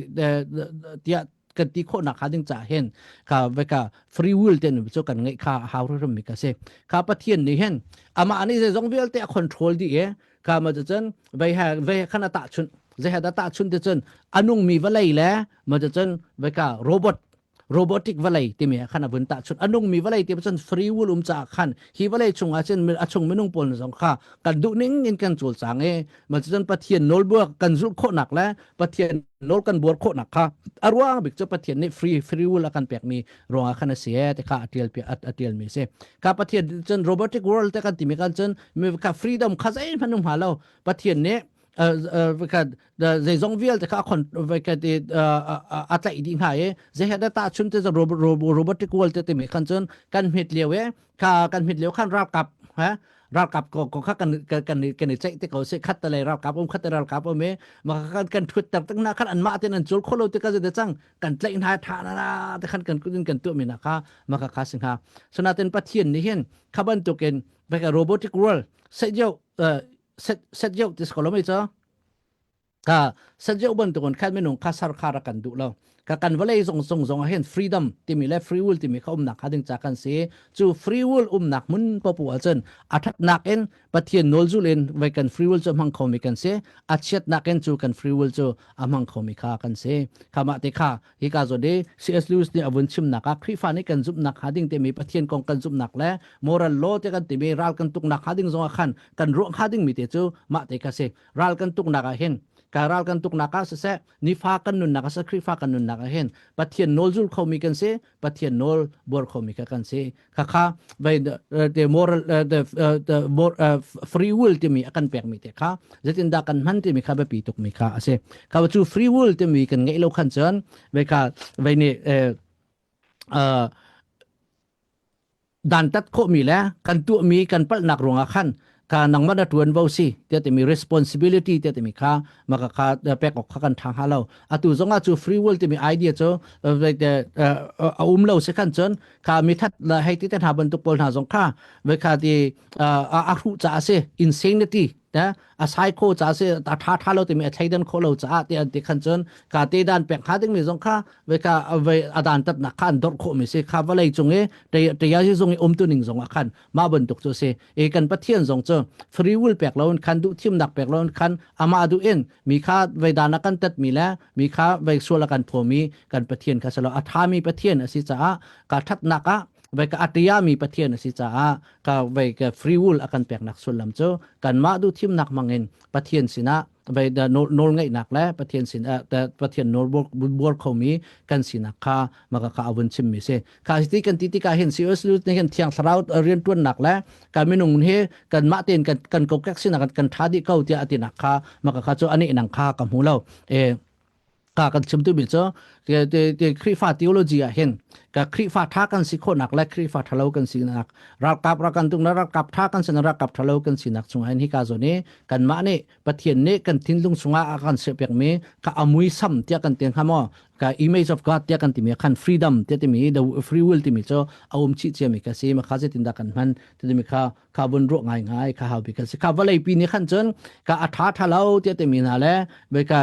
tiah kan ti khawhnak kha ding ca hin kha ve ka free will te cu kan ngeih kha hau hrim mi ka si kha Pathian nih hin amah nih zeizong vialte a control dih i kha ma cun vei he vei khan a tahchunh zei he dah tahchunh ti cun a nungmi vawlei le ma cun vei ka robot robotic vawlei timi khan a vun tahchunh a nungmi vawlei ti cun free will um caah khan hi vawlei chungah cun a chung minung pawl zong kha kan duh ning in kan cawlcang i ma cun Pathian nawlbua kan zulh khawhnak le Pathian nawl kan buar khawhnak kha a ruang bik cu Pathian nih free free will a kan pekmi ruangah khan a si e ti kha a tial a tialmi a si ka Pathian cun robotic world te kan timi kan cun mi kha freedom kha zeihmanh um hnga lo Pathian nih zeizong vialte kha khon a tlaih dih hna i zei he dah tahchun te robotic world te timi khan cun kan hmet lio e kha kan hmet lio khan ralkap ha ralkap ko ko kha kan kan kan i ceih te ko se khat te le ralkap um khat te ralkap um i ma kan kan thut tak tak na khan an mah ten an cul kholo te ka je cang kan tlaih hna tha na na te khan kan kudin kan tu mi na kha ma ka kha sing ha sonaten pathian ni hin kha bantukin beka robotic world set yo set set yo tis ko lo mai cha ka sanjeu bantukin khan minung kha sar kha rak kan duh lo ka kan vawlei zong zong zong ah hin freedom timi le free will timi kha umnak kha ding ca kan si cu free will umnak hmun popu ahcun a thatnak in pathian nawl zul in vai kan free will cu hmang khomi kan si a chiatnak in cu kan free will cu a hmang khomi kha kan si kha mah te kha hi ka zawn i CS Lewis nih a vun chimnak ah Khrihfa nih kan zumhnak hnga ding timi Pathian kong kan zumhnak le moral law te kan timi ral kan tuknak hnga ding zong ah khan kan ruah hnga ding mi te cu mah te kha si ral kan tuknak ah hin ka ral kan tuknak ah siseh nifa kan nunnak ah siseh Khrihfa kan nunnak ah hin Pathian nawl zul khomi kan si Pathian nawl buar khomi kha kan si khakha vai the moral the the free will timi a kan pekmi te kha zeitindah kan hman timi kha biapi tukmi kha a si kha cu free will timi kan ngeih lo khan cun vai kha vai nih dantat khawhmi le kan tuahmi kan palhnak ruangah khan ka nangmah na tuan vo si tiah timi responsibility tiah timi kha maka kha pek awk kha kan thang ha lo atu zongah cu free will timi idea cu a um lo si khan cun kha mi that la hei ti te hna bantuk pawl hna zong kha ve kha ti a hruh ca a si insanity ta a psycho ca si a tha tha lo timi a thleidan kho lo caah ti an ti khan cun ka te dan pek hnga dingmi zong kha ve ka ve a dan tat nak kha an dorh khawh mi si kha vawlei cung i ṭaya si zung i um tu ning zong ah khan mah bantuk cu si e kan pathian zong cu free will pek lo in khan duh thimnak pek lo in khan amah duh in mi kha vei dan a kan tat mi le mi kha vei sual a kan phaw mi kan pathian kha salo a tha mi pathian a si caah ka thatnak ah. Vai ka atia mi Pathian a si caah ka vai ka free will a kan peknak sullam cu kanmah duh thimnak hmangin Pathian sinah vai da nawl ngeihnak le Pathian sin Pathian nawl buar khomi kan sinak kha maka kha avun chimmi si. Kha ti kan ti tikah hin C.S. Lewis nih hin thiang thlarau riantuannak le kan minung hi kan mah tein kan kan kokek sinak kan tha dih ko tiah atinak kha maka kha cu ani nang kha ka hmu lo. E ka kan chim tu mi cu Khrihfa theology ah hin ka Khrihfa tha kan si khawhnak le Khrihfa thalo kan sinak ralkap rakan tung ralkap tha kan sin ralkap thalo kan sinak chungah hin hi ka zawn i kanmah nih Pathian nih kan thinlung chungah a kan serpiak mi ka amui sam tiah kan ti hnga maw ka image of God tiah kan timi khan freedom tiah timi the free will timi cu a um chih cia mi ka si ma kha zeitin dah kan hman timi kha kha vun ruah ngai ngai kha hau bi kan si kha vawlei pi nih khan cun ka a tha tha lo tiah timi hna le ka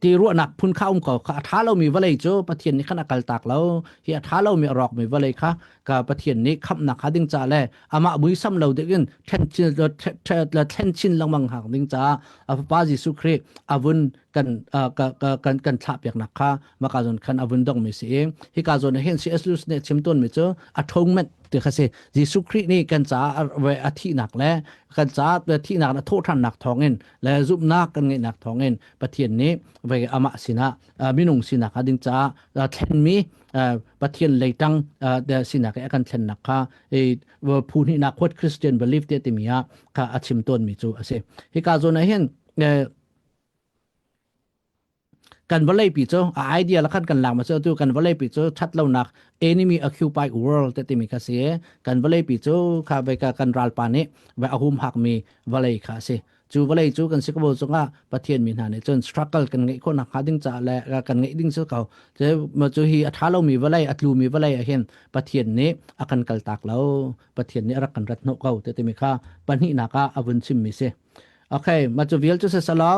ti ruahnak phun kha um ko kha a tha lomi vawlei cu Pathian nih khan a kal tak lo hi a tha lomi a rawkmi vawlei kha ka Pathian nih khamhnak kha ding ca le amah muisam lo ding in thlen chin lengmang hak ding caah a fapa Jesuh Khrih a vun kan kan kan thlah piaknak kha maka zon khan a vun dong mi si i hika zawn ah hin C.S. Lewis nih chim tawn mi cu atonement ti kha si Jesuh Khrih nih kan caah a thihnak le kan caah thihnak a thawhṭhannak thawngin le zumhnak kan ngeihnak thawngin Pathian nih vei amah sinah minung sinak a ding caah thlenmi Pathian leitang sinak i a kan thlennak kha phu hnihnak what Christian belief te timi ah kha a chim tawnmi cu a si. Hika zawn ah hin kan vawleipi cu a idea la khan kan lak ma cu tu kan vawleipi cu that lonak enemy occupied world te timi kha si kan vawleipi cu kha ve ka kan ralpa nih ve a hum hak mi vawlei kha si cu vawlei cu kan si ko cungah pathian mi hna nih cun struggle kan ngeih khawh nak hnga ding ca le kan ngeih ding cu ko cu hi a tha lomi vawlei a tlu mi vawlei ah hin pathian nih a kan kal tak lo pathian nih a rak kan rat hnawh ko te timi kha pahnihnak ah a vun chim mi si Okay, ma cu vial cu sesalaw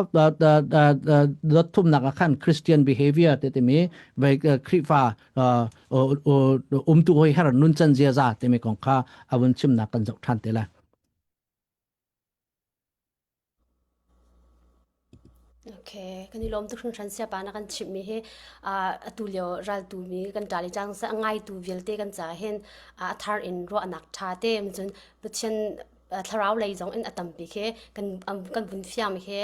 dot thumnak ah khan Christian behavior te timi ve Khrihfa umtu hoi her nuncan ziaza timi kong kha a vun chimnak kan zoh than te lai. Okay, kan i lawm tuk hringhran siapa na kan chimhmi hi atu lio raltu mi kan ṭa le cang sa ngaitu vialte kan ca hin a thar in ruahnak ṭha te cun Pathian thlarau lei zong in a tampi khi kan kan vun fiang mi khi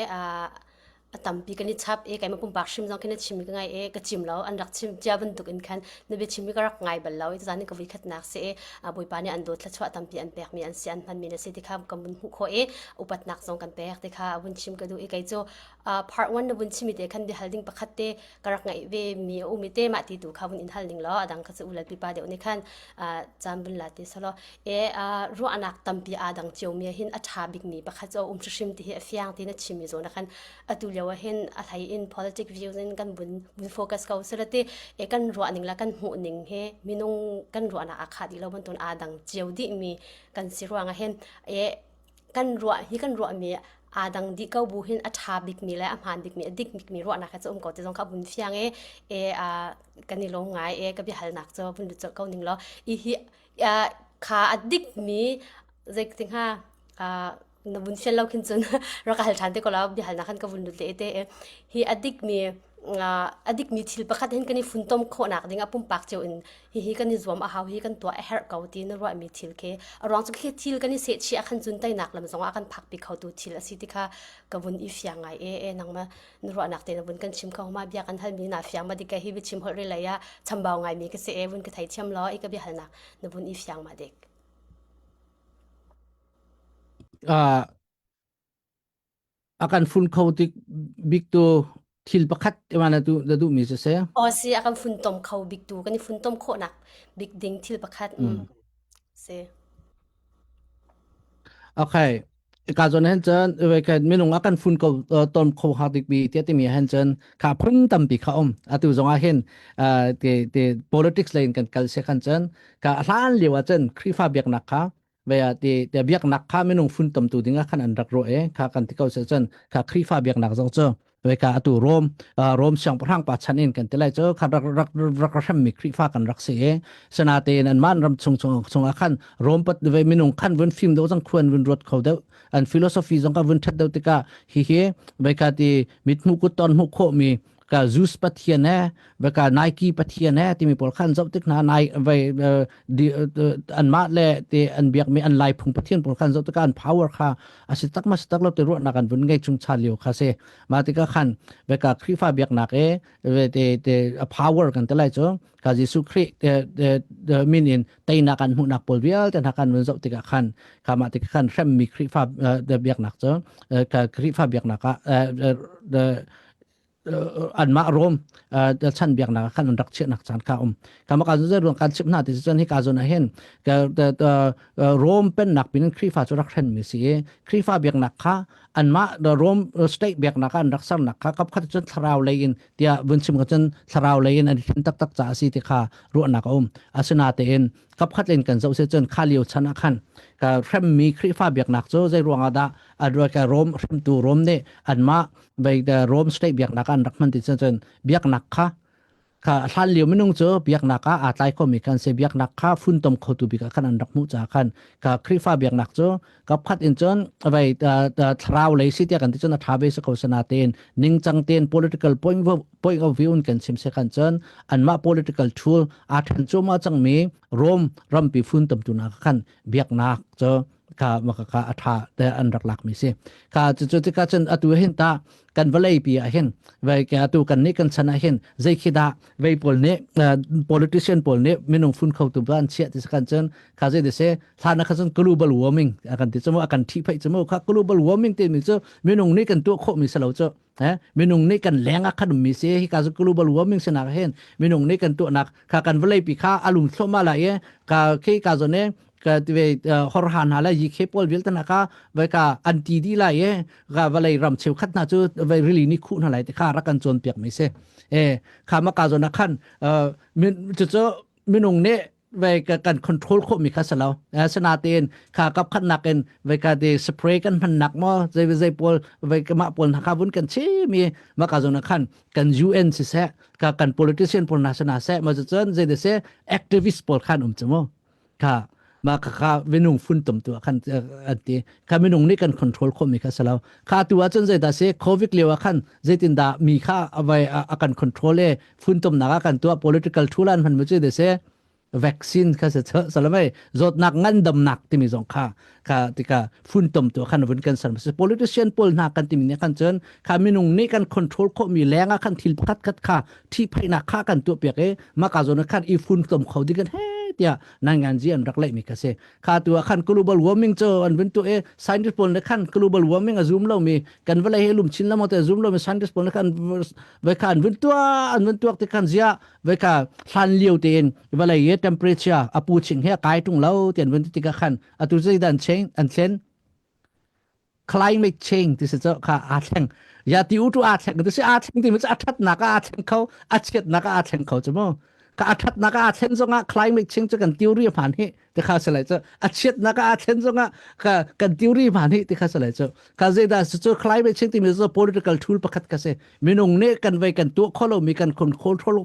a tampi kan i chap i keimah pumpak hrim zong khi na chim ka ngai i ka chim lo an rak chim cia bantuk in khan na bia chim mi ka rak ngai bal lo i tuzan ka vui khatnak si i bawipa nih an dawt thluachuah tampi an pek mi an si an hman mi na si ti kha kan vun hmuh khawh i upatnak zong kan pek ti kha vun chim ka duh i kei cu part 1 na vun chim te khan bia hal ding pakhat te ka rak ngaih ve mi a um i te mah ti tu kha vun in hal ning law adang kha cu ulal pipa deuh nih khan caan vun la ti salo e ruahnak tampi aa dang cio mi hin a ṭha bik mi pakhat cu a um hrimhrim ti hi a fiang ti na chim mi zawn ah khan atu lio ah hin a hlei in politic views in kan vun vun focus ko sila ti e kan ruah ning la kan hmuh ning he minung kan ruahnak aa khah dih lo bantuin aa dang cio dih mi kan si ruang ah hin e kan ruah hi kan ruah mi aa dang dih ko bu hin a ṭha bik mi le a hmaan bik mi a dik bik mi ruahnak he cu um ko ti zong kha vun fiang e e kan i lawm ngai e ka biahalnak cu vun lut colh ko ning law i hi kha a dik mi zeitin hnga na vun fian lo khin cun rak hal ṭhan te ko la biahalnak khan ka vun lut le te hi a dik mi a dik mi thil pakhat hin kan i funtom khawhnak ding ah pumpak cio in hi hi kan i zuam a hau hi kan tuah a herh ko ti na ruah mi thil khi a ruang cu khi thil kan i sehchih ah khan cun teinak lam zong ah kan phakpi kho tu thil a si ti kha ka vun i fiang ngai e e nangma na ruahnak te na vun kan chim kho ma bia kan hal mi na fiang ma dik hi biachim holh re lei ah chambau ngai mi ka si e vun ka thei thiam lo i ka bia halnak na vun i fiang ma dik A kan fun kho tik bik tu thil pakhat mana tu na duh mi si Aw si a kan funtom kho bik tu kan i funtom khawhnak bik ding thil pakhat si. Okay. Ka zon hen cun we kan minung a kan fun ko ton kho ha dik bi tia timi hen cun kha phun tampi kha um atu zong ah hin te te politics lane kan kal se khan cun ka hlan lio ah cun Khrifa biaknak kha ve ah ti te biaknak kha minung funtomtu ding ah khan an rak ruah e kha kan ti ko se cun kha Khrihfa biaknak zong cu ve ka atu Rom Rom siangpahrang pa chan in kan ti lai cu kha rak rak rak hremmi Khrihfa kan rak si e sanatein an man ram chung chung chung ah khan Rom pat ve minung khan vun fim deuh zong khuan vun ruat kho deuh an philosophy zong ka vun that deuh tikah hi hi ve ka ti mithmu kut ton hmu khawh mi. Ka Zeus pathian he ve ka Nike pathian he timi pawl khan zoh tik hna nai vai anmah le te an biakmi an lai phung pathian pawl khan zoh tikah an power kha a si tak ma si tak lo te ruahnak an vun ngei chung chan lio kha si ma tikah khan ve ka Khrihfa biaknak e ve te te a power kan te lai cu ka Jesuh Khrih te min in teinak an hmuhnak pawl vialte hna kan vun zoh tikah khan kha mah tikah khan hremmi Khrihfa biaknak cu Khrihfa biaknak ah anmah Rom chan biaknak ah khan an rak chiahnak caan kha um. Kama ka zon ruang kan chim hna ti cun hi ka zon ah hin Rom pennak pin Khrihfa cu rak hren mi si i Khrihfa biaknak kha anmah Rom state biaknak ah an rak sernak kha kap khat cun thlarau lei in tiah vun chim ka cun thlarau lei in an hren taktak ca a si ti kha ruahnak a um. Asinatein kap khat len kan zoh si cun kha lio chan ah khan ka hremmi Khrihfa biaknak cu zei ruangah dah ka Rom hremtu Rom nih anmah vei Rome state biaknak an rak hman ti cun biaknak kha kha hlan lio minung cu biaknak ah aa tlai khomi kan si biaknak kha funtom khotu bik ah khan an rak hmuh caah khan ka Khrihfa biaknak cu kapkhat in cun vei thlarau lei si tiah kan ti cun a tha ve si ko sana tein ningcang tein political point of, point of view in kan chim se kan cun anmah political tool aa then cuahmah cangmi Rome rampi funtom tu nak khan biaknak cu kha maka kha a tha te an rak lak mi si kha cu cu tika cun atu hin ta kan vawlei pi ah hin vei ke atu kan nih kan chan ah hin zei khi dah vei pawl nih politician pawl nih minung fun kho tu ban chiah ti kan cun kha zei de se thlan kha cun global warming a kan ti chumu a kan thi phai chumu kha global warming te mi cu minung nih kan tuah khawh mi salo chu eh minung nih kan leng ah khan ummi si hi ka cu global warming sinak hin minung nih kan tuahnak kha kan vawlei pi kha alum thluahmah lai i ka khi ka zon e ka ve horhan hna le yikhe pawl vialte hna kha vai ka an ti di lai i ka vawlei ram cheukhat hna cu vai rili ni khuh hna lai ti kha rak kan cawn piak mi si e kha ma ka zon ah khan cucu minung nih ve kan control khawh mi kha salo sanatein kha kap khat nak in ve ka de spray kan hman nak mo zei zei pawl ve ka mah pawl na kha vun kan chi mi ma ka zona khan kan UN si se ka kan politician pawl na sana se ma cun zei de se activist pawl khan um chumo kha ma kha kha minung fun tum tu khan an ti kha minung nih kan control khawh mi kha salo kha tu ah cun zei da se covid lio ah khan zeitin dah mi kha avai a kan control e funtomnak ah kan tuah political tool an hman mu cu de se vaccine kha se salamai zawtnak ngandamnak timi zong kha kha tika funtom tu khan vun kan ser se politician pawl hna kan timi ne kan cun kha minung nih kan control kho mi leng ah khan thil pakhat khat kha thi phaina kha kan tu piak e ma ka zon khan i funtom kho ding kan he tia nan ngan ji an rak lei mi kha se kha tu ah khan global warming cu an vun tu e scientist pawl ne khan global warming a zoom lo mi kan vawlei he lum chin lamo te zoom lo mi scientist pawl ne khan vai kha an vun tua an vun tuak te khan zia vai kha hlan lio te in vawlei he temperature a pu ching he kai tung lo ti an vun ti ka khan atu zei dan change an thlen climate change ti si cu kha aa thleng ya ti u tu aa thleng ti si aa thleng ti mi cu a thatnak ah aa thleng kho a chiatnak ah aa thleng kho cu mu ka a thatnak ah aa thlen zongah climate change cu kan theory hmaan hi ti kha si lai cu a chiatnak ah aa thlen zongah ka kan theory hmaan hi ti kha si lai cu ka zeidah cu climate change timi cu political tool pakhat ka si minung nih kan vei kan tuah kho lomi kan control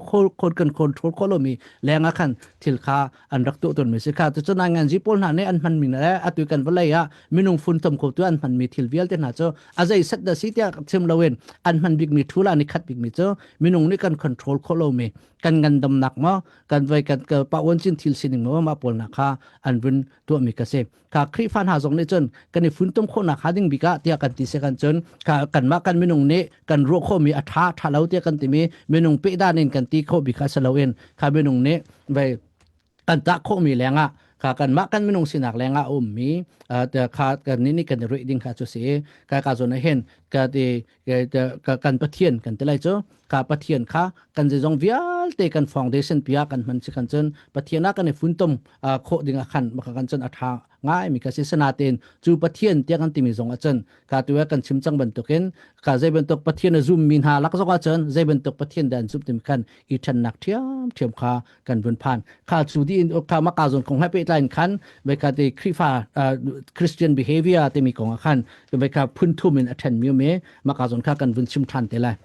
kan control kho lomi lengah khan thil kha an rak tuah tawnmi si kha cucu nainganzi pawl hna nih an hmanmi le atu kan vawlei ah minung funtom khotu an hmanmi thil vialte hna cu a zei set dah si tiah chim loin an hman bikmi thul an i khat bikmi cu minung nih kan control khawh lomi kan ngandamnak maw kan voi kan pa uan cin thil sining maw mah pawl hna kha an vun tuahmi ka si kha Khrihfa hna zong nih cun kan i funtom khawhnak hnga ding bik ah tiah kan ti se kan cun kha kanmah kan minung nih kan ruah khawhmi a ṭha ṭha lo tiah kan timi minung pehdan in kan ti khawh bik kha si loin kha minung nih vei kan tah khawhmi lengah kha kanmah kan minung sinak lengah a ummi kha kan nih nih kan i ruih ding kha cu si ka ka zawn ah hin ka ti kan Pathian kan ti lai cu ka Pathian kha kan zeizong vialte kan foundation pia kan hman si kan cun Pathian ah kan i funtom khawh ding ah khan maka kan cun a tha ngai mi ka si sanaten cu Pathian tiah kan timi zong ah cun ka tu kan chim cang bantukin ka zei bantuk Pathian a zum mi hna lak zong ah cun zei bantuk Pathian dan zum timi khan i thennak thiam thiam kha kan vun phan kha cu di in kha maka zon kong hai pehtlai in khan ve kha te Khrihfa Christian behavior timi kong ah khan ve kha phun thum in a then mi me maka zon kha kan vun chim than te lai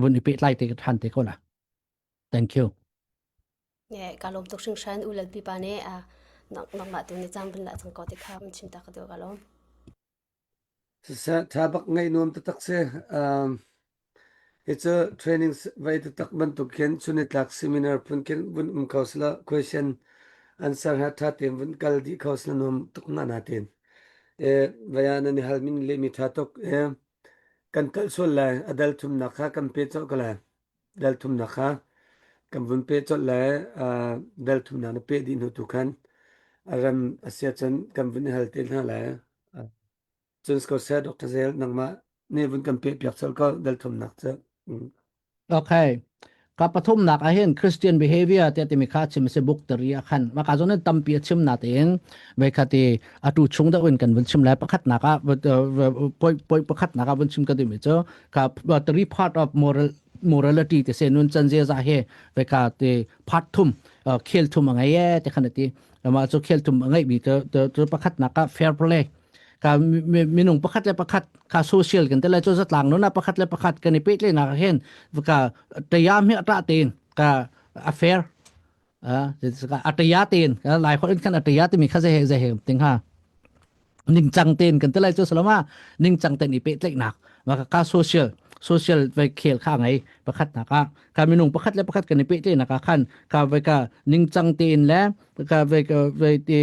vun i pehtlai te than te ko la thank you Ka lawm tuk hringhran u lal pipa nih nangmah tu nih caan vun lah cang ko ti kha mun chim ta ka duh ka lawm. Siseh, tha bak ngaih nuam taktak si. Um, Hi cu training vai taktak bantuk khin chunitlak seminar phun khin vun um kho sila question answer ha tha tein vun kal dih kho sila nuam tuk na na tein. E vaya nan i hal min le mi tha tuk e kan kal sual lai a dal thumnak kha kan pe cawk ko lai. Dal thumnak kha kan vun pe colh lai dal thumnak na pe dih hnu tu khan a rem a sia cun kan vun i hal te hna lai. Cun ko seh Dr. Zel nangmah nih vun kan peh piak colh ko dal thumnak cu. Mm. Okay. Ka pathumnak ah hin Christian behavior te timi kha chim se book tari a khan ma ka zon tampi a chim na tein ve khati atu chung da in kan vun chim lai pakhat nak ah poi poi pakhat nak ah vun chim ka timi chu ka three part of moral morality te se nun chan je za he ve ka te part thum khel thum angai e te khan ti ma chu khel thum angai bi te te pakhat nak ah fair play ka minung pakhat le pakhat ka social kan te lai chu zatlang no na pakhat le pakhat kan i pe tle nak hen ka tayam hi ata ten ka affair a ataya ten lai khol in khan ataya te mi kha ze he ze he ting ha ningcang ten kan te lai chu salama ningcang ten i pe tlek nak ma ka social social ve khel kha ngai pakhat na ka ka minung pakhat le pakhat kan i pe tle nak ka khan ka ve ka ningcang ten le ka ve ka ve te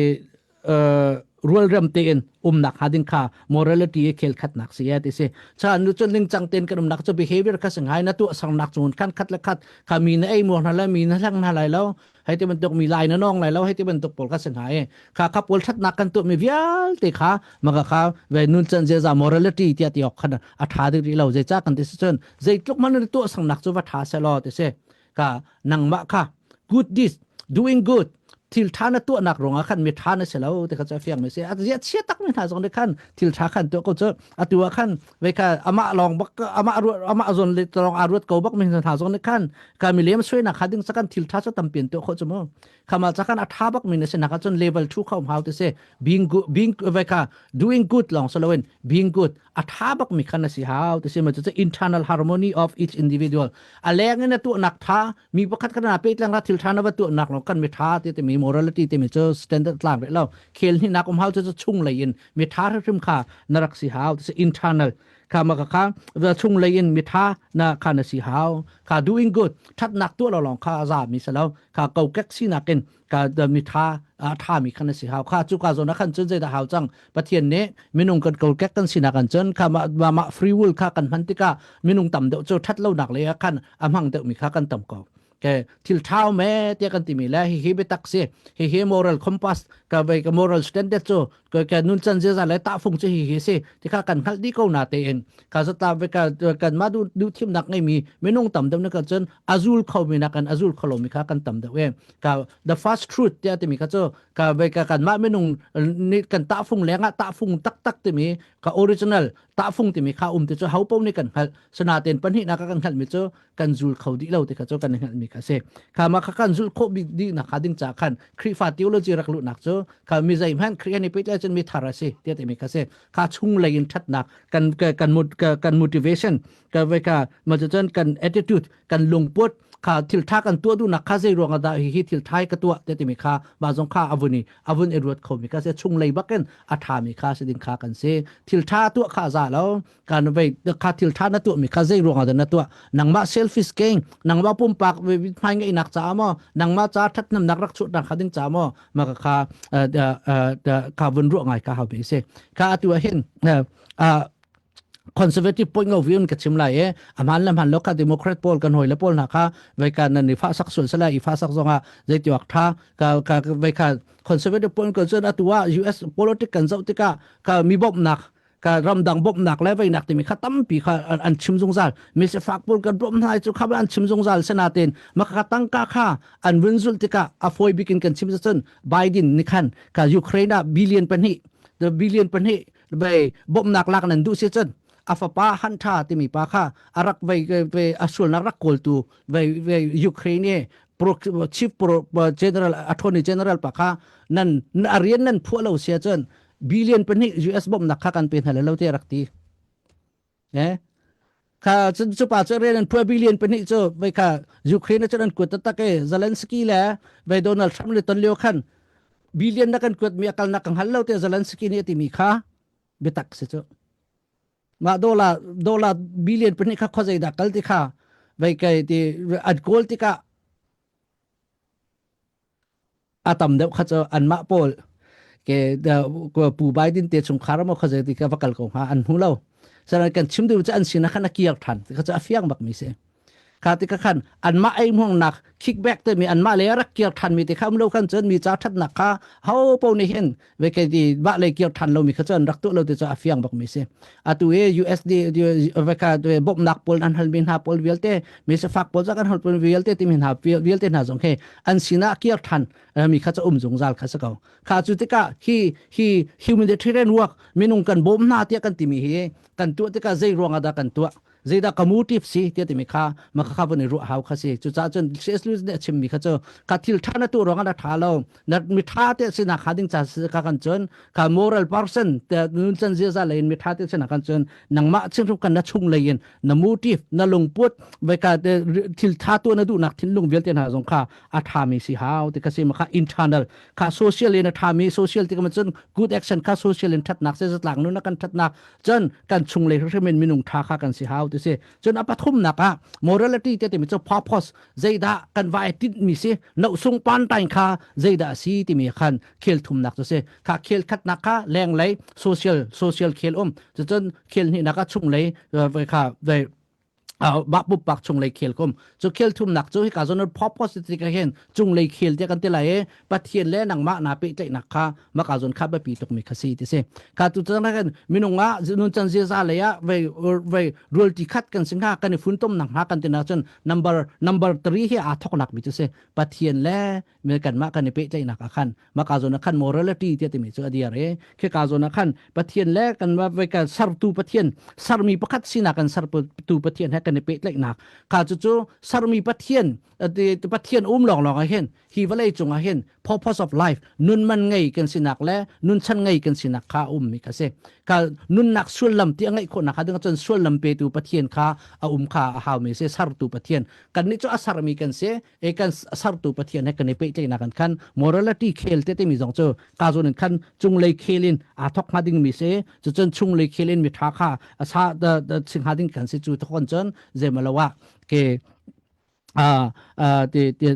rualrem tein umnak hnga ding kha morality i khel khatnak si ti si cha nu chun ningcang tein kan umnak cu behavior kha singai na tu sangnak chun khan khat le khat kha mi na ei muang hna lai mi na hlang hna lai lo hei ti bantuk mi lai na nong lai lo hei ti bantuk pawl kha singai kha kha pawl thatnak kan tu mi vialte kha maka kha ve nun chan zeza morality tia ti ok khan a tha ding ri lo zei cha kan ti si chun zeitluk man na tu sangnak chu va tha se lo ti si ka nangmah kha good deeds doing good thil tha na tuahnak ruangah khan mi tha na si lo ti kha cu a fiang mi si a zia chia tak mi hna zong nih khan thil tha khan tuah ko cu atu ah khan ve kha amah lawng bak amah ruat amah zon le lawng aa ruat ko bak mi hna zong nih khan ka mi lem suai nak kha ding sakan thil tha cu tampian tuah khawh cu mu khama cha khan a tha bak mi na si nak cun level 2 kha um hau ti si being good being ve kha doing good long saloin being good a tha bak mi khan a si hau ti si ma cu internal harmony of each individual a leng in a tuahnak tha mi pakhat kan na pe tlang ra thil tha na va tuahnak lo kan mi tha ti ti mi morality ti mi cu standard tlang re lo khel ni nak um hau cu chung lei in mi tha hrim kha na rak si hau ti internal kha ma ka kha chung lei in mi tha na kha na si hau kha doing good thatnak tuah lo long kha za mi salo kha kokek sinak in ka mi tha a tha mi khan si hau kha chu ka zona khan chun zei da hau chang pathian ne minung kan kokek kan sinak an chun kha ma ma free will kha kan hman tikah minung tam deuh chu that lo nak le khan a hmang deuh mi kha kan tam ko ke thil thau me te kan ti mi le hi hi bitak si hi hi moral compass ka ve ka moral standard chu ka ka nun chan zia le ta fung chu hi hi si ti kha kan hngalh dih ko na te in ka zata ve ka kan ma du du thim nak ngai mi minung tam deuh na ka chun azul kho mi na kan azul kholo mi kha kan tam deuh e ka the first truth tia ti mi kha chu ka ve ka kan ma minung ni kan ta fung lenga ta fung tak tak ti mi ka original ta fung ti mi kha um ti chu hau po ni kan hngal sana ten pan hi na ka kan hngal mi chu kan zul kho dih lo ti kha cu kan hngalh mi kha si kha ma kha kan zul khawh bik dih nak kha ding ca khan Khrihfa theology rak luh nak cu kha mi zei hmanh Khrih an i pehtlai cun mi thar a si tiah timi kha si kha chung lei in thatnak kan kan kan motivation ka ve ka ma cun kan attitude kan lungput kha thil tha kan tuah duhnak kha zei ruang ah dah hi hi thil thai ka tuah te timi kha ma zong kha avun i avun i ruat kho mi kha si chung lei bakin a tha mi kha si ding kha kan si thil tha tuah kha za lo kan vei kha thil tha na tuah mi kha zei ruang ah dah na tuah nangmah selfish keng nangmah pumpak hmai ngeihnak caah maw nangmah ca thatnamnak rak chuahnak kha ding ca maw ma ka kha kha vun ruah ngai ka hau be si kha atu ah hin conservative point of view ka chim lai e aman le man lo kha democrat pawl kan hoi le pawl na kha vei ka nan i fa sak sul sala i fa sak zonga zei tiwak tha ka ka vei kha conservative point ko chun atua US politics kan zau tika ka mi bop nak ka ramdang bawmhnak le veinak timi kha tampi kha an chim zungzal mi sifak pawl kan bawmh hna cu kha an chim zungzal senatin maka tangka kha an vun zulh tikah a fawi bikin kan chim cun Biden nih khan ka Ukraine ah billion pahnih the billion pahnih vei bawmhnak lak nan duh si cun a fapa Hunter timi pa kha a rak vei vei a sualnak rak kawltu vei vei Ukraine pro, chief pro, general attorney general pa kha nan a rian nan phuah lo sia cun billion pahnih US bawmhnak kha kan pe hna lo te rak ti eh kha cu cu pa cu rian an phuah billion pahnih cu vei kha Ukraine cu an kuat taktak e Zelensky le vei Donald Trump le ton lio khan billion na kan kuat mi akal na kan hal lo te Zelensky nih a timi kha biatak si cu. Mah dollar dollar billion pahnih kha khuazei dah kal ti kha vei kai ti an kawl tikah a tam deuh kha cu anmah pawl ke Pu Biden te chungkhar maw kha zei ti ka va kal ko hnga an hmu lo. Saran kan chim duh cu an sinah khan a kiar than kha cu a fiang bak mi si. Kha ti ka khan anmah ei hmuangnak kickback te mi anmah le rak kiar than mi te kha um lo khan cun mi ca thatnak kha ho po nih hin ve ke ti mah le kiar than lo mi kha cun rak tuah lo ti cu a fiang bak mi si. Atu i USD ve ka bawmhnak pawl an hal mi hna pawl vialte mi sifak pawl za kan hal pawl vialte ti mi hna vialte hna zong khi an sinah kiar than mi kha cu um zungzal kha si ko. Kha cu tikah hi hi humanitarian work minung kan bawm hna tiah kan timi hi kan tuah tikah zei ruangah dah kan tuah zeidah ka motive si tiah timi kha ma kha vun i ruah hau kha si cucaah cun C.S. Lewis nih a chimmi kha cu ka thil ṭha na tuah ruangah na ṭha lo na mi ṭha te si na kha ding ca si ka kan cun ka moral person te nun chan ziaza lei in mi ṭha te si na kan cun nangmah chinghrup kan na chung lei in na motive na lungput vai ka thil ṭha tuah na duhnak thinlung vialte hna zong kha a ṭhami si hau ti kha si ma kha internal kha social in a ṭhami social ti ka cun good action kha social in ṭhatnak se zatlak nun na kan ṭhatnak cun kan chunglei hrimhrim in minung ṭha kha kan si hau ti si cun a pathumnak ah morality te timi cu purpose zeidah kan vai tinhmi si nohsung pantain kha zeidah a si timi khan khel thumnak cu si kha khel khatnak kha lenglei social social khel um cucun khel hnihnak ah chunglei kha mah pumpak chunglei khel kum cu khel thumnak cu hika zawn purpose ti ka hin chunglei khel te kan ti lai i pathian le nangmah na pehtlaihnak kha maka zawn kha biapi tukmi kha si ti si ka tu cang kan minung ah nun chan ziaza lei ah vei vei rualti khat kan sing ha kan i funtom nak ha kan tina cun number number 3 hi aa thoknak mi cu si pathian le me kanmah kan i pehtlaihnak ah khan maka zawn ah khan morality tiah timi cu a dir i khika zawn ah khan Pathian le kan vai kan sertu Pathian sermi pakhat sinak kan sertu Pathian he kan i pehtlaihnak kha cu cu sermi Pathian Pathian um lawnglawng ah hin hi vawlei cung ah hin purpose of life nun man ngei kan sinak le nun chan ngei kan sinak kha um mi kha si ka nunnak sullam ti a ngeih khawhnak kha ding cun sullam petu Pathian kha a um kha a hau mi si sertu Pathian kan nih cu a sermi kan si e kan sartu pathian he kan i pehtlaihnak an khan morality khel te timi zong cu ka zawn in khan cunglei khel in aa thok hnga ding mi si cucun chunglei khel in mi tha kha a sa da da sing hnga ding kan si cu thokon cun zemalo ah ke a ti ti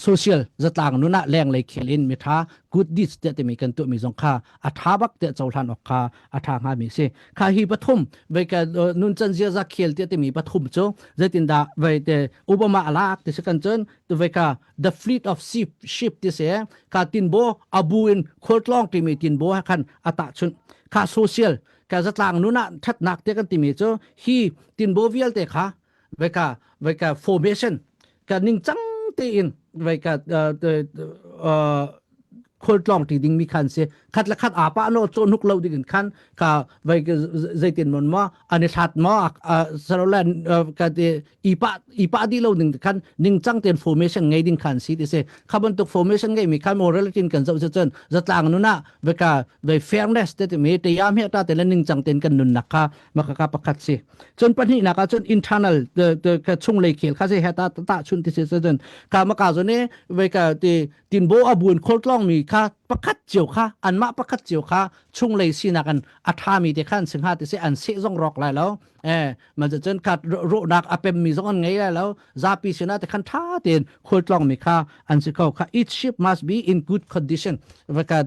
social zatlang nun ah lenglei khel in mi tha good deeds te timi kan tuah mi zong kha a tha bak te cohlan ok kha a tha hnga mi si kha hi pathum vei ka nun chan zia za khel te timi pathum cu zeitindah vei te Obama alak ti si kan cun vei ka the fleet of ship ship ti si ka tinbo abu in khualtlawng timi tinbo ha khan ata chun kha social ka zatlang nun ah thatnak te kan timi cu hi tinbo vialte kha vei ka vei ka formation ka ningcang tein vei ka khualtlawng ti ding mi khan si khat le khat apa no chaw hnuk lo ding in khan ka vai zeitin mon ma ani hlat ma sarolan ka ti ipa ipa di lo ding khan ningcang ten formation ngei ding khan si ti se kha bantuk formation ngei mi khan morality kan zo cun zatlang nuna veka ve fairness te ti mi te yam he ta te le ningcang ten kan nun nak kha maka ka pakhat si cun pahnihnak ah cun internal ka chunglei khel kha se heta ta chun ti se cun ka maka zone ve ka ti tinbo a buan kholtlong mi kha pakhat cio kha anmah pakhat cio kha chunglei sinak an a thami te khan singha ti se an se zong rok lai lo eh man cun kha rawhnak a pem mi zong an ngei lai lo zapi sinah te khan tha tein khualtlong mi kha an si kho kha each ship must be in good condition va ka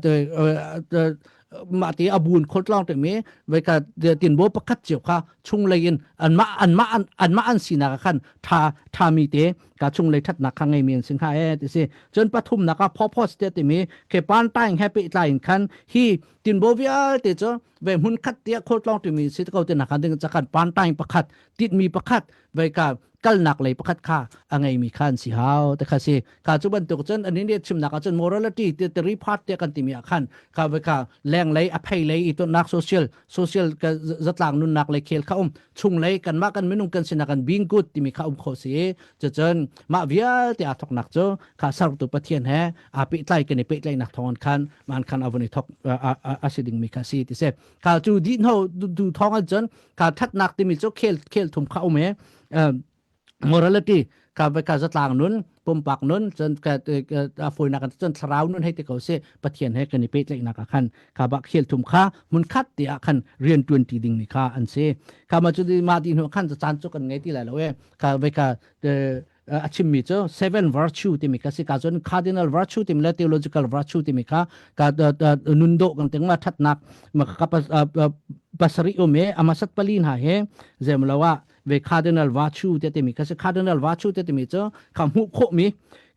mah ti a bun khualtlawng te mi vai ka tinbo pakhat cio kha chunglei in anmah anmah anmah an sinak ah khan tha thami te ka chunglei thatnak kha ngei mi an sing ha e ti si cun pathumnak ah purpose te timi ke pan taing he pe tlai in khan hi tinbo vialte cu ve hmun khat tia khualtlawng timi si ko te nak ding chakan pan taing pakhat titmi pakhat vai ka kalnak lei pakhat kha a ngeimi kha an si hau te kha si kha cu bantuk cun ani nih chimnak ah cun morality ti three part te kan timi ah khan kha vai kha leng lei a phei lei i tonnak social social ka zatlang nunnak lei khel kha um chung lei kanmah kan minung kan sinak kan being good timi kha um kho si cucun mah vialte aa thoknak cu kha sartu pathian he aa pehtlai kan i pehtlaihnak thawng khan man khan avun i thok a si dingmi kha si ti si kha cu dih no du thawng cun kha thatnak timi cu khel khel thum kha um e. Morality ka ka zatlang nun pumpak nun cun ka a fawinak kan cun thlarau nun hei ti ko si Pathian he kan i pehtlaihnak ah khan kha bak khel thum kha hmun khat te ah khan rian tuan ti ding mi kha an si. Kha ma cu ma ti hnu khan caan cu kan ngei ti lai lo e. Kha ve ka a chimmi cu seven virtue timi kha si ka cun cardinal virtue timi le theological virtue timi kha ka nun dawh kan ting ma thatnak ma ka pasarih um e amasat pali hna he zemlo ah ve cardinal virtue te timi kha si. Cardinal virtue te timi cu kha hmuh khawh mi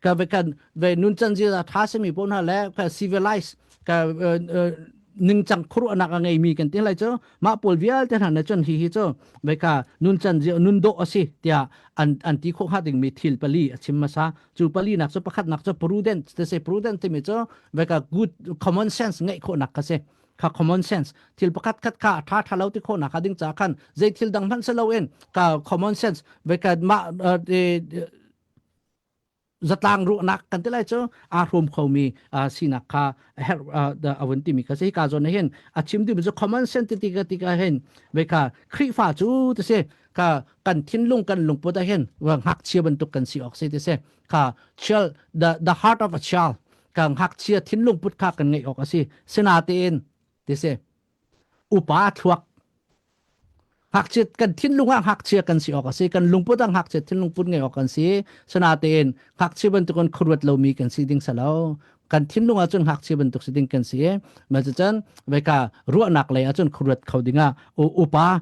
ka ve kan ve nun chan zia tha simi pawl hna le ka civilize ka ningcang khuaruahnak a ngeimi kan ti lai cu mah pawl vialte hna nih cun hi hi cu ve ka nun chan zia nun dawh a si tiah an an ti khawh hnga dingmi thil pali a chim hmasa. Cu pali nak cu pakhat nak cu prudent te se. Prudent timi cu ve ka good common sense ngeih khawhnak kha si. Kha common sense thil pakhat khat kha tha tha lo ti khawhnak kha ding ca khan zei thil dang hmanh si loin ka common sense ve ka mah zatlang ruahnak kan ti lai cu aa hrawm khomi sinak kha herh a vun timi kha si. Ka zawn hin a chim duhmi cu common sense ti ka ti ka hin ve kha Khrihfa cu ti si ka kan thinlung kan lungput ah hin ngakchia bantuk kan si awk si ti si. Kha child, the heart of a child, ka ngakchia thinlung put kha kan ngeih awk a si. Sinatein ti si upa thluak ngakchia kan thinlung ah ngakchia kan si awk a si, kan lungput ah ngakchia thinlung put ngeih awk kan si. Sinatein ngakchia bantukin khuaruat lomi kan si ding salo. Kan thinlung ah cun ngakchia bantuk si ding kan si. Ma cun veka ruahnak lei ah cun khuaruat kho dingah upa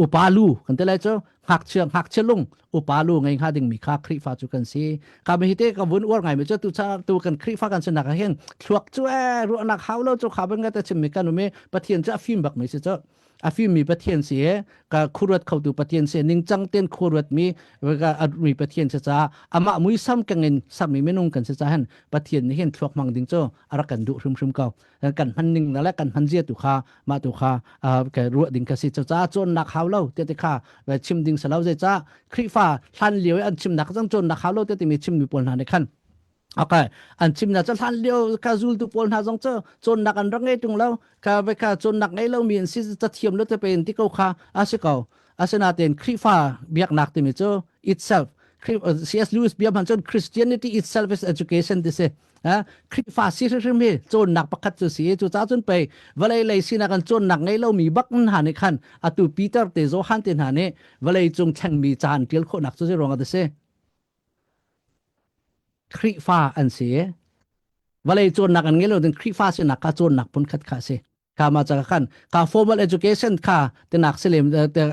upa lu kan ti lai cu ngakchia ngakchia lung upa lu ngei hnga ding mi kha Khrihfa cu kan si. Ka mi te ka vun uar ngai mi cu tu cha tu kan Khrihfa kan sinak ah hin thluak cu e ruahnak hau lo cu kha ban nga te chim mi kan um i Pathian cu a fim bak mi si cu a fim mi Pathian si e ka khuruat khotu Pathian si ningcang ten khuruat mi ka mi Pathian si ca amah muisam kengin sami minung kan si ca hen Pathian nih hin thluak hmang ding cu a rak kan duh hrimhrim ko. Kan hman ning le kan hman zia tu kha mah tu kha ka ruah ding ka si. Cu ca cawnnak hau lo te te kha chim ding salo. Zei ca Khrihfa hlan lio i an chimnak cang cawnnak hau lo te timi chimmi pawl hna nih khan okay an chimnak cu hlan lio ka zultu pawl hna zong cu cawnnak an rak ngei tung lo ka ve ka cawnnak ngei lo mi an si ca thiam lo te pe in ti ko kha a si ko. Asinain Khrihfa biaknak timi cu itself, C.S. Lewis bia hman cun Christianity itself is education ti si. Khrihfa si hrimhrim hi cawnnak pakhat cu si. Cu ca cun pei vawlei lei sinak an cawnnak ngei lomi bak hna nih khan atu Peter te Johan te hna nih vawlei cung thlengmi ca an ṭial khawhnak cu zei ruangah dah si? Khrihfa an si. Vawlei cawnnak an ngei lo ding Khrihfa sinak kha cawnnak phun khat kha si. Kha ma cha khan ka formal education kha tinak silem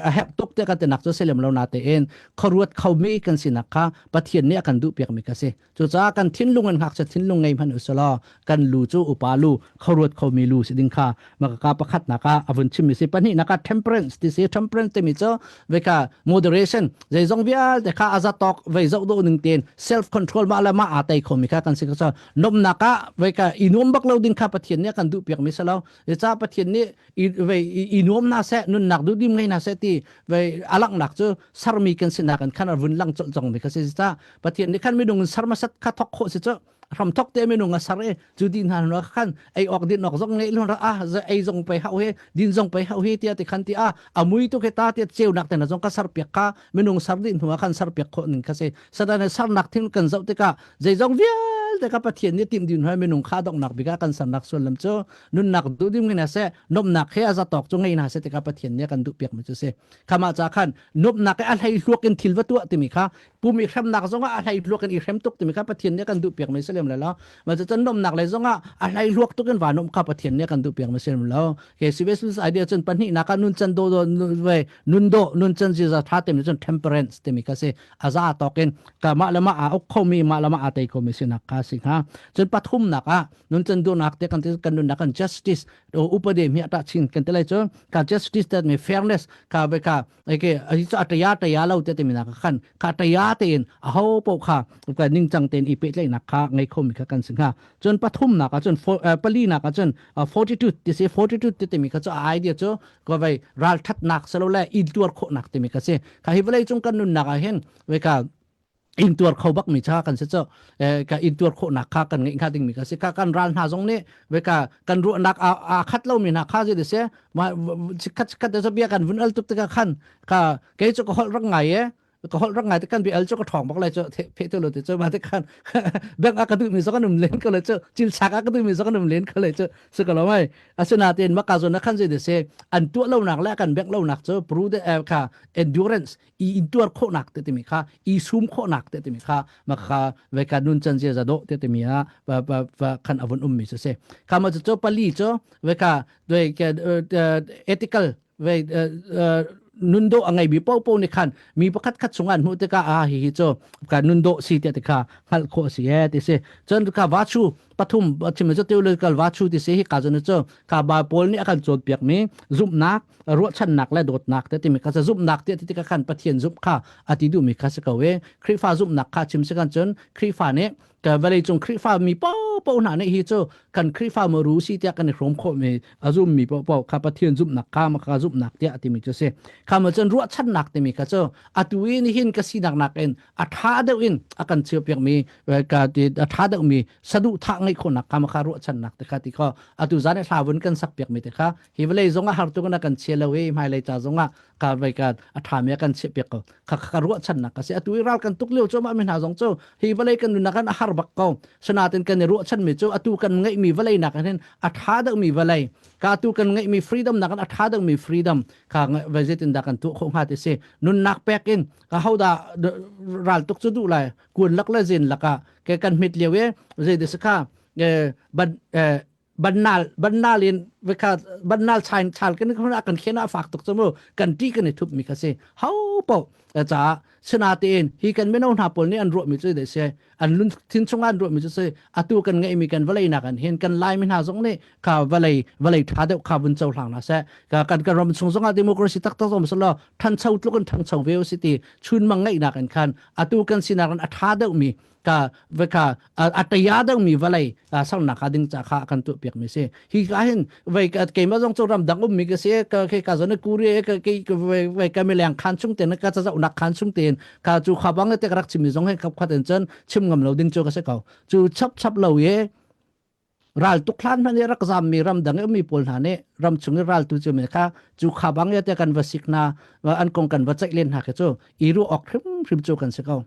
a herh tuk te kan tinak cu silem lo na te in khuaruat khomi kan sinak kha Pathian nih a kan duh piak mi ka si. Cucaah kan thinlung in ngakchia thinlung ngei hmanh usulaw kan lu cu upa lu khuaruat khomi lu si ding kha maka pakhat nak ah a vun chim mi si. Pahnih nak ah temperance ti si. Temperance timi cu veka moderation zeizong vialte kha aza tawk vei zoh do ning ten self control ma le ma aa tei khomi kha kan si ka. Nomnak ah veka i nuam bak lo ding kha Pathian nih a kan duh piak mi si lo. Ca Pathian nih i vei i nuam na seh nunnak duhdim ngei na seh ti vei alangnak cu sarmi kan sinak in khan a vun lang colh cang mi kha si. Ca Pathian nih khan minung in sar hmasat kha thok khawh si cu hram thok te minung a sar i cu din hna hnu khan ei awk din awk zong ngei lun a ei zong pe hau he din zong pe hau he tia ti khan ti a amui tu ke ta ti ceunak te na zong ka sar piak kha minung sar din hnu khan sar piak khawh ning kha si. Sadan sarnak thil kan zoh tikah zeizong vialte ka Pathian nih tim din hoi minung kha donghnak bik ah kan sarnak sullam cu nunnak duhdim ngei hna seh nomnak he a zatawk cu ngei hna seh tikah Pathian nih a kan duh piak mi cu si. Khama ca khan nomnak he a hlei hluak in thil va tuah timi kha pum i hremnak zongah a hlei hluak in i hrem tuk timi kha Pathian nih a kan duh piak mi si lem lo. Ma cu cun nomnak le zongah a hlei hluak tuk in va nom kha Pathian nih a kan duh piak mi si lem lo. Ke CBS idea cun pahnih nak ah nun can do do nun do nun can ziza tha timi cun temperance timi kha si. Aza tawk in ka mah le mah aa uk khomi mah le mah aa tei khomi sinak kha si hnga. Cun pathumnak ah nun can duhnak te kan kan nunnak kan justice upade mi ata chin kan te lai cu ka justice that me fairness ka ve ka eke hi chu ataya taya lo te te mina khan kha taya te in a ho po kha ka ningcang ten i pe tlai nak kha ngai khomi kha kan si hnga. Cun pathumnak ah cun pali nak ah cun fortitude ti si. Fortitude ti timi kha cu idea cu ko vai ral thatnak selo le in tuar khawhnak timi kha si. Kha hi vawlei cung kan nunnak ah hin ve ka in tuar kho bak mi cha kan si. Chu ka in tuar khawhnak kha kan ngeih hnga ding mi kha si. Ka kan ral hna zong nih ve ka kan ruahnak a khat lo mi hna kha si se ma chikhat chikhat te bia kan vun al tuk tikah khan ka kei chu ka holh rak ngai e. Ka holh rak ngai te kan bi al chu ka thong bak lai chu phe tu lo te chu ma te khan bank a ka duh mi zo kan um len ko le chu chil chak a ka duh mi zo kan um len ko le chu su ka lo mai asinain maka zon na khan zei de se an tuah lo nak le kan bank lo nak chu pru de kha endurance i intuar khawhnak te timi kha i sum khawhnak te timi kha makha ve ka nun chan zia za do te timi ha va khan avun um mi chu se kha ma chu pali chu ve ka ethical ve nundo a ngei mi po po ni khan mi pakhat khat chung an hmuh tikah a hi hi chu ka nundo si te te kha hngalh khawh si e ti si cun ka va chu pathum chim chu theological va chu ti si hi ka zon chu ka ba paul nih a kan cawnpiak mi zumhnak ruahchannak le dawtnak te timi kha zumhnak te ti ka khan pathian zumh kha a ti duhmi kha si ko e Khrihfa zumhnak kha chim si kan cun Khrihfa nih ka vawlei cung Khrihfa mi paohpaoh hna nih hi cu kan Khrihfa maru si tiah kan i hrawm khawh mi a zum mi paohpaoh kha Pathian zumhnak kha ma kha zumhnak tiah a timi cu si. Kha ma cun ruahchannak timi kha cu atu i nihin ka sinak nakin a ṭha deuh in a kan cheupiak mi ka ti a ṭha deuh mi saduhthah ngeih khawhnak kha ma kha ruahchannak te kha ti kho atu zan i hla vun kan sak piak mi te kha hi vawlei zong ah har tuk in a kan chia lo i hmailei ca zong ah ka vai ka a ṭhami a kan chiahpiak ko kha ka ruahchannak ka si atu i ral kan tuk lio cu mah mi hna zong cu hi vawlei kan nunnak kan a har bak ko sinatin kan i ruahchanmi cu atu kan ngeihmi vawlei nak hin a ṭha deuhmi vawlei ka atu kan ngeihmi freedom nak a ṭha deuhmi freedom kha vai zeitin dah kan tuah khawh hnga ti si nunnak pek in ka hodah ral tuk cu duh lai kun lak le zin lakah ke kan hmit lio i zei de kha ban bannal bannal in vekha bannal chain chal kan kan kan khen a fak tuk chu kan ti kan i thup mi kha si ho po cha sina te in hi kan mino hna pawl nih an ruah mi chu de se an lun thin chung an ruah mi chu se atu kan ngai mi kan vawlei nak an hin kan lai mi hna zong nih kha vawlei vawlei tha deuh kha vun cho hlang na se ka kan kan ram chung zong ah democracy tak tak zong selo thancho tluk in thangcho ve si ti chun mang ngai nak an khan atu kan sinak an a tha deuh mi ka veka a taya deuh mi vawlei saunak ka ding cha kha kan tuah piak mi si hi ka hin vei keima zong chu ram dang um mi ka si ka ke ka zon kuri ka ke vei ka mi leng khan chung ten ka cha zau nak khan chung ten ka chu kha bang te rak chim mi zong he khap khat en chan chim ngam lo ding chu ka se ko chu chap chap lo ye ral tuk hlan hmanh i rak zammi ramdang i ummi pawl hna nih ram chung i ral tu cu mi kha cu kha bang te kan va sik hna an kong kan va ceih len hna khi cu i ruah awk hrimhrim cu kan si ko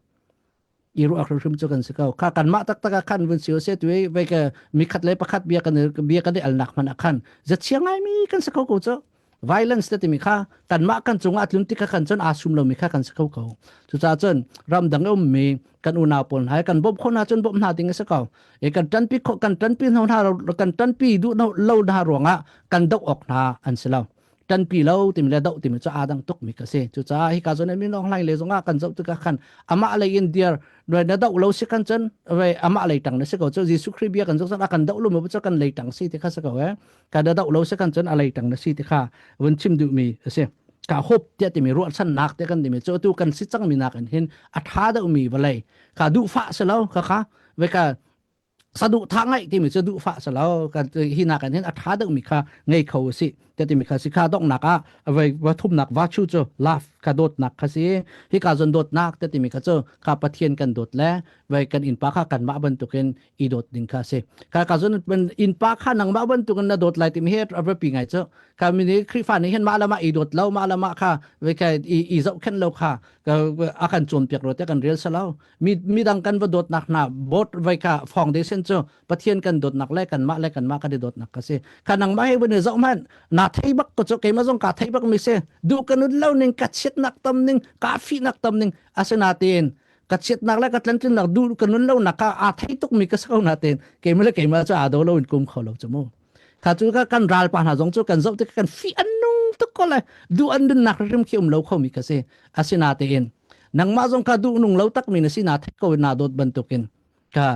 i ruah hrimhrim cu kan si ko kha kanmah taktak ah khan vun si se tu i vei ka mi khat le pakhat bia kan bia kan i alnak hmanh ah khan zachia ngaimi kan si ko ko cu violence te timi kha kanmah kan cungah tlun tik kha kan cun aa sum lomi kha kan si kho ko cucaah cun ramdang a ummi kan unau pawl hna kan bawmh khawh hna cun bawmh hna ding a si ko e kan ṭanpi khawh kan ṭanpi hna kan ṭanpi duh lo hna ruangah kan doh awk hna an si lo ṭanpi lo timi le doh timi cu aa dang tuk mi ka si cucaah hika zawn min Aung Hlaing le zongah kan zoh tikah khan amah lei in dir na doh lo si kan cun amah lei tang na si ko cu Jesuh Khrih bia kan zoh cun a kan doh lo mu cu kan lei tang si ti kha si ko e ka da doh lo si kan cun a lei tang na si ti kha vun chim duh mi a si ka hope tiah timi ruahchannak te kan timi cu atu kan si cang mi nak in hin a tha deuh mi vawlei ka duhfah si lo ka kha ve ka saduh tha ngai timi cu duhfah si lo kan hi nak in hin a tha deuh mi kha ngei kho si te timi kha si kha donghnak ah vai va thumnak va chu cu love ka dawtnak kha si hi ka zon dawtnak te timi kha cu ka pathian kan dawt le vai kan innpa kha kanmah bantukin i dawt ding kha si ka ka zon innpa kha nangmah bantukin na dawt lai timi hi a biapi ngai cu ka mi nih Khrihfa nih hin mah le mah i dawt lo mah le mah kha vai ka i i zohkhenh lo kha a kan cawnpiak ro te kan rel salo mi midang kan va dawtnak hna bot vai ka foundation cu pathian kan dawtnak le kanmah le kanmah kan i dawtnak ka si ka nangmah he vun i zoh hmanh na thei bak ko cu keimah zong ka thei bak mi si duh ka nun lo ning ka chiatnak tam ning ka fihnak tam ning asinain ka chiatnak le ka tlantlinnak duh ka nun lo nak ka aa thei tuk mi ka si ko nain keimah le keimah cu aa do lo in kum kho lo cu mu kha cu ka kan ral pa hna zong cu kan zoh tik kan fi an nung tuk ko le duh an nunnak hrim khi um lo kho mi ka si asinatein nangmah zong kha duh nung lo tak mi na si na thei ko na dawt bantukin ka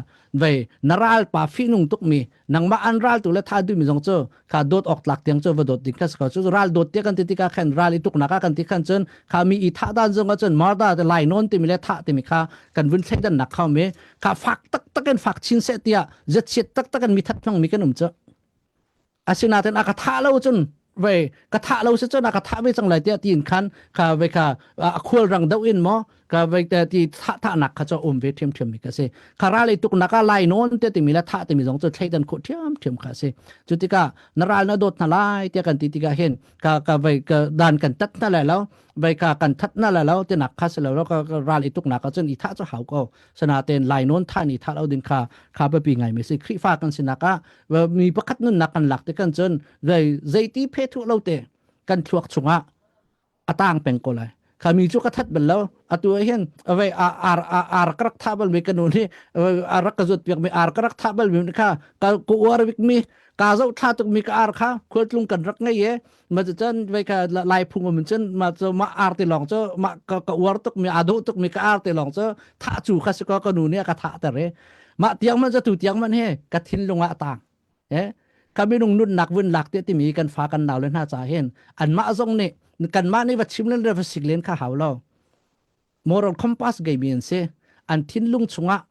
vei na ral pa fihnung tuk mi nangmah an ral tu le tha duh mi zong cu kha dawt awk tlak tiang cu va dawt ding kha si ko cu ral dawt tiah kan ti tikah khan ral i tuknak ah kan ti khan cun kha mi i thah dan zong ah cun marda te lai nawn timi le thah timi kha kan vun thleidan nak kha mi kha fak taktak in fak chin seh tiah zatchiat taktak in mi that hmang mi kan um cu Asinain a ka thah lo cun vei ka thah lo si cun a ka thah ve cang lai tiah tiin khan kha ve kha a khual rang deuh in maw? Ka vai te ti thah thah nak kha cho um ve thiam thiam mi ka si. Kha ral i tuk nak ah lai non te timi la thah timi zong cu thleidan khawh thiam thiam kha si. Cu tikah na ral na dawt hna lai tiah kan ti tikah hin ka ka vai ka dan kan tat hna lai lo vai ka kan that na lai lo tinak kha si lo ka ral i tuk nak ah cun i thah cu hau ko. Sanaten lai non thah ni thah lo ding kha kha biapi ngai mi si. Khrihfa kan sinak ah mi pakhat nunnak kan lak te kan cun zei zeiti phe thuh lo te kan thluak chungah a tang peng ko lai kha mi cu ka that bal lo atu ah hin avei ar ar ka rak thah bal mi ka nu nih ar rak ka zuat piak mi ar ka rak thah bal mi kha ka ka uar bik mi ka zoh thla tuk mi ka ar kha khualtlung kan rak ngei e ma cu cun vei ka lai phung um cun ma cu ma ar ti lawng cu ma ka ka uar tuk mi aa dawh tuk mi ka ar ti lawng cu thah cu kha si ko ka nu nih a ka thah ter e mah tiang man cu tu tiang man he ka thinlung ah a tang Eh, ka minung nunnak vun lak te timi kan fa kan nau le hna ca hin anmah zong nih kanmah nih va chim len le va sik len kha hau lo. Moral compass ngei mi an si. An thinlung chungah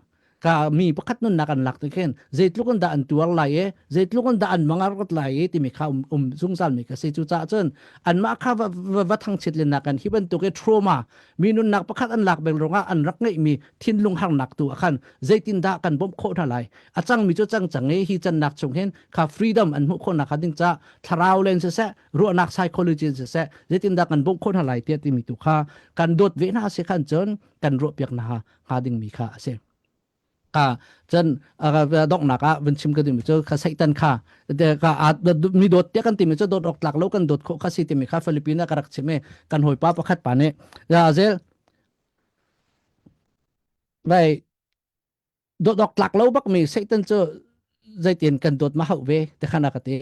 ka mi pakhat nunnak an lak ti khin zeitluk in dah an tuar lai i zeitluk in dah an mangar rat lai i timi kha um, um zungzal mi ka si cu caah cun anmah kha va, va, va thangchit len nak kan hi bantuk i trauma mi nunnak pakhat an lak beng rungah an rak ngeih mi thinlung harnak tu ah khan zeitin dah kan bawmh khawh hna lai a cangmi cu cang cang i hi cannak chung hin kha freedom an hmuh khawhnak kha ding ca thlarau len siseh ruahnak psychology in siseh zeitindah kan bawmh khawh hna lai tiah timi tu kha kan dawt ve hna si khan cun kan ruah piak hna hnga dingmi kha a si ka cun donghnak ah vun chim ka dingmi cu kha Satan kha ka mi dawt tiah kan timi cu dawt awk tlak lo kan dawt khawh kha si timi kha Philippines ah ka rak chim i kan hawipa pakhat pa nih ya zel vai dawt awk tlak lo bak mi Satan cu zeitin kan dawt ma hauh ve te khana ka ti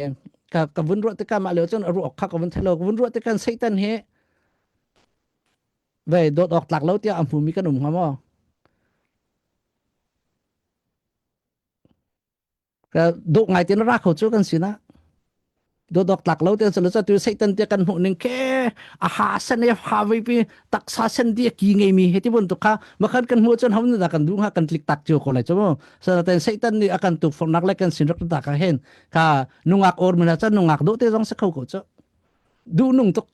ka ka vun ruah tikah mah lio cun a ruah kha ka vun thelo ka vun ruah tikah Satan hi ve dawt awk tlak lo tiah a hmu mi kan um hnga maw Ka dawh ngai tin ra kho cu kan sinah dawdawk tlak lo te salo tu Satan te kan hmuh ning ke a ha sen e ha vi pi taksa sen di ki ngei mi heti bun tu kha makhan kan hmuh cun hom da kan du ha kan tlik tak chu ko lai chu sa ten Satan ni akan tu fornak le kan sin rak ta ka hen ka nungak or mina chan nungak do te zong se kho ko chu duh nung tuk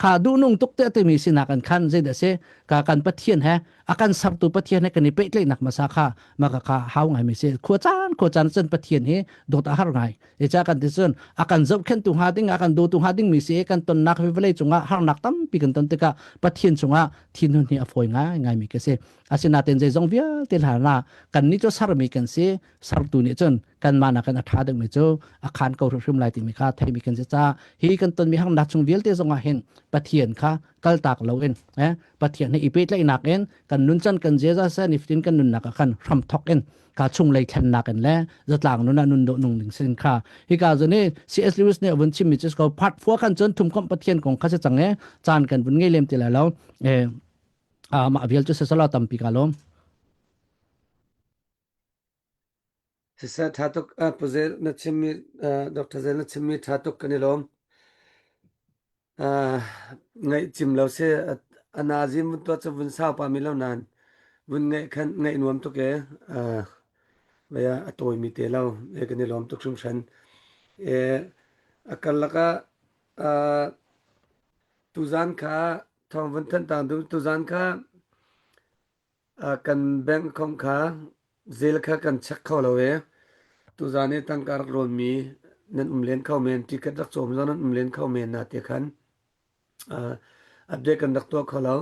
kha duh nung tuk te timi sinak an khan zei dah si ka kan pathian he a kan sertu pathian he kan i pehtlaihnak hmasa kha maka kha hau ngai mi si khua caan khua caan cun pathian hi dawt a har ngai e cha kan ti cun a kan zohkhentu hnga ding a kan dawtu hnga ding mi si kan tonnak hi vawlei cungah harnak tampi kan ton tikah pathian cungah thinhun hi a fawi ngai ngai mi ka si asinain zeizong vialte hlan ah kan nih cu sermi kan si sertu nih cun kanmah nakin a ṭha deuhmi cu a khaan ko hrimhrim lai timi kha theimi kan si caah hi kan tonmi harnak chung vialte zongah hin Pathian kha kaltak loin eh, Pathian he i pehtlaihnak in kan nuncan kan ziaza se nifatin kan nunnak ah khan hramthok in ka chunglei thlennak in le zatlang nun ah nun dawh nung ding sin kha hika zon hi CS Lewis nih a vun chimmi cu ko part 4 khan cun thumkomh Pathian kong kha si cang e caan kan vun ngei lem ti lai lo eh mah vial cu sesala tampi ka lawm Siseh ṭha tuk Pu Zel na chimmi Dr. Zel na chimmi ṭha tuk kan i lawm. Ngaih cim lo si a nazim vun tuah cu vun sau pa mi lo nain vun ngaih khan ngaih nuam tuk e vei ah a tawimi te lo e kan i lawm tuk hringhran. E a karlak ah tuzan kha thawng vun thanh tang duh tuzan kha Kan bank account kha zel kha kan check kho lo i tuzaan i tangka rak rawnmi nan um len kho men, ticket rak cawm zong nan um len kho men na ti khan update kan rak tuah kho lo.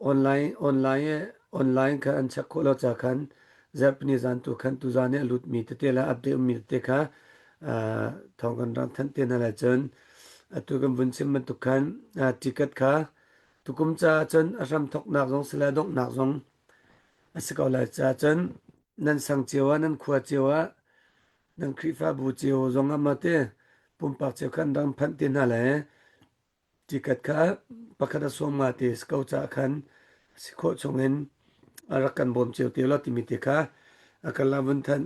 Online online online kha an check khawh lo ca khan zarhpini zan tu khan tuzaan i a lutmi tete le update ummi tete kha thawng kan rak thanh te hna lai cun atu kan vun chim bantuk khan ticket kha Tukum caah cun a hramthawknak zong si le donghnak zong a si ko lai caah cun nan sang cio ah nan khua cio ah nan Khrihfabu cio zong ah maw ti pumpak cio khan ram phanh ti hna le tikat kha pakhat a sawm nga ti si ko caah khan a si khawh chungin a rak kan bawm cio te lo timi te kha a kan la vun than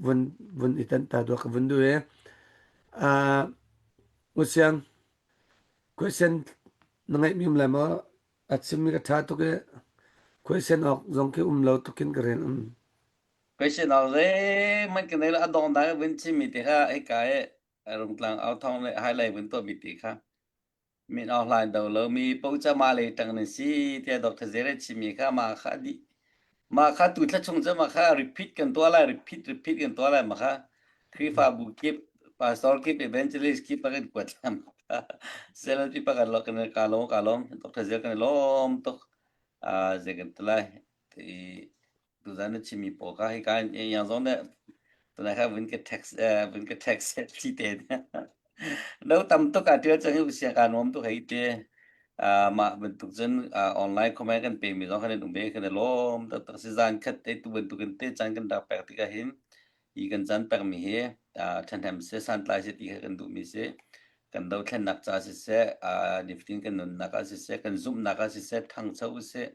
vun vun i tanh ta dua ka vun duh i Usiang Question na ngeihmi um lai maw? A chimmi ka ṭha tuk i question awk zong khi um lo tuk in ka rel. Um. Question awk zeihmanh ka nei lo. A dong dang vun chimmi te kha hika i rungtlang au thawng le highlight vun tuahmi te kha. Min Aung Hlaing do lomi poca ma lei ṭang nan si tiah Dr. Zere chimmi kha mah kha dih. Mah kha tu thla chung cu mah kha repeat kan tuah lai, repeat repeat kan tuah lai mah kha Khrihfabu kip, pastor kip, evangelist kip a kan kuat lam. Sel pi pa kan lo kan ka lawm ka lawm Dr. Zer kan i lawm tuk. Ah zei kan ti lai. Ti tuzan na chimmi pawl kha hika yang zong nih tunai kha vun ka text vun ka text thi te no tam tuk a tial cang hi sia ka nuam tuk hei te mah bantuk cun online comment kan pe mi zong khan um ve kan lawm tak tak si zan khat te tu bantuk in te chan kan rak pek tikah hin hi kan chan pek mi hi ṭhahnem se santlai se ti kha kan duh mi si kan dothlennak ca siseh nifatin kan nunnak ah siseh kan zumhnak ah siseh ṭhangcho usih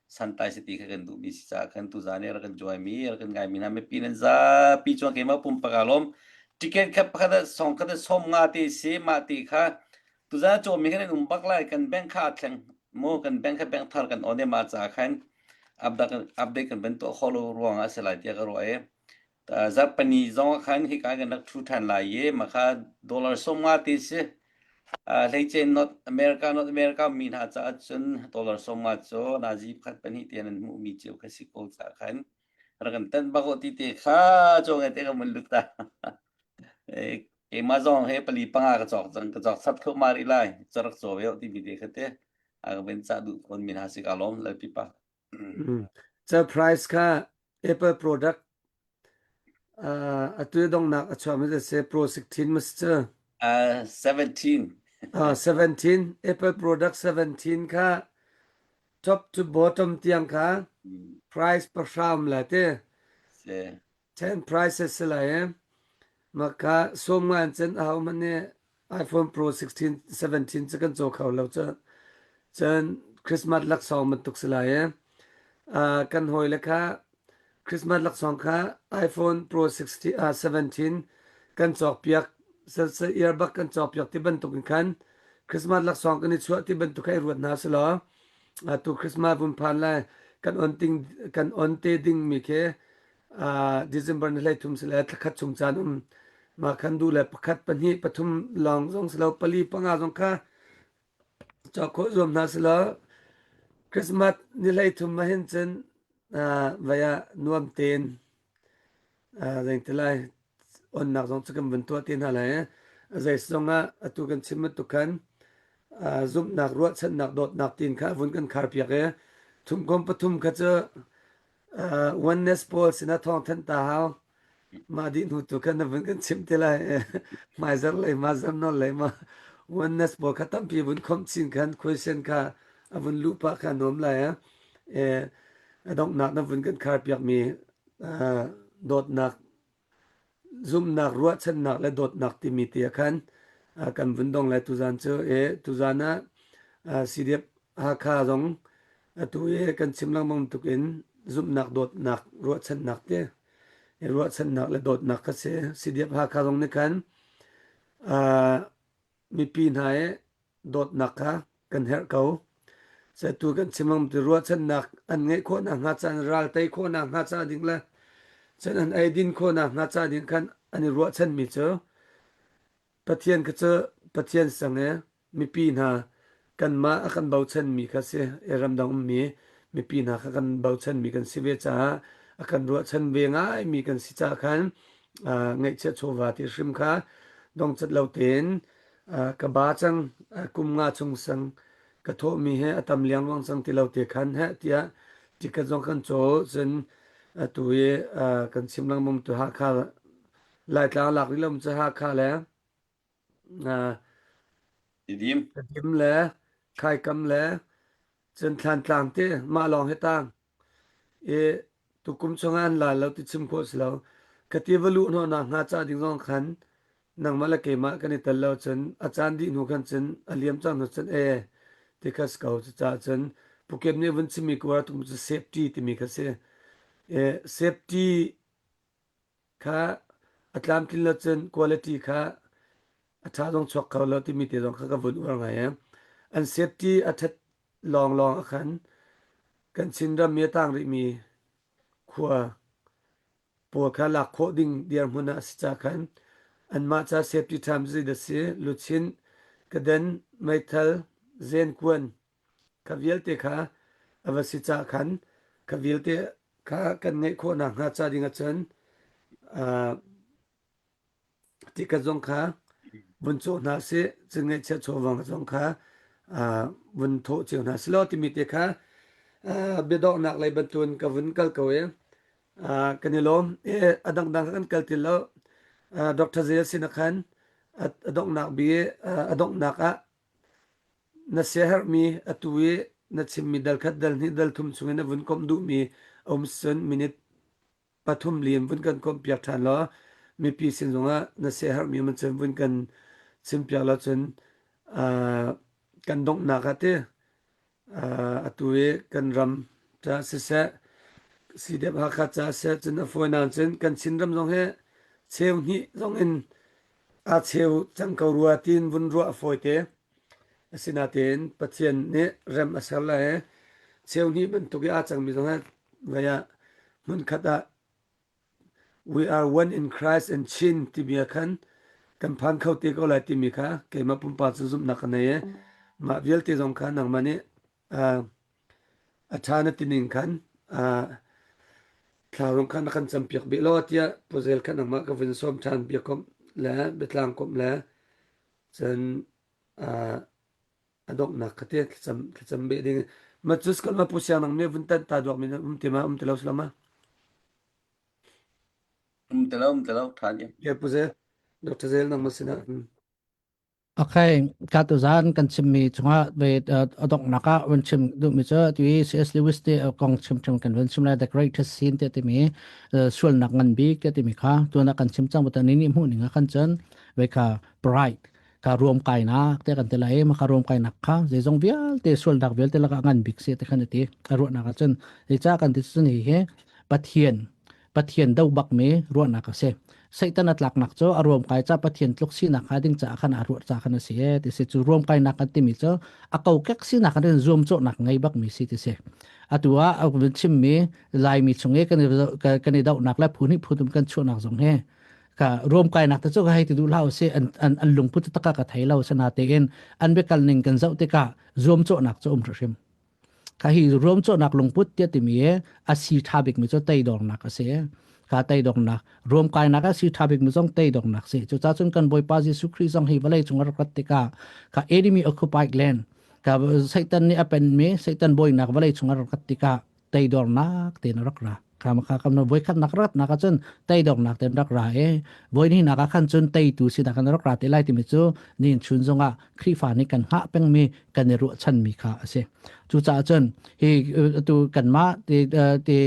santai si ti kha kan duhmi si caah khan tuzan i rak kan join mi rak kan ngai mi hna mipi nan zapi chuan keimah pumpak aa lawm ticket kha pakhat ah song khat ah som nga te si mah ti kha tuzan cawm mi khan an um bak lai kan bank kha aa thleng mu kan bank kha bank thar kan on i mah caah khan update kan van tuah kho lo ruang ah a si lai tiah ka ruah i zarhpini zong ah khan hika kan rak ṭhu ṭhan lai i mah kha dollar som nga ti si hleice North America North America mi hna caah cun dollar som nga cu nazi pakhat pahnih tiang an hmuhmi cio kha si ko caah khan rak kan tanh bak ti te kha caw ngai te ka mun lut ta keimah zong he pali panga ka cawk cang ka cawk sap thluahmah rih lai carak caw ve timi te kha te a ka ven cah duh fawn mi hna si ka lawm lalpi pa Surprise kha Apple product atu donghnak a chuahmi cu a si Pro 16 maw si cu? 17. 17 Apple product 17 kha top to bottom tiang kha price pahra um lai ti. Si. 10 prices si lai i mah kha sawm ngai in cun ahohmanh nih iPhone Pro 16 17 cu kan caw kho lo cu. Cun Christmas laksawng bantuk si lai i kan hawile kha Christmas laksawng kha iPhone Pro 16 17 kan cawkpiak earbud kan cawkpiak ti bantuk in khan Christmas laksawng kan i chuah ti bantuk kha i ruat hna selaw atu Christmas vun phan lai kan on ting kan on te ding mi khi December ni 13 si le thlakhat chung caan um mah khan duh le pakhat pahnih pathum lawng zong si lo pali panga zong kha cawk khawh zuam hna si lo Christmas ni 13 ma hin cun vai ah nuam tein zeiti lai onnak zong cu kan vun tuah te hna lai. Zei zong ah atu kan chim bantuk khan zumhnak ruahchannak dawtnak tin kha vun kan khar piak i thumkom pathum kha cu oneness pawl sinah thawngthanh ta hau. Mah dih hnu tu khan na vun kan chimh te lai. Hmaizarh lei ma zarnawl lei ma oneness pawl kha tampi vun khomh chin khan question kha a vun luh pah kha nuam lai. Eh, a donghnak na vun kan khar piakmi dawtnak zumhnak ruahchannak le dawtnak timi te ah khan kan vun dong lai tuzan cu e tuzan ah CDF Hakha zong atu i kan chim lengmang tuk in zumhnak dawtnak ruahchannak te ruahchannak le dawtnak kha si CDF Hakha zong nih khan mipi hna i dawtnak kha kan herh ko. Zetu kan chim ang ti ruahchannak an ngeih khawhnak hnga caan ral tei khawhnak hnga ca ding le cun an eidin khawhnak hnga ca ding khan an i ruahchanmi cu Pathian kha cu Pathian sang i mipi hna kanmah a kan bochanmi kha si i ramdang ummi mipi hna kha kan bochanmi kan si ve caah a kan ruahchan ve ngaimi kan si caah khan ngaihchiah chawva ti hrim kha dongcat lo tein ka ba cang kum nga chung sang ka thawhmi he a tam liangluang cang ti lo te khan heh tiah ticket zong kan caw cun atu i kan chim lengmang tu Hakha Laitlang lak rih lo cu Hakha le Tidim Tidim le Khaikam le cun Thlantlang te mah lawng hi tang i tukum chungah an la lo ti chim khawh si lo. Ka ti va luh hnawhnak hnga ca ding zong khan nangmah le keimah kan i tel lo cun a caan dih hnu khan cun a liam cang hnu cun ee ti kha si ko. Cucaah cun Pukep nih vun chimmi kuar tum cu safety timi kha si. E, safety kha a tlamtlin lo cun quality kha a ṭha zong chuak kho lo timi te zong kha ka vun uar ngai. An safety a ṭhat lawnglawng ah khan kan Chinram i a tang rihmi khua pawl kha lak khawh ding dirhmun ah a si ca khan anmah ca safety time zei dah si luchin kaden Meithal, zenkuan kha vialte kha a va si cah khan kha vialte kha kan ngeih khawh nakhnga ca ding ahcun Tikhat zong kha vun cawh hna sih, cun ngaihchiat chawva zong kha vun thawh cio hna sih law timi te kha biadawhnak lei bantuin ka vun kal ko i kan i lawm. A dangdang kan kal ti lo. Dr. Zel sin ah khan a donghnak bi a donghnak ah na siaherhmi atu i na chimmi dal khat dal hnih dal thum chungin na vun komh duhmi a um cun minute pathum liam vun kan komhpiak ṭhan law mipi sin zongah na siaherhmi man cun vun kan chimpiak law cun kan donghnak ah ti atu i kan ram ca siseh CDF Hakha ca siseh cun a fawinak cun kan Chinram zong hi cheu hnih zong in aa cheu cang ko rua tiin vun ruah a fawi te. Asinain Pathian nih rem a ser lai i cheu hnih bantuk i aa cangmi zong hi vei ah hmunkhat ah we are one in Christ and Chin timi ah khan kan phan kho te ko lai timi kha keimah pumpak cu zumhnak ka nei i mah vialte zong kha nangmah nih a ṭha na tining khan thlarung kha na kan campiak bih law tiah puzel kha nangmah ka vun sawm ṭhan biakomh le biatlang komh le cun a donghnak kha te thlacam thlacam beh ding ma cu skol ma pu siang nang me vun tan ta duak mi um te ma um te lo salama Um te lo um te lo tha ye ye pu zel Dr. Zel nang ma sina Okay, ka tu zan kan chimmi chungah ve a donghnak ah van chim duhmi cu tu i C.S. Lewis te kong chim chim kan van chim lai The Greatest Sin te timi sualnak ngan bik te timi kha tuan ah kan chim cang but ni ni hmuh ning ah khan cun ve kha pride ka ruam kainak te kan ti lai ma ka ruam kainak kha zeizong vialte sualnak vialte lakah ngan bik si te khan ti a ruahnak ah cun ca kan ti cun hi hi Pathian Pathian do bak mi ruahnak a si Satan a tlaknak cu a ruam kai ca Pathian tluk sinak hnga ding caah khan a ruah ca khan a si e ti si cu ruam kainak kan timi cu a kokek sinak kan zuam cawhnak ngei bak mi si ti si atu ah a chimmi Laimi chung i kan i kan i dohnak le phu hnih phu thum kan chuahnak zong hi ka ruam kainak te cu ka hei ti duh hlah usih an an an lungput takka ka thei lo sana tein an biakal ning kan zoh tikah zuamcawhnak cu um hrim kha hi ruamcawhnak lungput tiah timi a si tha bik mi cu teidornak a si ka teidornak ruam kainak a si tha bik mi zong teidornak si cu cun kan bawipa Jesuh Khrih zong hi vawlei cung a rak rat tikah ka enemy occupied land ka Satan nih a penmi Satan bawinak vawlei chung a rak rat tikah teidornak tein a rak ra kha kha kam voikhat nak rat nak ahcun teidornak tein rak ra e voini nak ah khan cun teitu sinak kan rak ra te lai timi cu nin chun zongah Khrihfa nih kan hngah pengmi kan i ruahchanmi kha a si cucaah cun hi tu kanmah ti ti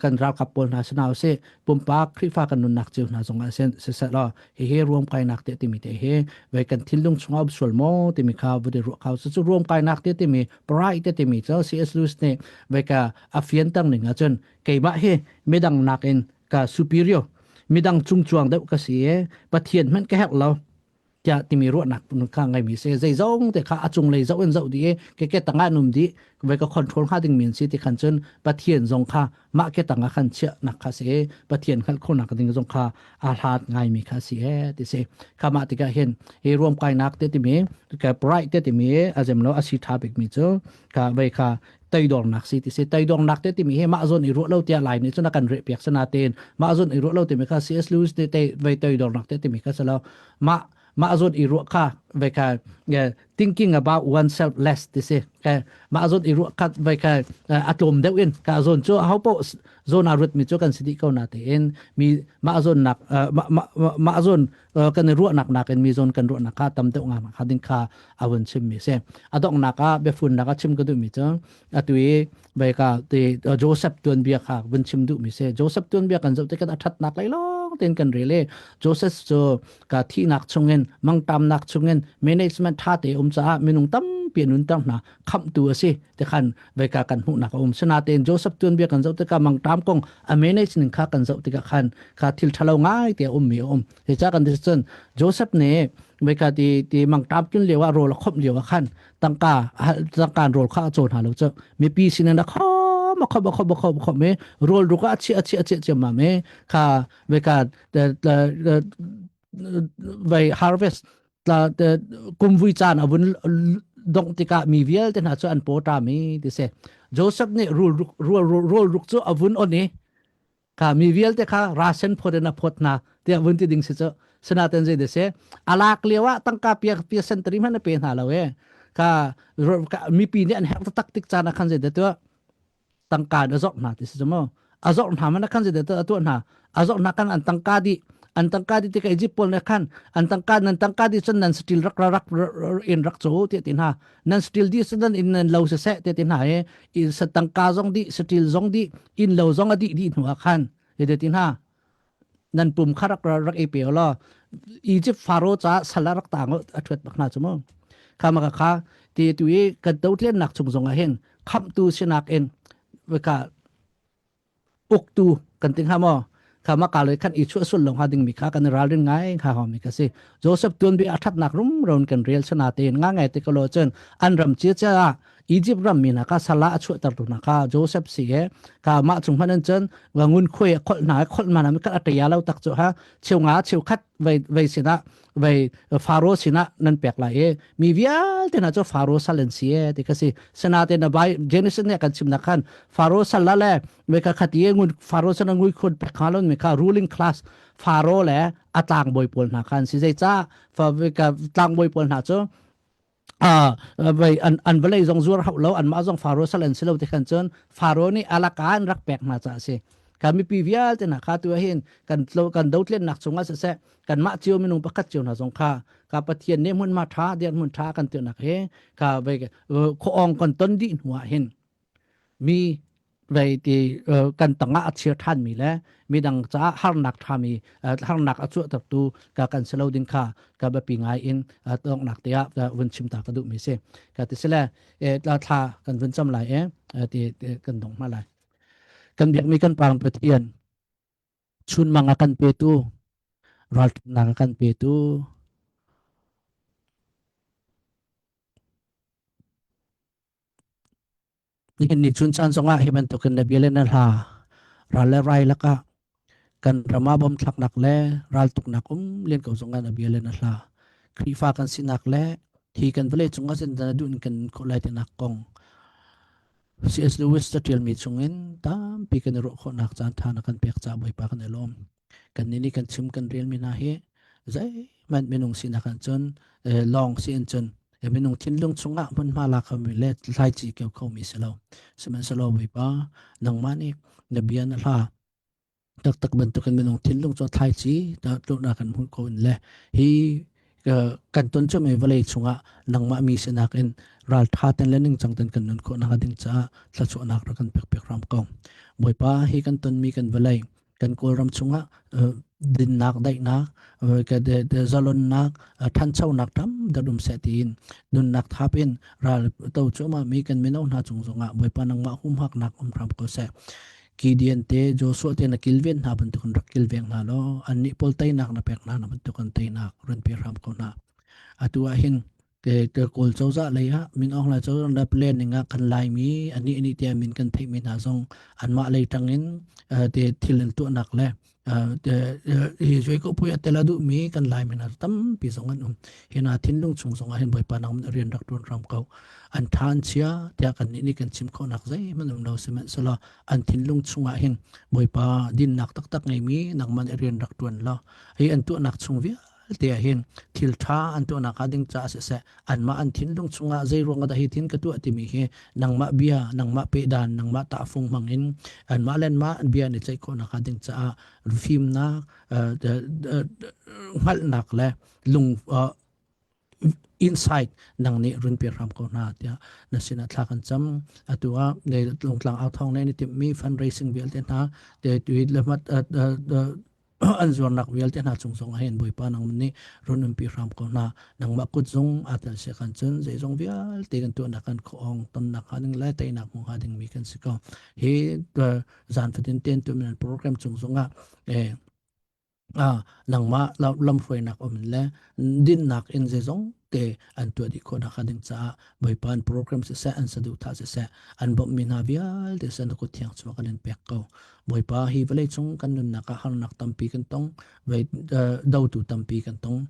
kan ralkap pawl hna sinaw si pumpak Khrihfa kan nunnak cio hna zongah sin siseh law hihi ruamkainak te timi te hi ve kan thinlung chungah um sual maw timi kha vun i ruah kho cu ruamkainak te timi pride te timi cu C.S. Lewis nih ve ka a fianter ning ahcun keimah hi midang nakin ka superior midang cungcuang deuh ka si i Pathian hmanh ka herh lo tiah timi ruahnak kha ngeimi si zeizong te kha a cunglei zoh in zoh dih i ke ke tangah num dih ve ka control hnga ding min si ti khan cun Pathian zong kha mah ke tangah khan chiah nak kha si Pathian hngalh khawhnak ding zong kha a hlat ngaimi kha si e ti si kha mah tikah hin hi ruam kainak te timi ka pride te timi a zem lo a si tha bik mi cu ka vei kha teidornak si ti si teidornak te timi hi mah zon i ruah lo tiah lai nih cun a kan reh piak sana tein mah zon i ruah lo timi kha CS Lewis te te vei teidornak te timi kha salo mah mah zawn i ruah kha ve kha thinking about oneself less ti si mah zawn i ruah kha ve kha a tlawm deuh in ka zawn cu ho poh zawn a ruat mi cu kan si dih ko na tein mi mah zawn nak mah zawn kan i ruahnak nakin mi zawn kan ruahnak kha tam deuh nga kha ding kha a vun chim mi si a donghnak ah biafunnak a chim ka duh mi cu atu i ka ti Joseph tuanbia kha vun chim duh mi si Joseph tuanbia kan zoh tikah a thatnak lei lawng tein kan rel i Joseph cu ka thihnak chungin mangtamnak chungin management tha te um caah minung tampi an unter hna khamhtu a si ti khan veika kan hmuhnak a um sinatein Joseph tuanbia kan zoh tikah mangtam kong a manage ning kha kan zoh tikah khan kha thil thalo ngai te a um mi a um Zeicah kan ti cun Joseph nih veika ti ti mangtam tlun lio ah rawl a khomh lio ah khan tangka tangka rawl kha a cawn hna lo cu mipi sinin a khom a khom a khom a khom a khom i rawl ruk ah a chiah a chiah a chiah ciammam i kha veka vai harvest. Tla kumvui caan a vun dongh tikah mi vialte hna cu an paw ṭam i ti si. Joseph nih rul ruk rul rul ruk cu a vun on i kha mi vialte kha rasen phawt in a phawt hna tiah vun ti ding si cu. Sinaten zei de si alak lio ah tangka pia pia sentari hmanh a pe hna lo e. Kha mipi nih an herh taktak tik caan ah khan zei de tuah tangka in a zorh hna ti si cu mu a zorh hna man khan zeidah a tuah hna a zorh hna kan an tangka dih an tangka dih tikah Egypt pawl nih khan an tangka nan tangka dih cun nan still rak rak in rak cu ti ti hna nan still dih cun nan in nan lo siseh ti ti hna i in sa tangka zong dih still zong dih inn lo zong a dih dih hnu ah khan ti ti hna nan pum kha rak rak i pe law Egypt Pharaoh ca sal rak tang a thuat bak hna cu mu kha ma kha ti tu i kan dotlennak chung zong ah hin khamhtu sinak in ka uktu kan ting ha maw kha ma ka le khan i chuah sul lo hnga ding mi kha kan ralrin ngai kha ho mi ka si Joseph tuan bi a thatnak rum ron kan rel sana te nga ngai te ko lo cun an ram chia cha Egypt ram mi hna kha sala a chuahter tu hna kha Joseph si e ka mah chung hman an cun wa ngun khuai a kholh hna kholh ma na mi khat a ṭia lo tak chu ha cheu nga cheu khat vei vei sinah vei Pharaoh sinah nan pek lai i mi vialte hna cu Pharaoh sal an si e ti kha si sinain na bai Genesis nih a kan chimnak khan Pharaoh sal la le me kha khati ngun Pharaoh sin ngui khun pek kha lon mi kha ruling class Pharaoh le a tlangbawi pawl hna khan si zei ca tlangbawi pawl hna cu vai an an vawlei zong zuar hau lo anmah zong Pharaoh sal an si lo ti khan cun Pharaoh nih alaka an rak pek hna caah a si kan mipi vialte hna kha tu hin kan tlo kan dotlennak chungah siseh kanmah cio minung pakhat cio hna zong kha ka Pathian nih hmunhma tha dirhmun tha kan tuahnak hi ka vai khuaawng kan ton dih hnu ah hin mi vei ti kan tangah a chia ṭhanmi le midang caah harnak ṭhami harnak a chuahtertu ka kan si lo ding kha ka biapi ngai in tongnak te ah vun chim ta ka duhmi si ka ti sile thla kan vun cam lai e ti kan dong hma lai kan biakmi kan parang Pathian chunmang a kan petu ralṭhatnak a kan petu Nihin ni chun caan zongah hi bantukin na bia le na hla ral le rai lakah kan ram ah bomthlaknak le raltuknak um len ko zongah na bia le na hla Khrihfa kan sinak le hi kan vawlei cungah zeitindah na duh in kan khawh lai tinak kong C.S. Lewis caṭialmi chungin tampi kan i ruah khawhnak caan ṭha na kan pek caah Bawipa kan i lawm. Kan nih nih kan chim kan relmi hna hi zeihmanh minung sinak ah cun lawng si in cun minung thinlung chungah hmunhma la khomi le thlaici keu khomi si lo. Sihmanhsehlaw Bawipa nangmah nih na bia na hla taktak bantukin minung thinlung cu thlaici tluknak kan hmuh ko in le hi kan ton cumi vawlei chungah nangmah mi sinak in raltha ten le ningcang ten kan nun khawhnak ding caah thluachuahnak rak kan pek piak ram ko. Bawipa hi kan tonmi kan vawlei kan Kawlram chungah dinnak daihnak zalonnak ṭhanchonak tam deuh um seh tiin nunnak thap in ral to cuahmah mi kan mino hna cung zongah Bawipa nangmah humhaknak um hram ko seh. Gideon te Joshua te na kilven hna bantukin rak kilveng hna law annih pawl teinak na pek hna bantukin teinak run pe hram ko hna. Atu ah hin te te kawl cozah lei ah Min Aung Hlaing cozah na planning ah kan Laimi anih anih tiah min kan theihmi hna zong anmah lei tang in te thil an tuahnak le te hi zui ko pui a tel a duhmi kan Laimi hna tampi zong an um hi hna thinlung chung zong ah hin Bawipa nang rian rak tuan ram ko an tha an chia tiah kan nih nih kan chim khawhnak zeihmanh um lo sihmanhsehlaw an thinlung chungah hin Bawipa dinnak taktak ngeimi nangman rian rak tuan law hi an tuahnak chung vialte te ah hin thil ṭha an tuahnak ah ding caah siseh anmah an thinlung chungah zei ruangah dah hi thin ka tuah timi hi nangmah bia nangmah pehdan nangmah tahfung hmang in anmah le anmah bia an i ceih khawhnak ah ding caah fimnak hngalhnak le lung insight nang nih run pe hram ko hna tiah na sinah thla kan cam atu ah lungtlang au thawng ne ni timhmi fundraising vialte hna te tui le mat an zuarnak vialte hna cung zong ah hin Bawipa nangmah nih run umpi hram ko hna. Nangmah kut zung aa tel sia kan cun zeizong vialte kan tuahnak kan khuaawng tonnak hnga ding le teinak hmu hnga dingmi kan si ko. Hi zan fatin ten tuahmi program cung zongah eh, nangmah lamhruainak um le dinnak in zeizong te. te an tuah dih khawh nakhnga ding caah Bawipa an program siseh an saduhthah siseh an bawmhmi hna vialte siseh na kut thiang chungah kan in pek ko. Bawipa hi vawlei cung kan nunnak ah harnak tampi kan tong, dotu tampi kan tong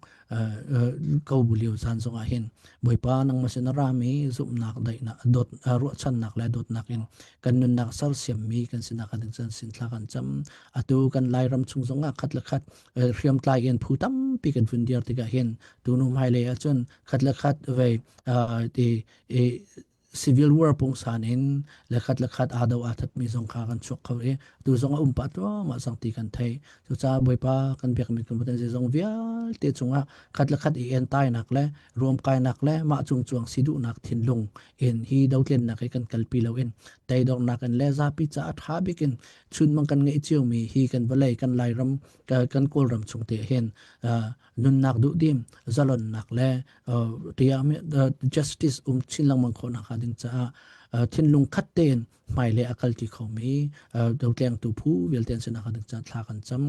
ko bu lio caan zongah hin Bawipa nangmah sin a rami zumhnak daihnak dawt ruahchannak le dawtnak in kan nunnak sersiammi kan sinak ding cun sin thla kan cam atu kan Lairam chung zongah khat le khat hriamtlai in phu tampi kan vun dir tikah hin tunu hmailei ahcun khat le khat vei ti civil war pungsan in le khat le khat aa do aa thatmi zong kha kan chuak kho i tu zong a um pah tluahmah cang ti kan thei cucaah Bawipa kan biakmi kan Pathian zeizong vialte cungah khat le khat i entainak le ruamkainak le mah cungcuang si duhnak thinlung in hi dothlennak hi kan kalpi loin teidornak in le zapi caah ṭha bik in chunmang kan ngeih ciomi hi kan vawlei kan Lairam kan Kawlram chung te hin nunnak duhdim zalonnak le tiah justice um chin lengmang khawh nakhnga ding caah thinlung khat tein hmailei a kalṭi khomi dotlengtu phu vialte an si nakhnga ding caah thla kan cam.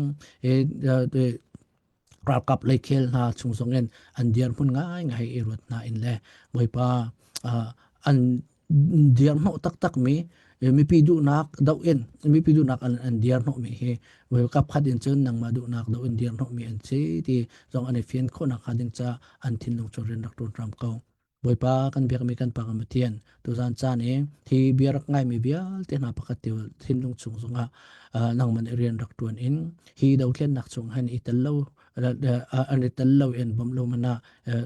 Ralkap leikhel hna chung zongin an dirhmun ngaingai i ruat hna in le Bawipa an dirhnawh taktakmi mipi duhnak doh in mipi duhnak an, an dirhnawhmi hi kap khat in cun nangmah duhnak doh in dirhnawhmi an si ti zong an i fian khawhnak hnga ding caah an thinlung cu rian rak ṭuan hram ko. Bawipa kan biakmi kan Pa kan Pathian tuzan caan i hi bia rak ngaimi vialte hna pakhat te thinlung chung zongah nangman i rian rak ṭuan in hi dothlennak chung han i tel lo an i tel lo in bawmh lo man ah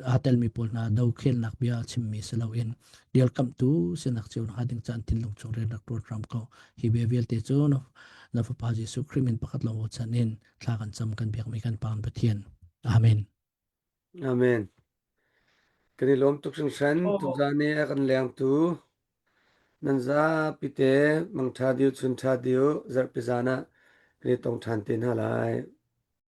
aa telmi pawl hna dokhelnak bia chimmi si loin dirkamhtu sinak cio na ding caan thinlung chung rian rak ṭuan hram ko. Hi bia vialte cu na Fapa Jesuh Khrih min pakhat lawng chan in thla kan cam kan biakmi kan Pa Pathian. Amen. Amen. Kan i lawm tuk hringhran. Tuzan i a kan lengtu nan zapi te mangṭha diu chun ṭha diu zarhpi zan ah kan i tong ṭhan te hna lai.